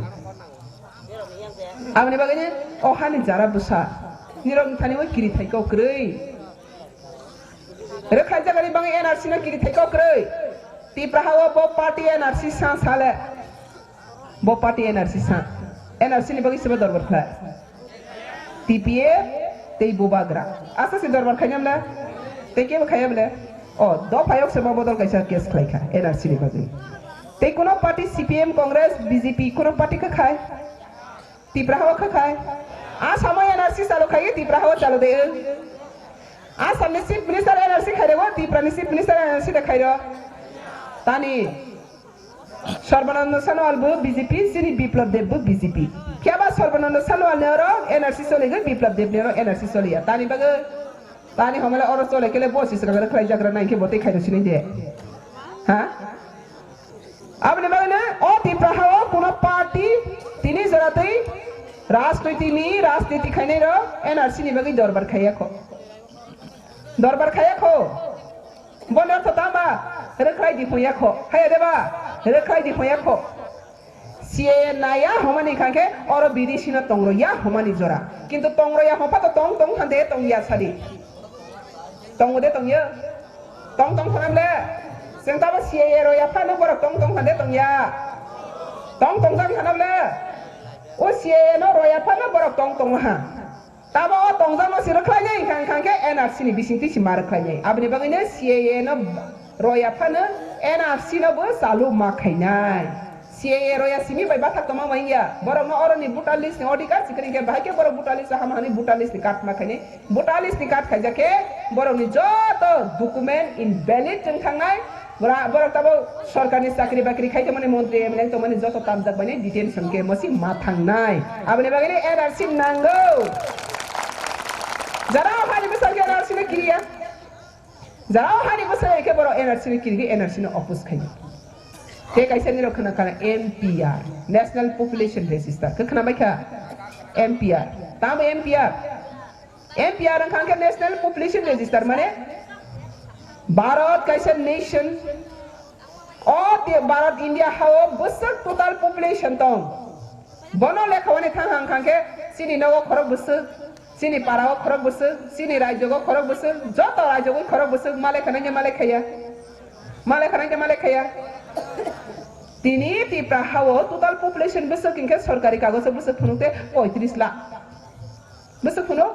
Aboni bagwi ni o hani jara bwsa nirok thani o kiri thaiko kwrwi. Rwkhlai jagani bagwi N R C no kiri thaiko kwrwi. Tipra ha o bo party N R C sa sale. Bo party N R C sa. N R C ni bagwi seba dorbar khlai. T P F tei Bubagra. Asa se dorbar khainam na? Tei kebo khaya bole? O, dophayok seba bodol kaisa case khlai kha N R C ni bagwi. Tei kuno party C P M, Congress, B J P kuno party kha khai? Tipra ha o kha khai? Asamo N R C chalo khai, Tipra ha o chalo de. Asam ni Chief Minister N R C khai rego, Tipra ni Chief Minister N R C de khai ro. Tani. Sarbananda Sonowal bo B J P, chini Biplab Deb bo B J P. Phiya ba Sarbananda Sonowal ni oro N R C choli gwi, Biplab Deb ni oro N R C choli ya. Tani bagwi, tani homole oro chole kele bo si swkang rwkhlai jagra nai khe bo tei khaino sinai de. Ha? Aboni bagwi no o Tipra ha o kuno party tini jora tei rajnoiti ni, rajniti khainai rok N R C ni bagwi dorbar khaiya kho. Dorbar khaiya kho. Boni ortho tama rwkhlai di hoya kho. Haya de ba? Rwkhlai di hoya kho. C A A naya homani khangkhe oro B D C no tongroya homani jora. Kintu tongroya hopha to tong tong thande tongya sadi. Tongo de tongya. Tong tong thanam le. Seng tabo C A A roya phano borok tong tong thande tongya. Tong tong jang thanam le. O C A A no roya phano borok tong tong ha. Tamo o tongjakno si rwkhlainai hwnkha, hwnkha khe N R C ni bisingtwi si ma rwkhlainai. Aboni bagwino C A A no roya phano N R C no bo chalu ma khainai. C A A roya simi bai bathak tongma wngya. Borokno oroni voter list ni odhikar si kwrwi khe bahai khe borok voter list o hama hwnwi voter list ni card ma khainai. Voter list ni card khaijak khe borokni joto document invalid wng thangnai. Bora-, borok tabuk sorkarni chakri bakri khai tongmani, montri M L A tongmani joto tamjak bai detention camp o si ma thangnai. Aboni bagwi N R C nango. Jara o hani bwsai khe N R C no kiriya. Jara o hani bwsai khe borok N R C no kirigwi N R C no oppose khai. Tei kaisa nirok khna khna N P R, National Population Register. Khe khna bai kha N P R. Tamo N P R? N P R wngkha khe National Population Register, mane Bharat kaisa nation, o te Bharat India ha o bwswk total population tong, bono lekha wngwi thang hang kha khe chini nogo khorok bwswk, chini para o khorok bwswk, chini rajyo o khorok bwswk, joto rajyo o khorok bwswk ma lekha nai ma lekha ya. Malai khanai khe malai khaya. Tini Tipra hao total population bwswk hinkhe sorkari kagojo bwswk phunuk te poitris lakh. Bwswk phunuk?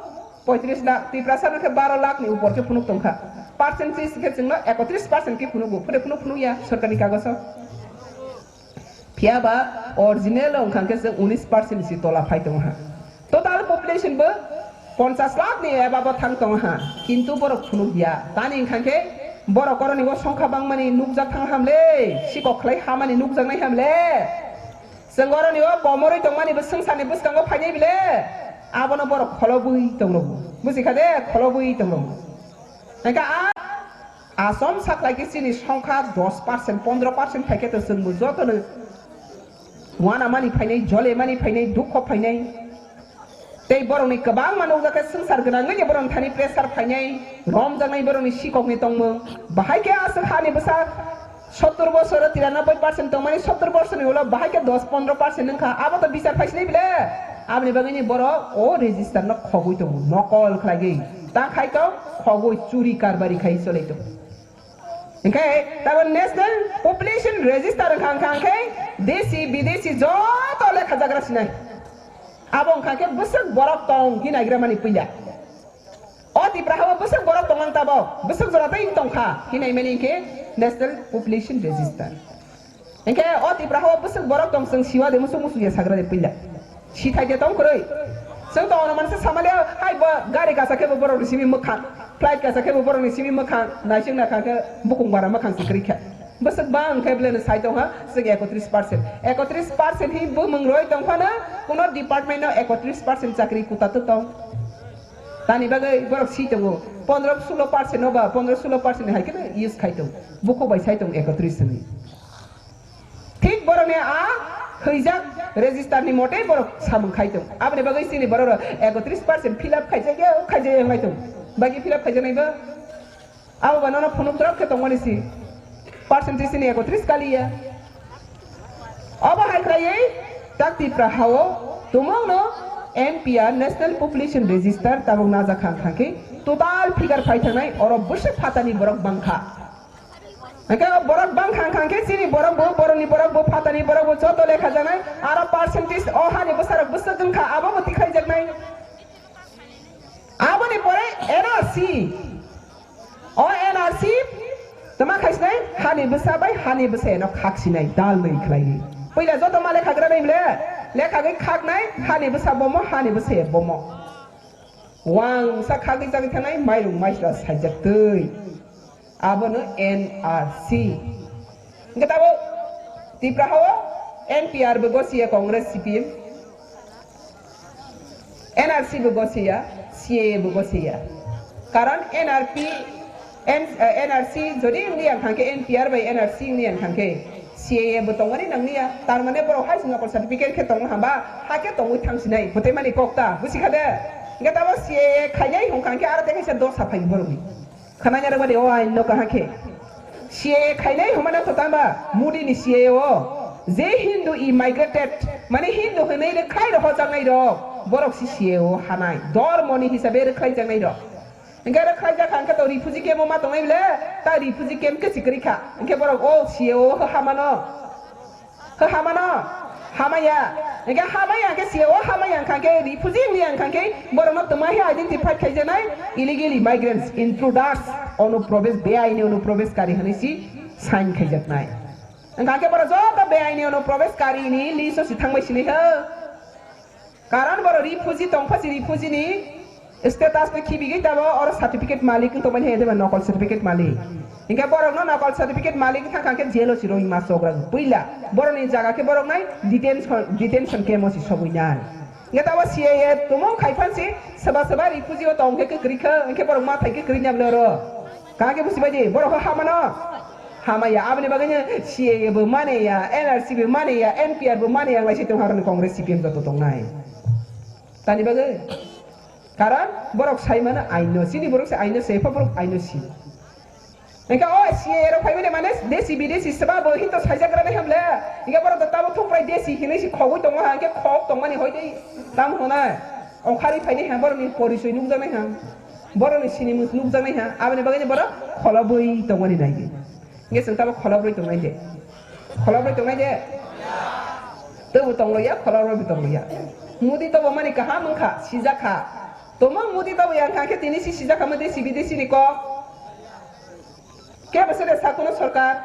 Poitris lakh. Tiprasa no khe baro lakh ni upor khe phunuk tongkha. Percentage khe chwngno ekotris percent khe phunugo. Phre phunuk phunuk ya sorkari kagojo. Phiya ba original wngkha khe chwng unis percent si tola phai tongo ha. Total population bo ponchas lakh ni eba bo thang tongo ha. Kintu borok phunuk ya. Tani wngkha khe borok oroni o songkha bangmani nukjak thang hamle, sikok khlai hamani nukjaknai hamle. Chwng oroni o komorwi tongmani bo swngcharni bwskango phainai bile. Abono borok kholobwi tongrogo. Buji kha de, kholobwi tongrogo. Hingkhe a Asom saklai khe chini songkha dos percent, pondro percent phaikhe to chwngbo jotono wanamani phainai, jolemani phainai, dukho phainai. Tei borokni kwbangma nukjakhe swngchar gwnangwi borokni thani pressure phainai, romjaknai borokni sikokni tongmung. Bahai khe aswk hani bwsa sottor bosoro tiranoboi percent tongmani, sottor bosorni ulo bahai khe dos pondro percent wngkha. Abo to bichar phaisinai bile? Aboni bagwini borok o register no khogwi tongo, nokol khlaigwi. Ta khai tong, khogwi churi karbari khai cholai tongo. Hinkhe tabo National Population Register wngkha, wngkha hinkhe desi bidesi joto lekha jagra sinai. Abo wngkha khe bwswk borok tong hinaigra mani puila. O Tipra hao bwswk borok tong ang tabo, bwswk jora tei wng tongkha hinai mani hinkhe National Population Register. Hinkhe o Tipra hao bwswk borok tong chwng siwa de musuk musuk ya sagra de puila. Sithai de tong kwrwi. Chwng to ono mansa samale hai bo gari kasa khe bo borok ni simi mwkhang, flight kasa khe bo borok ni simi mwkhang, naising na kha khe bukung bara mwkhang si kwrwi kha. Bwswk bang khe bele no sai tong ha chwng ekotris percent. Ekotris percent hi bumung roi tong phano kuno department no ekotris percent chakri kuta to tong. Tani bagwi borok si tongo pondro sulo percent no ba pondro sulo percent ni hai khe use khai tong. Bukhuk bai sai tong ekotris hwnwi. Thik borokni a hwijak register ni mote borok samung khai tong. Aboni bagwi chini borok rok ekotris percent fill up khaijak ya, khaijak ya wngwi tong. Bagi fill up khaijaknai bo. Abo ba nono phunuk drop khe tongmani si. Percentage ni ekotris kaliya. Obo hai khlaiwi tak Tipra hao tumungno N P R, National Population Register, tabuk najak kha wngkha khe total figure phai thangnai oro bwswk phatani borok bangkha. Hingke o borok bang khang khang khe chini borok bo, borokni borok bo, phatani borok bo joto lekha janai, aro percentage o hani bwsarok bwswk wngkha, abo bo tikhlai jaknai. Aboni pore N R C. O N R C tama khaisnai, hani bwsa bai hani bwsa eno khaksinai, dal nwi khlainai. Puila joto ma lekha granai mle, lekha gwi khaknai, hani bwsa bomo, hani bwsa bomo. Wangsa khagwi jagwi thanai mairung maisra saijak twi. Abono N R C. Hingke tabo Tipra hao N P R bo gosiya Congress C P M. N R C bo gosiya, C A A bo gosiya. Karon N R P, N, eh, N R C jodi wngya hingke N P R bai N R C wngya hingke C A A bo tongmani nangya. Tar mane borok hai se nokol certificate khe tongma hamba, ha khe tongwi thangsinai. Hote mani kok ta, busi kha de? Hingke tabo C A A khainai hingkha hingke aro tei kaisa dosa phai borokni. Khanai narwkmani o ain no kaham khe C A A khainai hwnmano to tamba Modi ni C A A o je Hindu immigrated mane Hindu hwnwi rwkhlai rohorjaknai rok borok si C A A o hanai dormo ni hisabe rwkhlai jaknai rok. Hingke rwkhlai jak kha hingke to refugee camp o ma tongnai bile ta refugee camp khe si kwrwi kha hingke borok o C A A o hamano. Khe hamano? Hamaya. Hingke hamaya hingke C A A o hamaya hingkha khe refugee wngya hingkha khe borokno twma khe identify khaijaknai illegal immigrants, intruders, onuprobesh, beaini onuprobeshkari hwnwi si sign khaijaknai. Hingkha khe borok joto beaini onuprobeshkari ni list o si thangbai sinai kha. Karon borok refugee tongpha si refugee ni status no khibigwi tabo oro certificate malik wng tongmani hai deba nokol certificate malik. Hingke borok no nokol certificate malik wngkha khe jail o si roi mas chokra puila. Borok ni jaga khe borok nai detention, detention camp o si sogwi nai. Hingke tabo C A A tumung khai phan si soba soba refugee o tong khe kwrwi kha hingke borok ma thai khe kwrwi nai bwle oro. Kha khe busi bai di, borok khe hamano? Hamaya, aboni bagwi no C A A bo mane ya, N R C bo mane ya, N P R bo mane ya, wnglaisi tong haroni Congress C P M joto tongnai. Tani bagwi? Karon borok sai mano aino, chini borok se aino se, epha borok aino si. Engkha o C A A rok phai mani mane desi bidesi seba bo hinto saijak rani hamle. Engkha borok to tabo thuprai desi hinwi si khogwi tongo ha, engkhe khok tongmani hoi tei tam hona. Ongkhari phaini ha borokni porisoi nukjaknai ha. Borokni sinimung nukjaknai ha, aboni bagwi borok kholobwi tongmani nai di. Hingke chwng tamo kholobrwi tongnai de. Kholobrwi tongnai de. Tebo tongloya, kholobrwi tongloya. Modi tobo mani kaham wngkha, sijak kha. Tongmung Modi tobo yang kha khe tini si sijak kha mode si bidesi ni kok. Kebo sere sakuno sorkar.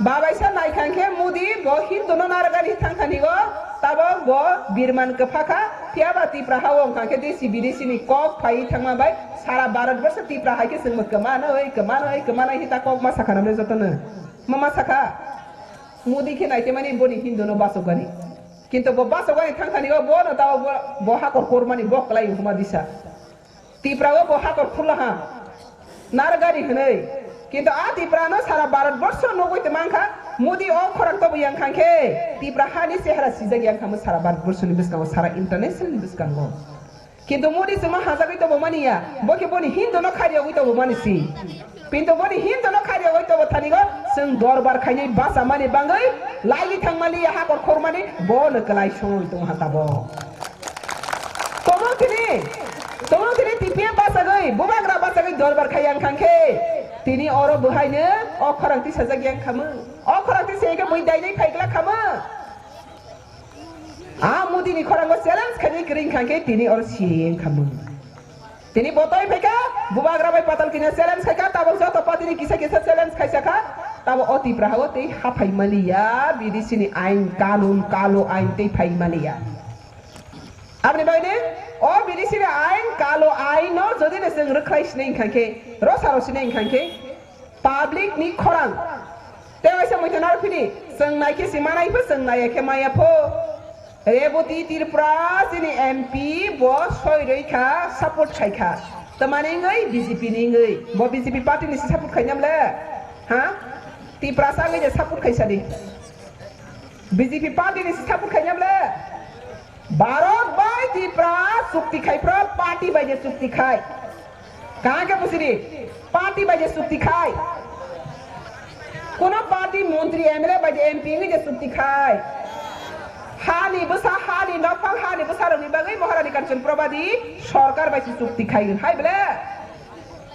Babaisa nai kha khe Modi bo Hindu no naragani thang thani go. Tabo bo birman kwpha kha. Phiya ba Tipra ha wng kha khe desi bidesi ni kok phai thangma bai sara Bharat borso Tipra hai khe chwngbo kwmano oi, kwmano oi, kwmano oi hita kok ma sakha namle jotono. Ma ma sakha. Modi khe naite mani boni Hindu no bachok gani. Kintu bo bachok gani thang thani go bo no tabo bo, bo hakor kormani bo kwlai huma disa. Tipra o bo hakor khurla ha. Nargani hwnwi. Kintu a Tipra no sara Bharat borso nugwi tongma wngkha. Modi o khorang tobo yang kha khe Tipra hani chehara sijak yang kha mo sara Bharat borso ni bwskango, sara international ni bwskango. Kintu Modi chwngno hajagwi tobo mani ya. Bo khe boni Hindu no khariyogwi tobo mani si. Kintu boni Hindu no khariyogwi tobo thani go chwng dorbar khainai bachamani bangwi laili thangmani ya hakor khormani bo no kwlai songwi tong ha tabo. Tongmung tini, tongmung tini T P F bachagwi, bubagra bachagwi dorbar khai yang kha khe, tini oro bwhaino o khorang tisajak yang khamung. O khorang tisa khe bui dainai phai glak khamung. A Modi ni khorango challenge khainai kwrwi kha khe, tini oro siri yang khamung. Tini botoi phaikha, bubagra bai patal kina challenge khaikha, tabuk joto party ni kisa kisa challenge khaisa kha, tabo o Tipra hao tei haphai maliya, bidisi ni ain kanun, kalo ain tei phai maliya. Aboni bagwi ni o bidisi ni ain, kalo ain no jodi no chwng rwkhlai sinai wngkha khe, rosa ro sinai wngkha khe, public ni khorang. Tei waisa muitu naro phini, chwng nai khe si manai pho, chwng nai ya khe maya pho. Reboti Tripura chini M P bo soi rwi kha, support khai kha. Tamani wngwi B J P ni wngwi. Bo B J P party ni si support khai nyam le? Ha? Tiprasa wngwi je support khai sadi. B J P party ni si support khai nyam le? Bharat bai Tipra chukti khai phro party bai je chukti khai. Kaham khe busi di, party bai je chukti khai. Kuno party montri M L A bai je M P wngwi je chukti khai. Hani bwsa, hani nokphang, hani bwsa rokni bagwi Maharani Kanchan Probadi sorkar bai se chukti khai hai bole.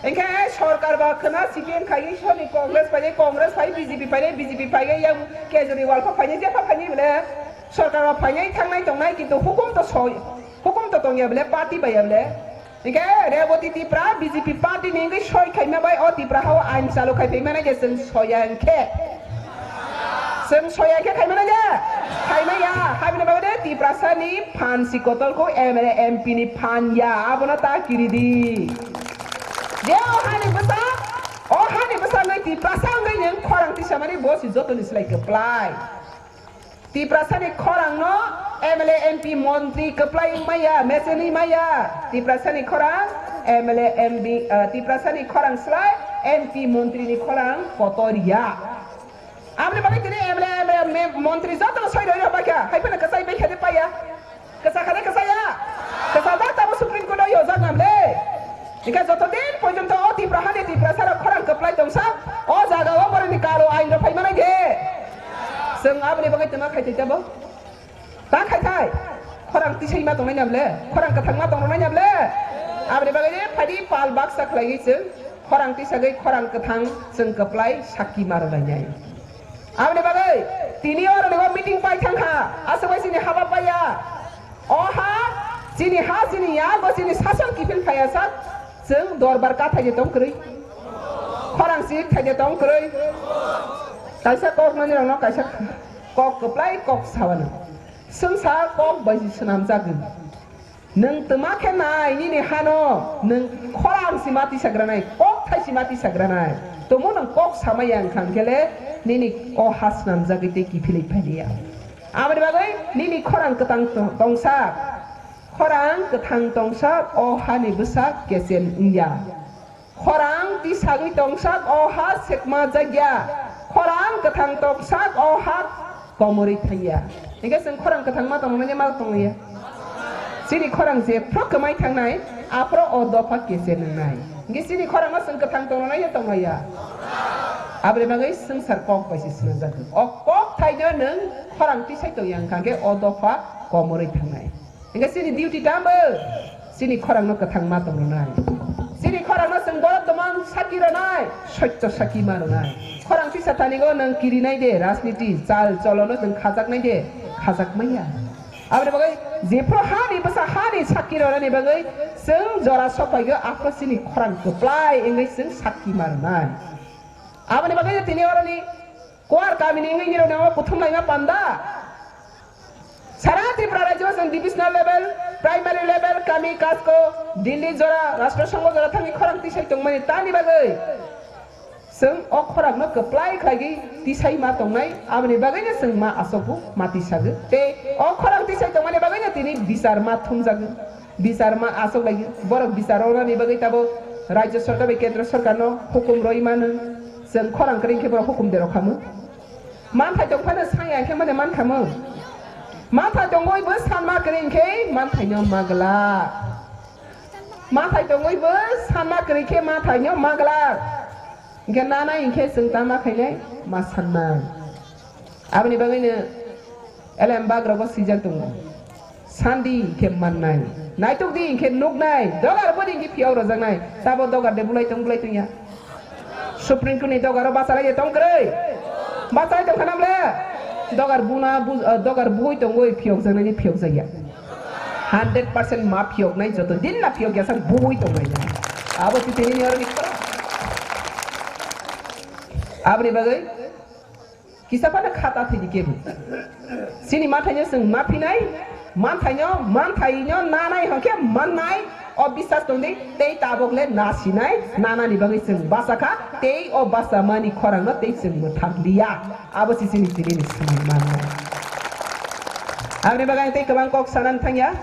Hinkhe sorkar ba khwna C P M khai, soni Congress phai, Congress phai, B J P phai, B J P phai, yang Kejriwal pha phai, je pha phai bole. Sorkar ba phai thangnai tongnai, kintu hukum to soi, hukum to tongya bole, party bai ya bole. Hinkhe Reboti Tipra B J P party ni wngwi soi khaima bai o Tipra hao ain chalu khai phaimani je chwng soya hinkhe. Chwng soya khe khaimani je? Khaimaya. Habini bagwi de Tiprasa ni phan si kotol ko M L A M P ni phan ya. Abono ta kiri di. Je o hani bwsa, o hani bwsa nai Tiprasa wngwi nwng khorang tisamani bo si jotoni slai kwplai. Tiprasa ni khorang no M L A M P montri kwplai wngmaya, mesen wngmaya. Tiprasa ni khorang M L A M P, ah, Tiprasa ni khorang slai M P montri ni khorang kotor ya. Aboni bagwi tini M L A, M L A, mem-, montri joto no soi roi rok baikha, hai phano kwchai baikha de paya. Kwchak kha de kwchaya? Kwchajak tamo Supreme Court o yojak nam le. Hinkhe joto din porjonto o Tipra hani Tiprasa rok khorang kwplai tongsa, o jaga o boroni kalo ain rok phai manai de. Chwng aboni bagwi tongma khai tei tebo. Ta khai thai. Khorang tisai ma tongnai nam le. Khorang kwthang ma tongnai nam le. Aboni bagwi de phadi pal baksa khlaiwi chwng khorang tisagwi khorang kwthang chwng kwplai sakki ma rwlainai. Aboni bagwi tini oro ni bo meeting pai thang kha, aswk bai chini haba paiya. O ha, chini ha, chini ya, bo chini sason kiphil phaiya sak, chwng dorbar ka thaide tong kwrwi. Khorang si thaide tong kwrwi. Kaisa kok nani rokno kaisa kok kwplai kok sawano. Swngsa kok bai si swnamjagwi. Nwng twma khe nai nini hano, nwng khorang sima tisagranai, kok thai sima tisagranai. Tomo nwng kok samaya wngkha hwnkhe le nini o ha swnamjagwi tei kiphilwi phailiya. Aboni bagwi nini khorang kwthang to-, tongsa, khorang kwthang tongsa o hani bwsa kechen wngya. Khorang tisagwi tongsak o ha sekma jakya. Khorang kwthang tongsak o ha komorwi thangya. Hinkhe chwng khorang kwthang ma tongmani ma tongya. Chini khorang jephru kwmai thangnai, aphuru o dopha keche nwngnai. Hinkhe chini khorang no chwng kwthang tongnai ya tonglaiya. Aboni bagwi swngchar kok bai se swnamjak. O kok thaino nwng khorang tisai tongya wngkha khe o dopha komorwi thangnai. Hinkhe chini duty tamo? Chini khorangno kwthang ma tong rwnai. Chini khorangno chwng borok tongmani sakki rwnai, soitto sakki ma rwnai. Khorang tisa thanigo nwng kirinai de, rajniti, chal cholono nwng khajaknai de, khajakmaya. Aboni bagwi jephru hani bwsa hani sakki rwnani bagwi chwng jora sokphaigo, aphuru chini khorang kwplai wngwi chwng sakki ma rwnai. Aboni bagwi tini oroni Kuar kamini wngwi nirok nangma kuthum laima panda. Sara Tripura rajyo chwng divisional level, primary level, kami, kasko, Delhi jora, Rashtra Sangho jora thangwi khorang tisai tongmani tani bagwi. Chwng o khorangno kwplai khlaigwi tisai ma tongnai, aboni bagwino chwng ma asokbo ma tisago. Tei o khorang tisai tongmani bagwino tini bichar ma thumjago. Bichar ma asok lai, borok bichar rwnani bagwi tabo Rajya Sarkar bai Kendra Sarkarno hukum rwi mano. Chwng khorang kwrwi khe borok hukum de rw khamu. Manthai tong phano sanya khe mane man khamu. Manthai tongwi bo sanma kwrwi khe manthaino magla. Manthai tongwi bo sanma kwrwi khe manthaino magla. Hinkhe nanai hinkhe chwng tama khainai ma sanma. Aboni bagwino elem bagrogo swijak tongo. Sandi hinkhe mannai. Naitukdi hinkhe nuknai. Dogar boni hinkhe phiyok rwjaknai. Tabo dogar de bulai tong bulai tongya. Supreme Court ni dogaro bachalai de tong kwrwi. Bachalai tong khanam le. Dogar buna bu-, ah, dogar bui tongwi phiyokjaknai ni phiyokjakya. Hundred percent ma phiyoknai joto din na phiyokya sak bui tongnai. Abo titini ni oroni khoro. Aboni bagwi Kisa phano khata thwidi kebo. Chini manthaino chwng ma phinai, manthaino, manthaino nanai hwnkhe mannai, o biswas tongdi, tei tabuk le nasinai, nanani bagwi chwng basa kha, tei o basa mani khorangno tei chwng mwthang liya. Abo se chini tini ni swmai mannai. Aboni bagwi ang tei kwbang kok sanani thangya.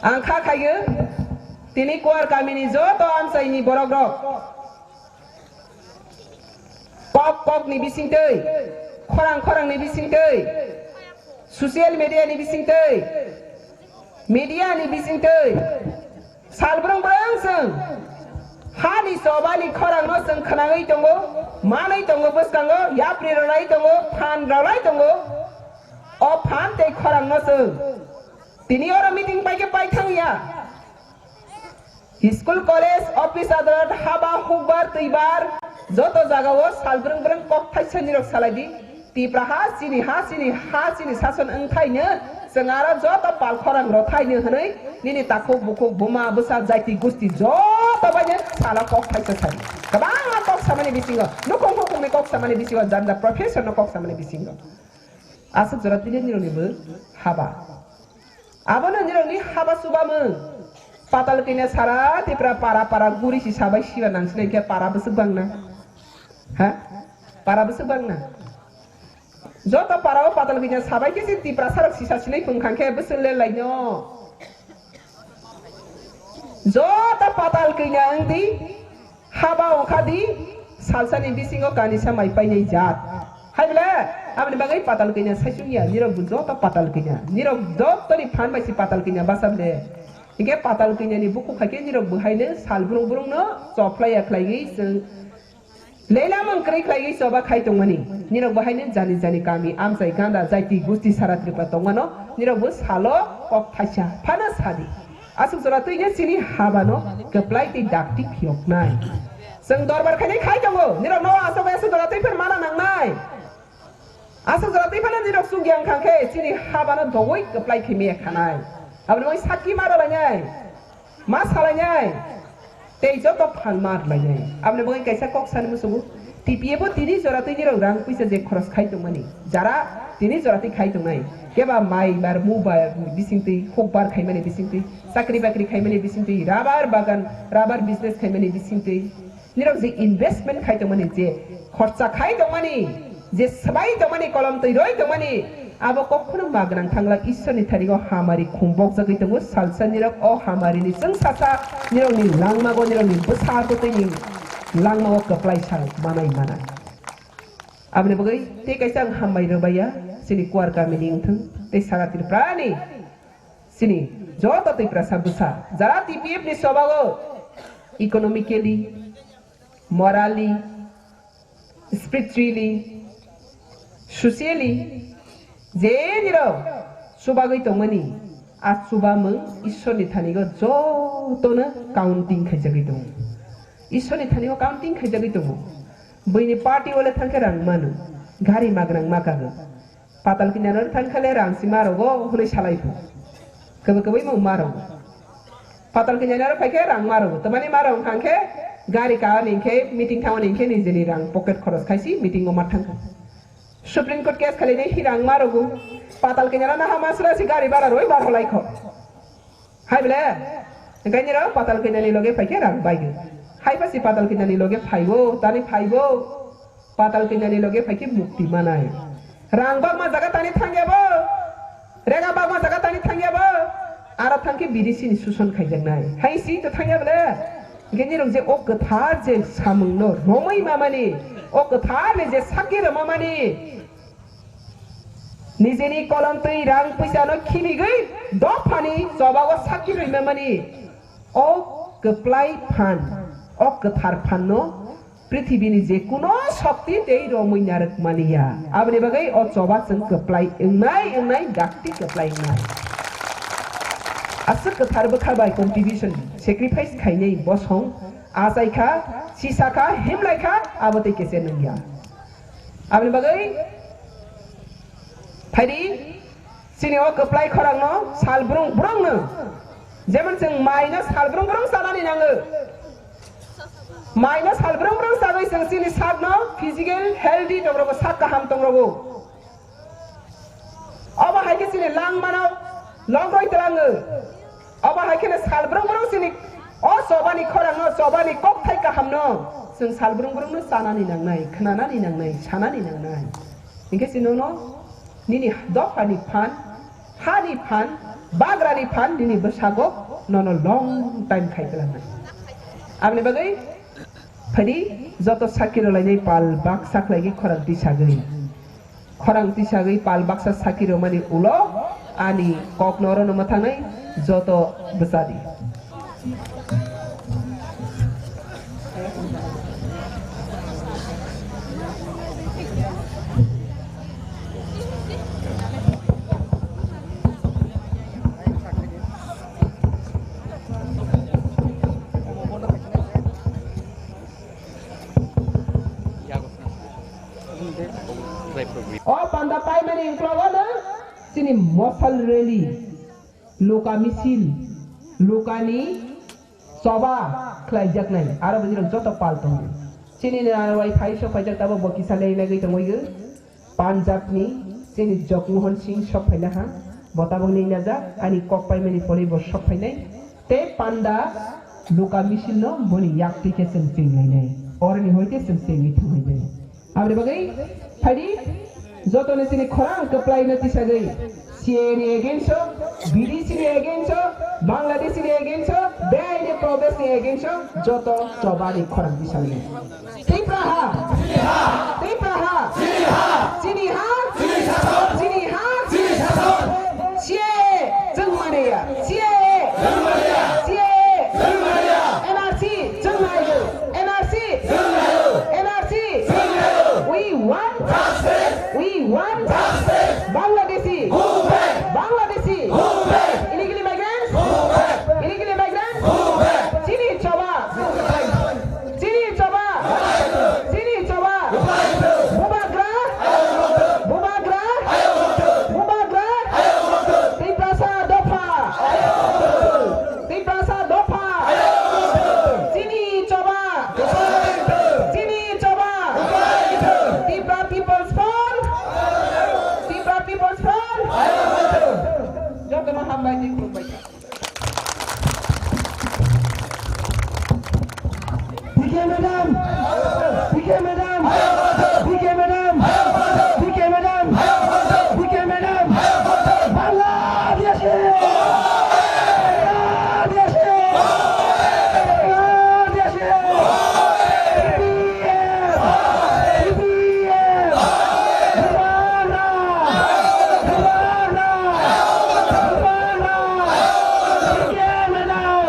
Ang kha khaio, tini Kuar kamini joto amchaini borokrok. Kok kokni bisingtwi, khorang khorangni bisingtwi, social media ni bisingtwi, media ni bisingtwi, sal brung brung chwng hani chobani khorangno chwng khwnagwi tongo, manwi tongo bwskango, yapri rwlai tongo, phan rwlai tongo. O phan tei khorangno chwng tini oro meeting pai khe pai thangya. School, college, office, adalat, haba, hukbar, twibar, joto jagao sal brung brung kok thaisa nirok salai di. Tipra ha chini, ha chini, ha chini sason wngthaino chwng aro joto pal khorang rwthaino hwnwi nini takhuk bukhuk, buma bwsa, jaiti gusti joto baino salo kok thaisa sai. Kwbangma kok samani bisingo, nukhung hukhungni kok samani bisingo, jani jani profession no kok samani bisingo. Aswk jora tini nirokni bo haba. Abono nirokni haba chubamung. Patal kanya sara Tripura para para guri si sabai siba nang sinai khe para bwswk bangna. Ha? Para bwswk bangna. Joto para o patal kanya sabai khe si Tripura sarok sisa sinai phung khang khe bwswk le laino. Joto patal kanya wng di. Haba wngkha di, salsani bisingo kanisa mai painai jat. Hai bole, aboni bagwi patal kanya saichung ya, nirok bo joto patal kanya. Nirok jotoni phan bai si patal kanya basa bole. Hinkhe patal kanya ni bukhuk hai khe nirok bo haino sal brung brung no chophlai ya khlaiwi chwng leila mung kwrwi khlaiwi choba khai tongmani. Nirok bo haino jani jani kami, amchai, ganda, jaiti, gusti, sara Tripura tongmano, nirok bo salo kok thaisa phano sadi. Aswk jora twi khe chini habano kwplai tei dakti phiyoknai. Chwng dorbar khainai khai tongo, nirok no aswk aswk jora twi phano mana nangnai. Aswk jora twi phano nirok chukya wng kha khe chini habano dogwi kwplai khe maya khanai. Aboni bagwi sakki ma rwlainai, ma salainai. Tei joto phan ma rwlainai. Aboni bagwi kaisa kok sani muchungo, T P F o tini jora twi nirok rang puisa je khoros khai tongmani, jara tini jora twi khai tongnai, keba mai bar mobile ni bisingtwi, hukbar khaimani bisingtwi, chakri bakri khaimani bisingtwi, rubber bagan, rubber business khaimani bisingtwi, nirok je investment khai tongmani, je khorcha khai tongmani, je swbai tongmani, kolom twi roi tongmani, abo kokhono magwnang thanglak Ishwarni thani o hamari khum bokjagwi tongo. Salsa nirok o hamarini chwngsasa nirokni langmago, nirokni bwsa bwtwini langmago kwplai sal manai mana. Aboni bagwi tei kaisa ang hambai rwbaiya chini Kuar kamini wngthung tei sara Tripurani chini joto Tiprasa bwsa jara T P F ni sobago economically, morally, spiritually, socially, je nirok chubagwi tongmani, a chubamung Ishwarni thanigo jotono counting khaijagwi tongo. Ishorni thani o counting khaijagwi tongo. Buini party o le thangkhe rang mano, gari magrang ma kago. Patal kinyano thangkhe le rang si ma rogo hwnwi salai phu. Kwbwi kwbwi mung ma rogo. Patal kinyano phaikhe rang ma rogo. Tamani ma rong thangkhe gari ka ni khe meeting thango ni khe nijini rang pocket khoros khaisi meeting o ma thangkha. Supreme Court case khali ni hi rang ma rogo. Patal kinyano na ha masra si gari bara roi bar holai kho. Hai bole, engkai niro patal kinani loge phaikhe rang baigwi. Hai pasi patal kinani loge phaibo, tani phaibo. Patal kinani loge phaikhe mukti manai. Rang bakma jaga tani thangya bo. Rega bakma jaga tani thangya bo. Aro thangkhe bidisi ni suson khaijaknai. Hai si to thangya bole. Engkai nirok je o kwthar je samungno romwi mamani, o kwthar ni je sakki romamani. Nijini kolom twi rang puisa no khimigwi dophani choba o sakki rwimamani. O kwplai phan, o kwthar phan no prithibini je kuno shokti tei romwi narwk maliya. Aboni bagwi o choba chwng kwplai wngnai, wngnai, dakti kwplai wngnai. Aswk kwthar bwkha bai contribution, sacrifice khainai bosong, achai kha, sisa kha, himlai kha, abo tei kese nungya. Aboni bagwi phaidi chini o kwplai khorangno sal brung brungno, jemon chwng maino sal brung brung chanani nango. Maino sal brung brung chagwi chwng chini sakno physical healthy tongrogo, sak kaham tongrogo. Obo hai khe chini langmano logroi tlango. Obo hai kheno sal brung brung chini o chobani khorangno, chobani kokthai kahamno chwng sal brung brungno chanani nangnai, khnanani nangnai, sanani nangnai. Hinkhe chwng nono nini dophani phan, hani phan, bagrani phan nini bwsago nono long time khai twlangnai. Aboni bagwi phaidi joto sakki rwlainai pal baksa khlaigwi khorang tisagwi. Khorang tisagwi pal baksa sakki rwmani ulo ani kokno orono mwthangnai joto bwchadi. O panda paimani uklogo no chini mosal rally, luka misil, lukani choba khlaijaknai, aro bini joto pal tongo. Chini narwai phai sok phaijak tabo bo kisa lei nagwi tongwi. Punjabni chini Jagmohan Singh sok phaina ha, bo tabuk ni najak, ani kok paimani pore bo sok phainai. Tei panda luka misil no boni yak twi khe chwng chwng lainai. Oroni hoi khe chwng chwngwi thangwi nai. Aboni bagwi phaidi joto ni chini khorang kwplai no tisagwi C A A ni against o, B D C ni against o, Bangladesh ni against o, beaini Pradesh ni against o, joto chobani khorang tisagwi. Tipra ha! Tipra ha! Chini ha! Chini ha! C A A chwng mani ya! C A A! C A A! N R C chwng nai! N R C! N R C! We want! We want! Bangladeshi! Bangladeshi! Illegal migrants! Illegal migrants! Chini choba! Chini choba! Chini choba! Bubagra! Bubagra! Bubagra! Tiprasa dopha! Tiprasa dopha! Chini choba! Chini choba! Tipra People's Front! Tipra People's Front! Jotono hambai tei khulumbai. P K madam! P K madam! P K madam! P K madam! P K madam! Bangladeshi! Bangladeshi! Bangladeshi! P P F! P P F! Bubagra! Bubagra! Bubagra! P K madam!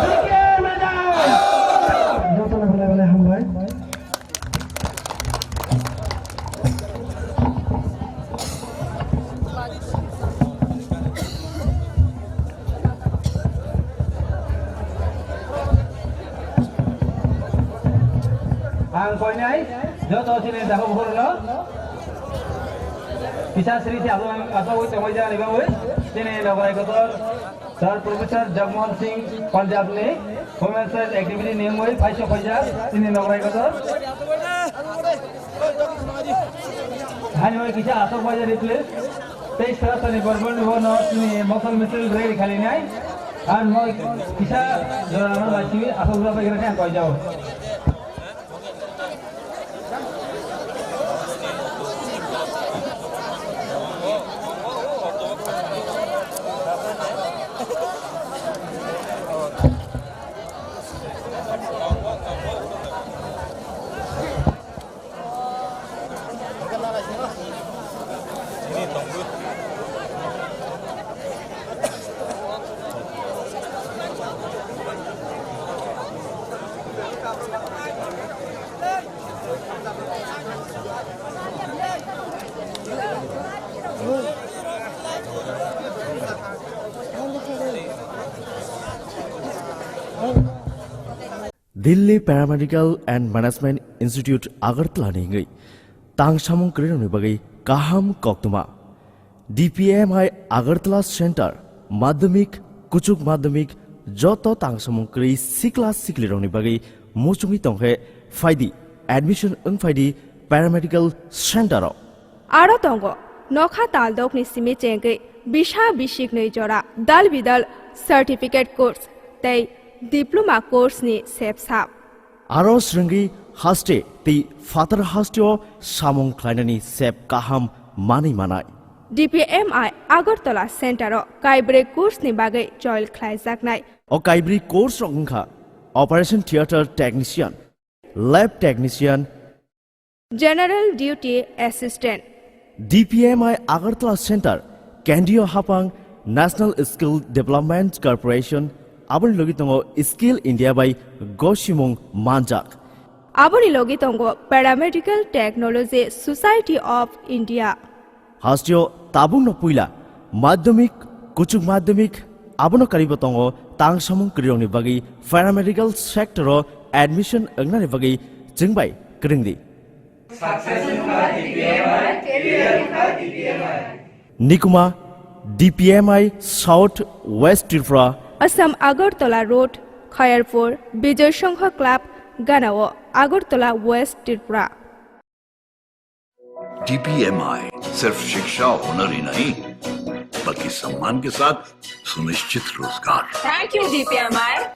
P K madam! Jotono belai belai hambai. Ang koinai joto chini dahok bukhurno kisa siri si aswk aswk wi tongwi jani bagwi chini nograi kotor Sir Professor Jagmohan Singh Punjab ni Women's Rights Activity ni wngwi phaiso phaijak chini nograi kotor. Hani wai kisa aswk phaijak please. Tei sir sani bormoni bono chini mosol misil rally khalinai. Ar moi kisa jora no lachimi aswk jora bai khe ang koijao. Delhi Paramedical and Management Institute Agartala ni wngwi tang samung kwrwirokni bagwi kaham koktwma. D P M I Agartala Center, Madhyamik, Kuchuk Madhyamik, joto tang samung kwrwi sikla siklirokni bagwi muchungwi tongkhe phaidi, admission wng phaidi Paramedical Center o. Aro tongo nokha taldokni simi chengwi bisa bisiknwi jora dal bidal certificate course tei diploma course ni sepsap. Aro swrwngwi haste tei phatar hasteo samung khlainani sep kaham manwi manai. D P M I Agartala Center o kaibrwi course ni bagwi choil khlaijaknai. O kaibrwi course rok wngkha Operation Theatre Technician, Lab Technician, General Duty Assistant. D P M I Agartala Center, Kendriya Hapang, National Skill Development Corporation, aboni logi tongo Skill India bai gosimung manjak. Aboni logi tongo Paramedical Technology Society of India. Hasteo tabukno puila madhyamik, kuchuk madhyamik, abono karibo tongo tang samung kwrwirokni bagwi paramedical sector o admission wngnani bagwi chwngbai kwrwngdi. Success wngkha D P M I, career wngkha D P M I. Nikuma, D P M I South West Tripura. Assam Agartala Road, Khayarpur, Bijoy Sangha Club, Ganao, Agartala West Tripura. D P M I सिर्फ शिक्षा हुनर ही नहीं, बल्कि सम्मान के साथ सुनिश्चित रोजगार। Thank you, D P M I.